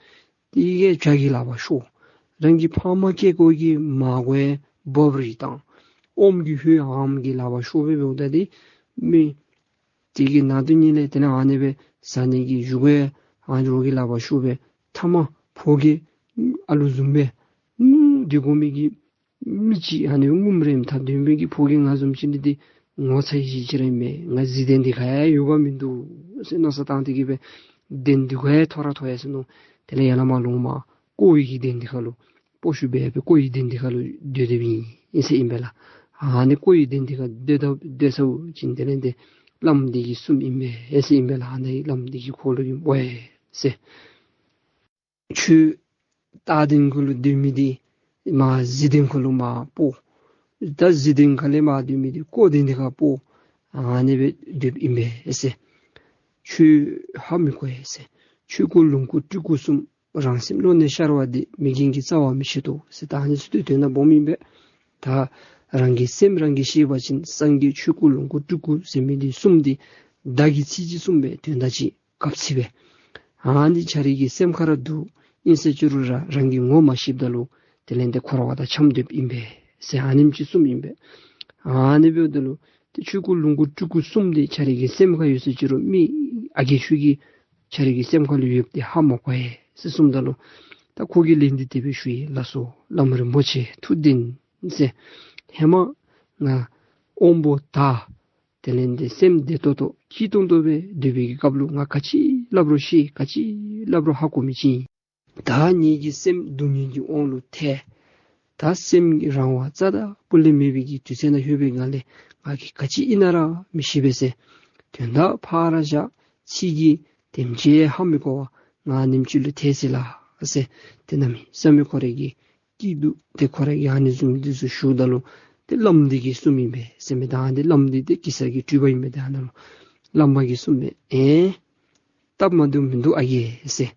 འདི་གིས་བྱ་གི་ལག་པར་ཤོར། རང་གི་ཕམ་སྐྱེས་སྐྱེས་སྐོར་གྱི་མ་གོ་བའི་བབ་རིལ་དང་ཨོམ་གྱི་ཧོད་ཨམ་གྱི་ལག་པར་ཤོར་སྦེ་འབདཝ་ད་འདི་མི་དེ་གི་ནང་དོན་ཉིད་ལས་དེ་ལས་ཨ་ནི་སྦེ་ཟ་ནི་གི་བཞེས་སྒོ་ཡང་ཨ་ནི་རོགས་ཀྱི་ལག་པར་ཤོར་སྦེ་ཐ་མ་ཕོ་རྒྱས་ཨ་ལུ་བཟུམ་སྦེ་ངུ་སྡོད་དགོ་མི་གི་མི་ཅིག་ཨ་ནི་ངུ་རེམ་ཐག་སྡོད་མི་གི་ཕོ་རྒྱས་ང་བཟུམ་ཅིག་འདི་འདི་ངོ་ཚ་ཡི་ཅིག་ར་མས། ང་གཟིག་གདན་འདི་ཁར་ཡང་འོས་འབབ་མིན་འདུག་ཟེར་མནོ་བསམ་བཏང་སྟེ་གི་སྦེ་གདན་འདི་ཁར་ཡང་མཐོ་ར་མཐོ་ཡ་ཟེར་མནོ། དེ་ལས་ཡར་ལས་མར་ལོང་མར་ཀོཝ་གི་གདན་འདི་ཁར་ལུ་སྤོ་ཤུལ་སྦེ་སྦེ་ཀོཝ་གི་གདན་འདི་ཁར་ལུ་སྡོད་སྡོདཔ་ཨིན་ཟེར་ཨིན་པས་ལགས། ཨ་ནི་ཀོཝ་གི་གདན་འདི་ཁར་སྡོད་ད་སྡོད་ཚརཝ་ཅིག་དེ་ལས་ཏེ་བླམ་འདི་གིས་གསུངམ་ཨིན་པས་ཟེར་ཨིན་པས་ལགས། ཨ་ནི་བླམ་འདི་གིས་ཁོ་ལུ་གིས་འབོ་ཡི་ཟེར། ཁྱོད་རྟ་གདན་ཁར་ལུ་སྡོད་མི་འདི་མར་གཟིག་གདན་ཁར་ལུ་མར་སྤོ། ད་གཟིག་གདན་ཁ་ལས་མར་སྡོད་མི་འདི་ཀོཝ་གདན་འདི་ཁར་སྤོ། ཨ་ནི་སྦེ་སྡོདཔ་ཨིན་པས་ཟེར། ཁྱོད་ཧ་མི་གོ་ཡི་ཟེར། ཆོས་སྐུ་ལོངས་སྐུ་སྤྲུལ་སྐུ་གསུམ་རང་སེམས་ཀློང་ནས་ཤར་བ་འདི་མི་རྒན་གྱིས་རྩ་བ་མི་ཤེས་དོ་ཟེར། ད་ཨ་ནི་ཚུ་འདི་དོན་དག་སྦོམ་ཨིན་པས། ད་རང་གི་སེམས་རང་གིས་ཤེས་པ་ཅིན་སངས་རྒྱས་ཆོས་སྐུ་ལོངས་སྐུ་སྤྲུལ་སྐུ་ཟེར་མི་འདི་གསུམ་འདི་བརྡ་གི་ཚིག་གཅིག་གསུངས་པའི་དོན་དག་ཅིག་གབ་ཚིག་སྦེ། ཨ་ནི་ཁྱོད་རའི་གི་སེམས་ཁར་ར་འདུག། ཨིན་ཟེར་བཅུག་རུང་ར་རང་གིས་ངོ་མ་ཤེསཔ་ད་ལུ་དེ་ལས་ཏེ་འཁོར་བ་དང་འཁྱམས་སྡོདཔ་ཨིན་པས་ཟེར་ཨ་ནེམ་ཅིག་གསུངམ་ཨིན་པས། ཨ་ནི་འབདཝ་ད་ལུ་ཏེ་ཆོས་སྐུ་ལོངས་སྐུ་སྤྲུལ་སྐུ་གསུམ་འདི་ཁྱོད་རའི་གི་སེམས་ཁར་ཡོད་ཟེར་བཅུག་རུང་མི་ཨ་རྒས་ཁྱོད་ཀྱིས་ཁྱོད་རའི་གི་སེམས་ཁར་ལུ་ཡོདཔ་འདི་ཧ་མ་གོ་ཡི་ཟེར་གསུངམ་ད་ལུ་ད་ཁོ་གིས་ལན་འདི་དེ་སྦེ་ཞུ་ཡི། ལགས་སོ་བླམ་རིན་པོ་ཆེ་ཐུགས་བདེན་ཟེར། ཧེ་མ་ང་དབང་པོ་དག་དེ་ལས་ཏེ་སེམས་བདེ་ཏོག་ཏོ་སྐྱིད་ཏོང་ཏོ་སྦེ་སྡོད་པའི་གི་སྐབས་ལུ་ང་ག་ཅི་སླབ་རུང་ཤེས། ག་ཅི་སླབ་རུང་ཧ་གོ་མི་ཅིག་ཨིན། ད་ངེ་གི་སེམས་སྡུག་བསྔལ་གྱི་དབང་ལུ་ཐལ། ད་སེམས་རང་དབང་རྩ་དང་སྤུ་ལས་མེད་པའི་གི་དུས་ཚོད་ནང་ལྷོད་པའི་སྒང་ལས་ང་གིས་ག་ཅི་ཨིན་ན་ར་མི་ཤེས་པས་ཟེར། དོན་དག་ཕར་བཞག། ཚིག་གི་དེམ་ཅིག་ཧ་མི་གོ་བར་ང་ཨ་ནེམ་ཅིག་ལུ་ཐལ་ཟེར་ལགས་ཟེར། ཏེ་གནམ་མེད་ས་མེད་ཁོ་རའི་གི་སྐྱིད་སྡུག་དེ་ཁོ་ར་གིས་ཨ་ནི་བཟུམ་འདི་ཚུ་ཞུཝ་ད་ལུ་ཏེ་བླམ་འདི་གིས་གསུངམ་ཨིན་པས་ཟེར་མས། ད་ཨ་ནི་བླམ་འདི་ཏེ་གེ་སར་གྱི་སྤྲུལ་པ་ཨིན་པས། ད་ཨ་ནཱ་ལུ་བླམ་གིས་གསུངམ་མས། ཨེ་སྟབས་མ་བདེཝ་མིན་འདུག་ཨ་རྒས་ཟེར།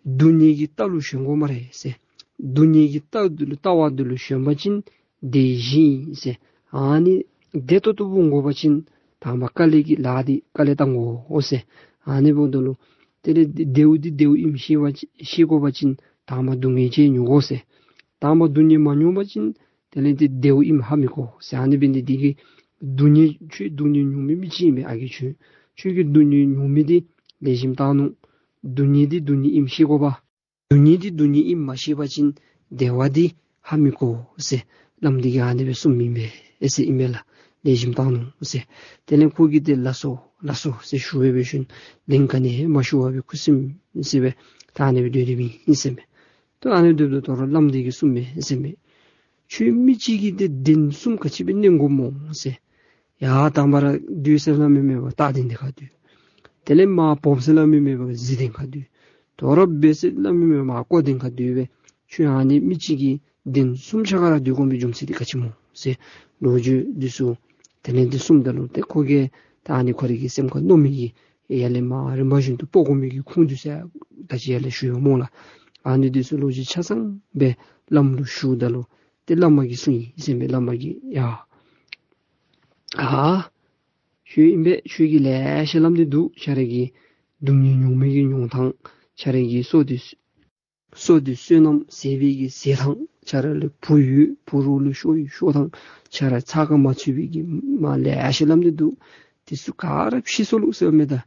སྡུག་བསྔལ་གྱི་རྟ་ལུ་ཞོན་དགོ་སྨ་རེ་ཟེར། སྡུག་བསྔལ་གྱི་རྟ་འདི་ལུ་རྟ་བ་འདི་ལུ་ཞོན་པ་ཅིན་ བདེ་བཞི་ཨིན་ཟེར། ཨ་ནི་བདེ་ཏོག་ཏོ་སྦེ་འོང་དགོ་པ་ཅིན་དང་པ་དཀའ་ལས་ཀྱི་ལཱ་འདི་དཀའ་ལས་བཏང་དགོ་ཟེར། ཨ་ནི་འབདཝ་ད་ལུ་དེ་ལས་བདེཝ་འདི་བདེཝ་ཨིནམ་ཤེས་པ་ཤེས་དགོ་པ་ཅིན་དང་པ་སྡུག་བསྔལ་ཅིག་མྱོང་དགོ་ཟེར། དང་པ་སྡུག་བསྔལ་མ་མྱོང་པ་ཅིན་དེ་ལས་འདི་བདེཝ་ཨིནམ་ཧ་མི་གོ་ཟེར། ཨ་ནི་འབད་ནི་འདི་གིས་སྡུག་བསྔལ་ཁྱོད་སྡུག་བསྔལ་མྱོང་མི་མི་ཅིག་ཨིན་པས། ཨ་རྒས་ཁྱོད་ཁྱོད་ཀྱིས་སྡུག་བསྔལ་མྱོང་མི་འདི་ལེགས་ཤོམ་བཏང་ནུག། སྡུག་བསྔལ་འདི་སྡུག་བསྔལ་ཨིནམ་ཤེས་དགོ་པས། སྡུག་བསྔལ་འདི་སྡུག་བསྔལ་ཨིནམ་མ་ཤེས་པ་ཅིན་བདེ་བ་འདི་ཧ་མི་གོ་ཟེར། བླམ་འདི་གིས་ཨ་ནི་སྦེ་གསུངམ་ཨིན་པས་ཟེར་ཨིན་པས་ལགས། ལེགས་ཤོམ་བཏང་ནུག་ཟེར། དེ་ལས་ཁོ་གིས་ཏེ་ལགས་སོ་ལགས་སོ་ཟེར་ཞུ་སྦེ་འབད་ཞིནམ་ལན་ག་ནི་ཡང་མ་ཞུ་བར་སྦེ་ཁུ་སིམ་སི་སྦེ་ད་ཨ་ནི་སྦེ་སྡོད་སྡོདཔ་ཨིན་ཟེར་མས། ད་ཨ་ནི་སྦེ་སྡོདཔ་ད་ད་རུང་བླམ་འདི་གིས་གསུངམ་མས་ཟེར་མས། ཁྱོད་མི་གཅིག་གིས་ཏེ་གདན་གསུམ་ག་ཅི་སྦེ་གནོན་དགོཔ་སྨོ་ཟེར། ཡར་དང་པ་ར་སྡོད་ས་ལ་མི་མེད་པར་སྟག་གདན་འདི་ཁར་སྡོད། དེ་ལས་མར་སྦོམ་ས་ལ་མི་མེད་པར་གཟིག་གདན་ཁར་སྡོད། དོ་རུང་སྦེ་ས་ལ་མི་མེད་པར་མར་ཀོ་གདན་ཁར་སྡོད་སྦེ་ཁྱོད་ཨ་ནི་མི་གཅིག་གིས་གདན་གསུམ་ཆ་ག་ར་སྡོད་དགོ་པའི་རྒྱུ་མཚན་འདི་ག་ཅི་སྨོ་ཟེར་ལོ་རྒྱུས་འདི་ཚུ་དེ་ལས་འདི་གསུངམ་ད་ལུ་ཏེ་ཁོ་གིས་ད་ཨ་ནི་ཁོ་རའི་གི་སེམས་ཁར་མནོ་མི་གི་ཡར་ལས་མར་རིམ་པ་བཞིན་དུ་སྤོ་དགོ་མི་གི་ཁུངས་འདི་ཚུ་ད་ཅི་ཡར་ལས་ཞུ་ཡི་སྨོ་ལགས། ཨ་ནི་འདི་ཚུ་ལོ་རྒྱུས་ཆ་ཚང་སྦེ་བླམ་ལུ་ཞུཝ་ད་ལུ་ཏེ་བླ་མ་གིས་གསུངས་ཡི་ཟེར་མས། བླ་མ་གིས་ཡ་ཨ་ཁྱོད་ཨིན་པས། ཁྱོད་ཀྱིས་ལེ་ཤ་སླབ་སྟེ་འདུག། ཁྱོད་ར་གི་སྡུག་བསྔལ་མྱོང་མི་གི་མྱོང་ཐངས། ཁྱོད་ར་གི་བསོད་བདེ་བསོད་བདེ་བསོད་ནམས་ཟད་པའི་གི་ཟད་ཐངས། ཁྱོད་ར་ལུ་བུ་ཡོད། བུ་རོགས་ལུ་ཤོར་ཡི་ཤོར་ཐངས། ཁྱོད་ར་ཚ་ཁ་མ་ཚུད་པའི་གི་མ་ལེ་ཤ་སླབ་སྟེ་འདུག། དེ་ཚུ་ག་ར་ཕྱིས་སོ་ལོ་ཟེར་མས་ད།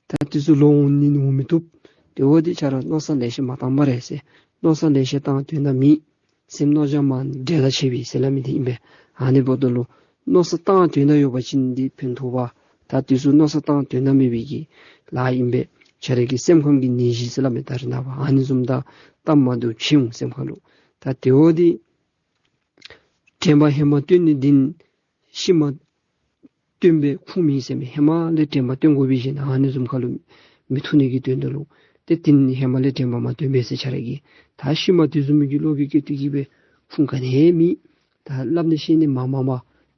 ད་དེ་ཚུ་ལོ་འོང་ནི་འོང་མི་བཏུབ། དེ་འབདཝ་ད་ཁྱོད་ར་མནོ་བསམ་ལེ་ཤ་མ་བཏང་སྨ་རེ་ཟེར། མནོ་བསམ་ལེ་ཤ་བཏང་དོན་དག་མེད། སེམས་མནོ་བྱ་མ་འདྲེ་དང་ཕྱད་པས་ཟེར་སླབ་མི་འདི་ཨིན་པས། ཨ་ནི་འབདཝ་ད་ལུ་མནོ་བསམ་བཏང་དོན་དག་ཡོད་པ་ཅིན་འདི་ཕན་ཐོགས་པས། ད་དེ་ཚུ་མནོ་བསམ་བཏང་དོན་དག་མེད་པའི་གི་ལཱ་ཨིན་པས། ཁྱོད་ར་གི་སེམས་ཁམས་ཀྱི་ནད་གཞི་ཟེར་སླབ་མས། ད་རེས་ནངས་པ་ཨ་ནི་བཟུམ་ད་སྟབས་མ་བདེཝ་ཕྱད་འོང་སེམས་ཁར་ལུ། ད་དེ་འབདཝ་ད་དྲན་པ་ཧེ་མ་བཏོན་ནི་འདི་ཤུལ་མ་བཏོན་པའི་ཁུངས་མེད་ཟེར་མས། ཧེ་མ་ལས་དྲན་པ་བཏོན་དགོ་པས་ཟེར་ཨ་ནི་བཟུམ་ཁར་ལུ་མི་ཐུག་ནི་གི་དོན་དག་ལུ་ཏེ་དེ་ནི་ཧེ་མ་ལས་དྲན་པ་མ་བཏོན་པས་ཟེར། ཁྱོད་ར་གིས་ད་ཤུལ་མ་དེ་བཟུམ་མའི་གི་བློ་གི་སྐྱེ་དུས་ཀྱི་སྦེ་ཁུངས་ག་ནི་ཡང་མེད། ད་སླབ་ནི་བཤད་ནི་མ་མ་མ་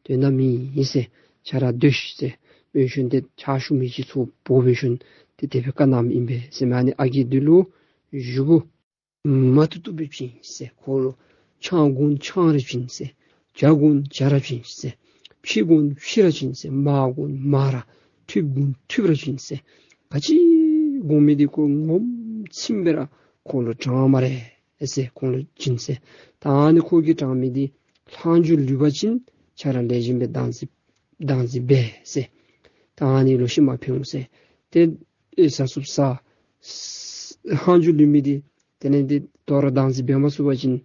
དོན་དག་མེད་ཟེར། ཁྱོད་ར་སྡོད་ཤིག་ཟེར། འབད་ཞིནམ་ཏེ་ཕྱག་ཞུ་མི་ཅིག་ཚུར་འབོ་འབད་ཞིནམ་ཏེ་དེ་སྦེ་བཀའ་གནངམ་ཨིན་པས་ཟེར་མས། ཨ་ནི་ཨ་རྒས་འདི་ལུ་བཞེས་སྒོ་མ་བཏུབ་བཏུབ་སྦེ་བྱིན་ཟེར། ཁོ་ལུ་ཆང་དགོ་ན་ཆང་རེ་བྱིན་ཟེར། ཇ་དགོ་ན་ཇ་ར་བྱིན་ཟེར། ཕྱེ་དགོ་ན་ཕྱེ་ར་བྱིན་ཟེར། མར་དགོ་ན་མར་ར། ཐུད་དགོ་ན་ཐུད་ར་བྱིན་ཟེར། ག་ཅི་དགོ་མི་འདི་ཁོ་ངོམ་ཚིམ་སྦེ་ར་ཁོ་ལུ་དྲང་སྨ་རེ་ཟེར། ཁོ་ལུ་བྱིན་ཟེར། ད་ཨ་ནི་ཁོ་གིས་དྲང་མི་འདི་ལྷག་མཇུག་ལུས་པ་ཅིན་ཁྱོད་ར་ལེགས་ཤོམ་སྦེ་བདག་འཛིན་བདག་འཛིན་འབད་ཟེར། ད་ཨ་ནི་ལུ་ཤུལ་མ་ཕན་འོང་ཟེར། ཏེ་ཨེ་ཟ་ཚུགསཔ་ཟ། ལྷག་མཇུག་ལུས་མི་འདི་དེ་ལས་འདི་དོ་རུང་བདག་འཛིན་འབད་མ་ཚུགས་པ་ཅིན་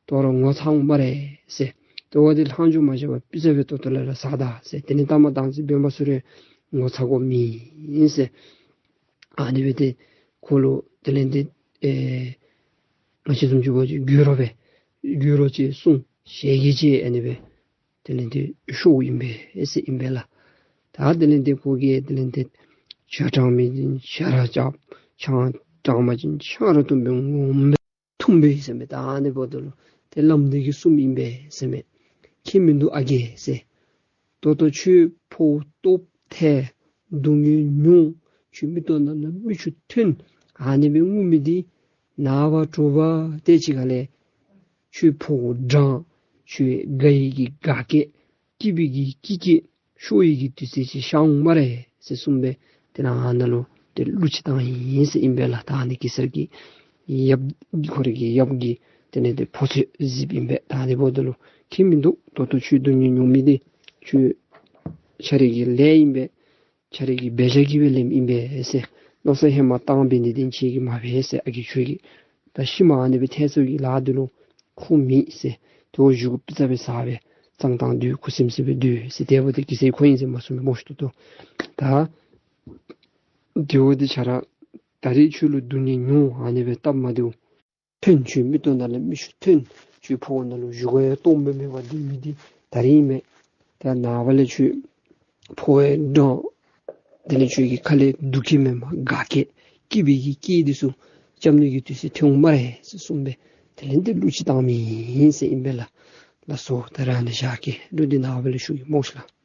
དོ་རུང་ངོ་ཚ་འོང་སྨ་རེ་ཟེར། དེ་འབདཝ་ད་ལྷག་མཇུག་མ་བཞག་པར་སྤུས་ཚད་སྦེ་ཏོག་ཏོ་ལས་ར་ཟ་ད་ཟེར། དེ་ལས་ལྟ་མ་བདག་འཛིན་འབད་མ་ཚུགས་རུང་ངོ་ཚ་དགོཔ་མེད་ཟེར། ཨ་ནི་སྦེ་ཏེ་ཁོ་ལུ་དེ་ལས་འདི་ཨེ་ང་བཅས་བཟུམ་ཅིག་འབད་བ་ཅིན་དགོད་བྲོ་སྦེ་དགོད་བྲོ་ཅིག་གསུངས། ཞལ་གྱིས་བཅས་ཨ་ནི་སྦེ་དེ་ལས་འདི་ཤོརཝ་ཨིན་པས་ཟེར་ཨིན་པས་ལགས། ད་དེ་ལས་འདི་ཁོ་གིས་དེ་ལས་འདི་ཇ་དྲང་མི་ཅིན་ཇ་ར་རྐྱབ། ཆང་དྲང་མི་ཅིན་ཆང་ར་འཐུང་སྦེ་ངོམ་སྦེ་འཐུང་སྦེ་ཟེར་མས། ད་ཨ་ནི་འབདཝ་ད་ལུ་ཏེ་བླམ་འདི་གིས་གསུངམ་ཨིན་པས་ཟེར་མས། ཁྱད་མིན་འདུག་ཨ་རྒས་ཟེར། ད་ལྟོ་ཁྱོད་ཕོཝ་སྟོབས་ཐལ། སྡུག་བསྔལ་མྱོང་། ཁྱོད་མིག་ཏོ་ནང་ལས་མིག་ཆུ་ཐོན། ཨ་ནི་སྦེ་ངུ་མི་འདི་ནངས་པ་དྲོ་པ་དེ་ཅིག་ཁ་ལས་ཁྱོད་ཕོཝ་འགྲང་། ཁྱོད་དགའ་བའི་གི་དགའ་སྐད། སྐྱིད་པའི་གི་སྐྱིད་སྐད། ཤོར་བའི་གི་དུས་ཚོད་ཅིག་ཤར་འོང་སྨ་རེ་ཟེར་གསུངས་སྦེ་དེ་ནང་ཨ་ནཱ་ལུ་ཏེ་གླུ་ཅིག་བཏང་ཡི་ཟེར་ཨིན་པས་ལགས། ད་ཨ་ནི་གེ་སར་གྱི་ཡབ་ཁོ་རའི་གི་ཡབ་ཀྱི་དེ་ལས་ཏེ་ཕོ་ཚོད་གཟིགསཔ་ཨིན་པས། ད་ཨ་ནི་འབདཝ་ད་ལུ་ཁྱད་མིན་འདུག། ད་ལྟོ་ཁྱོད་སྡུག་བསྔལ་མྱོང་མི་འདི་ཁྱོད་ཁྱོད་རའི་གི་ལས་ཨིན་པས། ཁྱོད་རའི་གི་འབད་བཞག་གིས་སྦེ་ལེནམ་ཨིན་པས་ཟེར། མནོ་བསམ་ཧེ་མ་བཏང་འབད་ནི་འདི་ཁྱོད་ཀྱིས་མ་འབད་ཟེར། ཨ་རྒས་ཁྱོད་ཀྱིས་ད་ཤུལ་མ་ཨ་ནི་སྦེ་ཐལ་སོང་གི་ལཱ་འདི་ལུ་ཁུངས་མེད་ཟེར། དེ་བཞེས་སྒོ་སྤུས་ཚད་སྦེ་ཟ་སྦེ་གཙང་ཏང་སྡོད། ཁུ་སིམ་སི་སྦེ་སྡོད་ཟེར། དེ་འབདཝ་ད་གེ་སར་ཁོ་ཨིན་ཟེར་མ་གསུངས་པས་སྨོ་ཤིག། ད་ལྟོ་ད་དེ་འབདཝ་ད་ཁྱོད་ར་ད་རེས་ཁྱོད་ལུ་སྡུག་བསྔལ་མྱོང་། ཨ་ནི་སྦེ་སྟབས་མ་བདེཝ་ཐོན། ཁྱོད་མིག་ཏོ་ནང་ལས་མིག་ཆུ་ཐོན། ཁྱོད་ཕོཝ་ནང་ལུ་བཞེས་སྒོ་ཡང་གཏོང་མི་མེད་པར་སྡོད་མི་འདི་ད་རེས་ཨིན་མས། ད་ནངས་པ་ལས་ཁྱོད་ཕོཝ་ཡང་འགྲང་། དེ་ལས་ཁྱོད་ཀྱི་ཁ་ལས་སྡུག་སྐད་མེན་པར་དགའ་སྐད་སྐྱིད་པའི་གི་སྐད་འདི་ཚུ་རྐྱབ་ནི་གི་དུས་ཚོད་ཐོན་འོང་སྨ་རེ་ཟེར་གསུངས་སྦེ་དེ་ལས་འདི་གླུ་ཅིག་བཏངམ་ཨིན་ཟེར་ཨིན་པས་ལགས། ལགས་སོ། ད་རེས་ཨ་ནཱ་བཞག་གེ། གླུ་འདི་ནངས་པ་ལས་ཞུ་གེ་སྨོ་ཤིག་ལགས།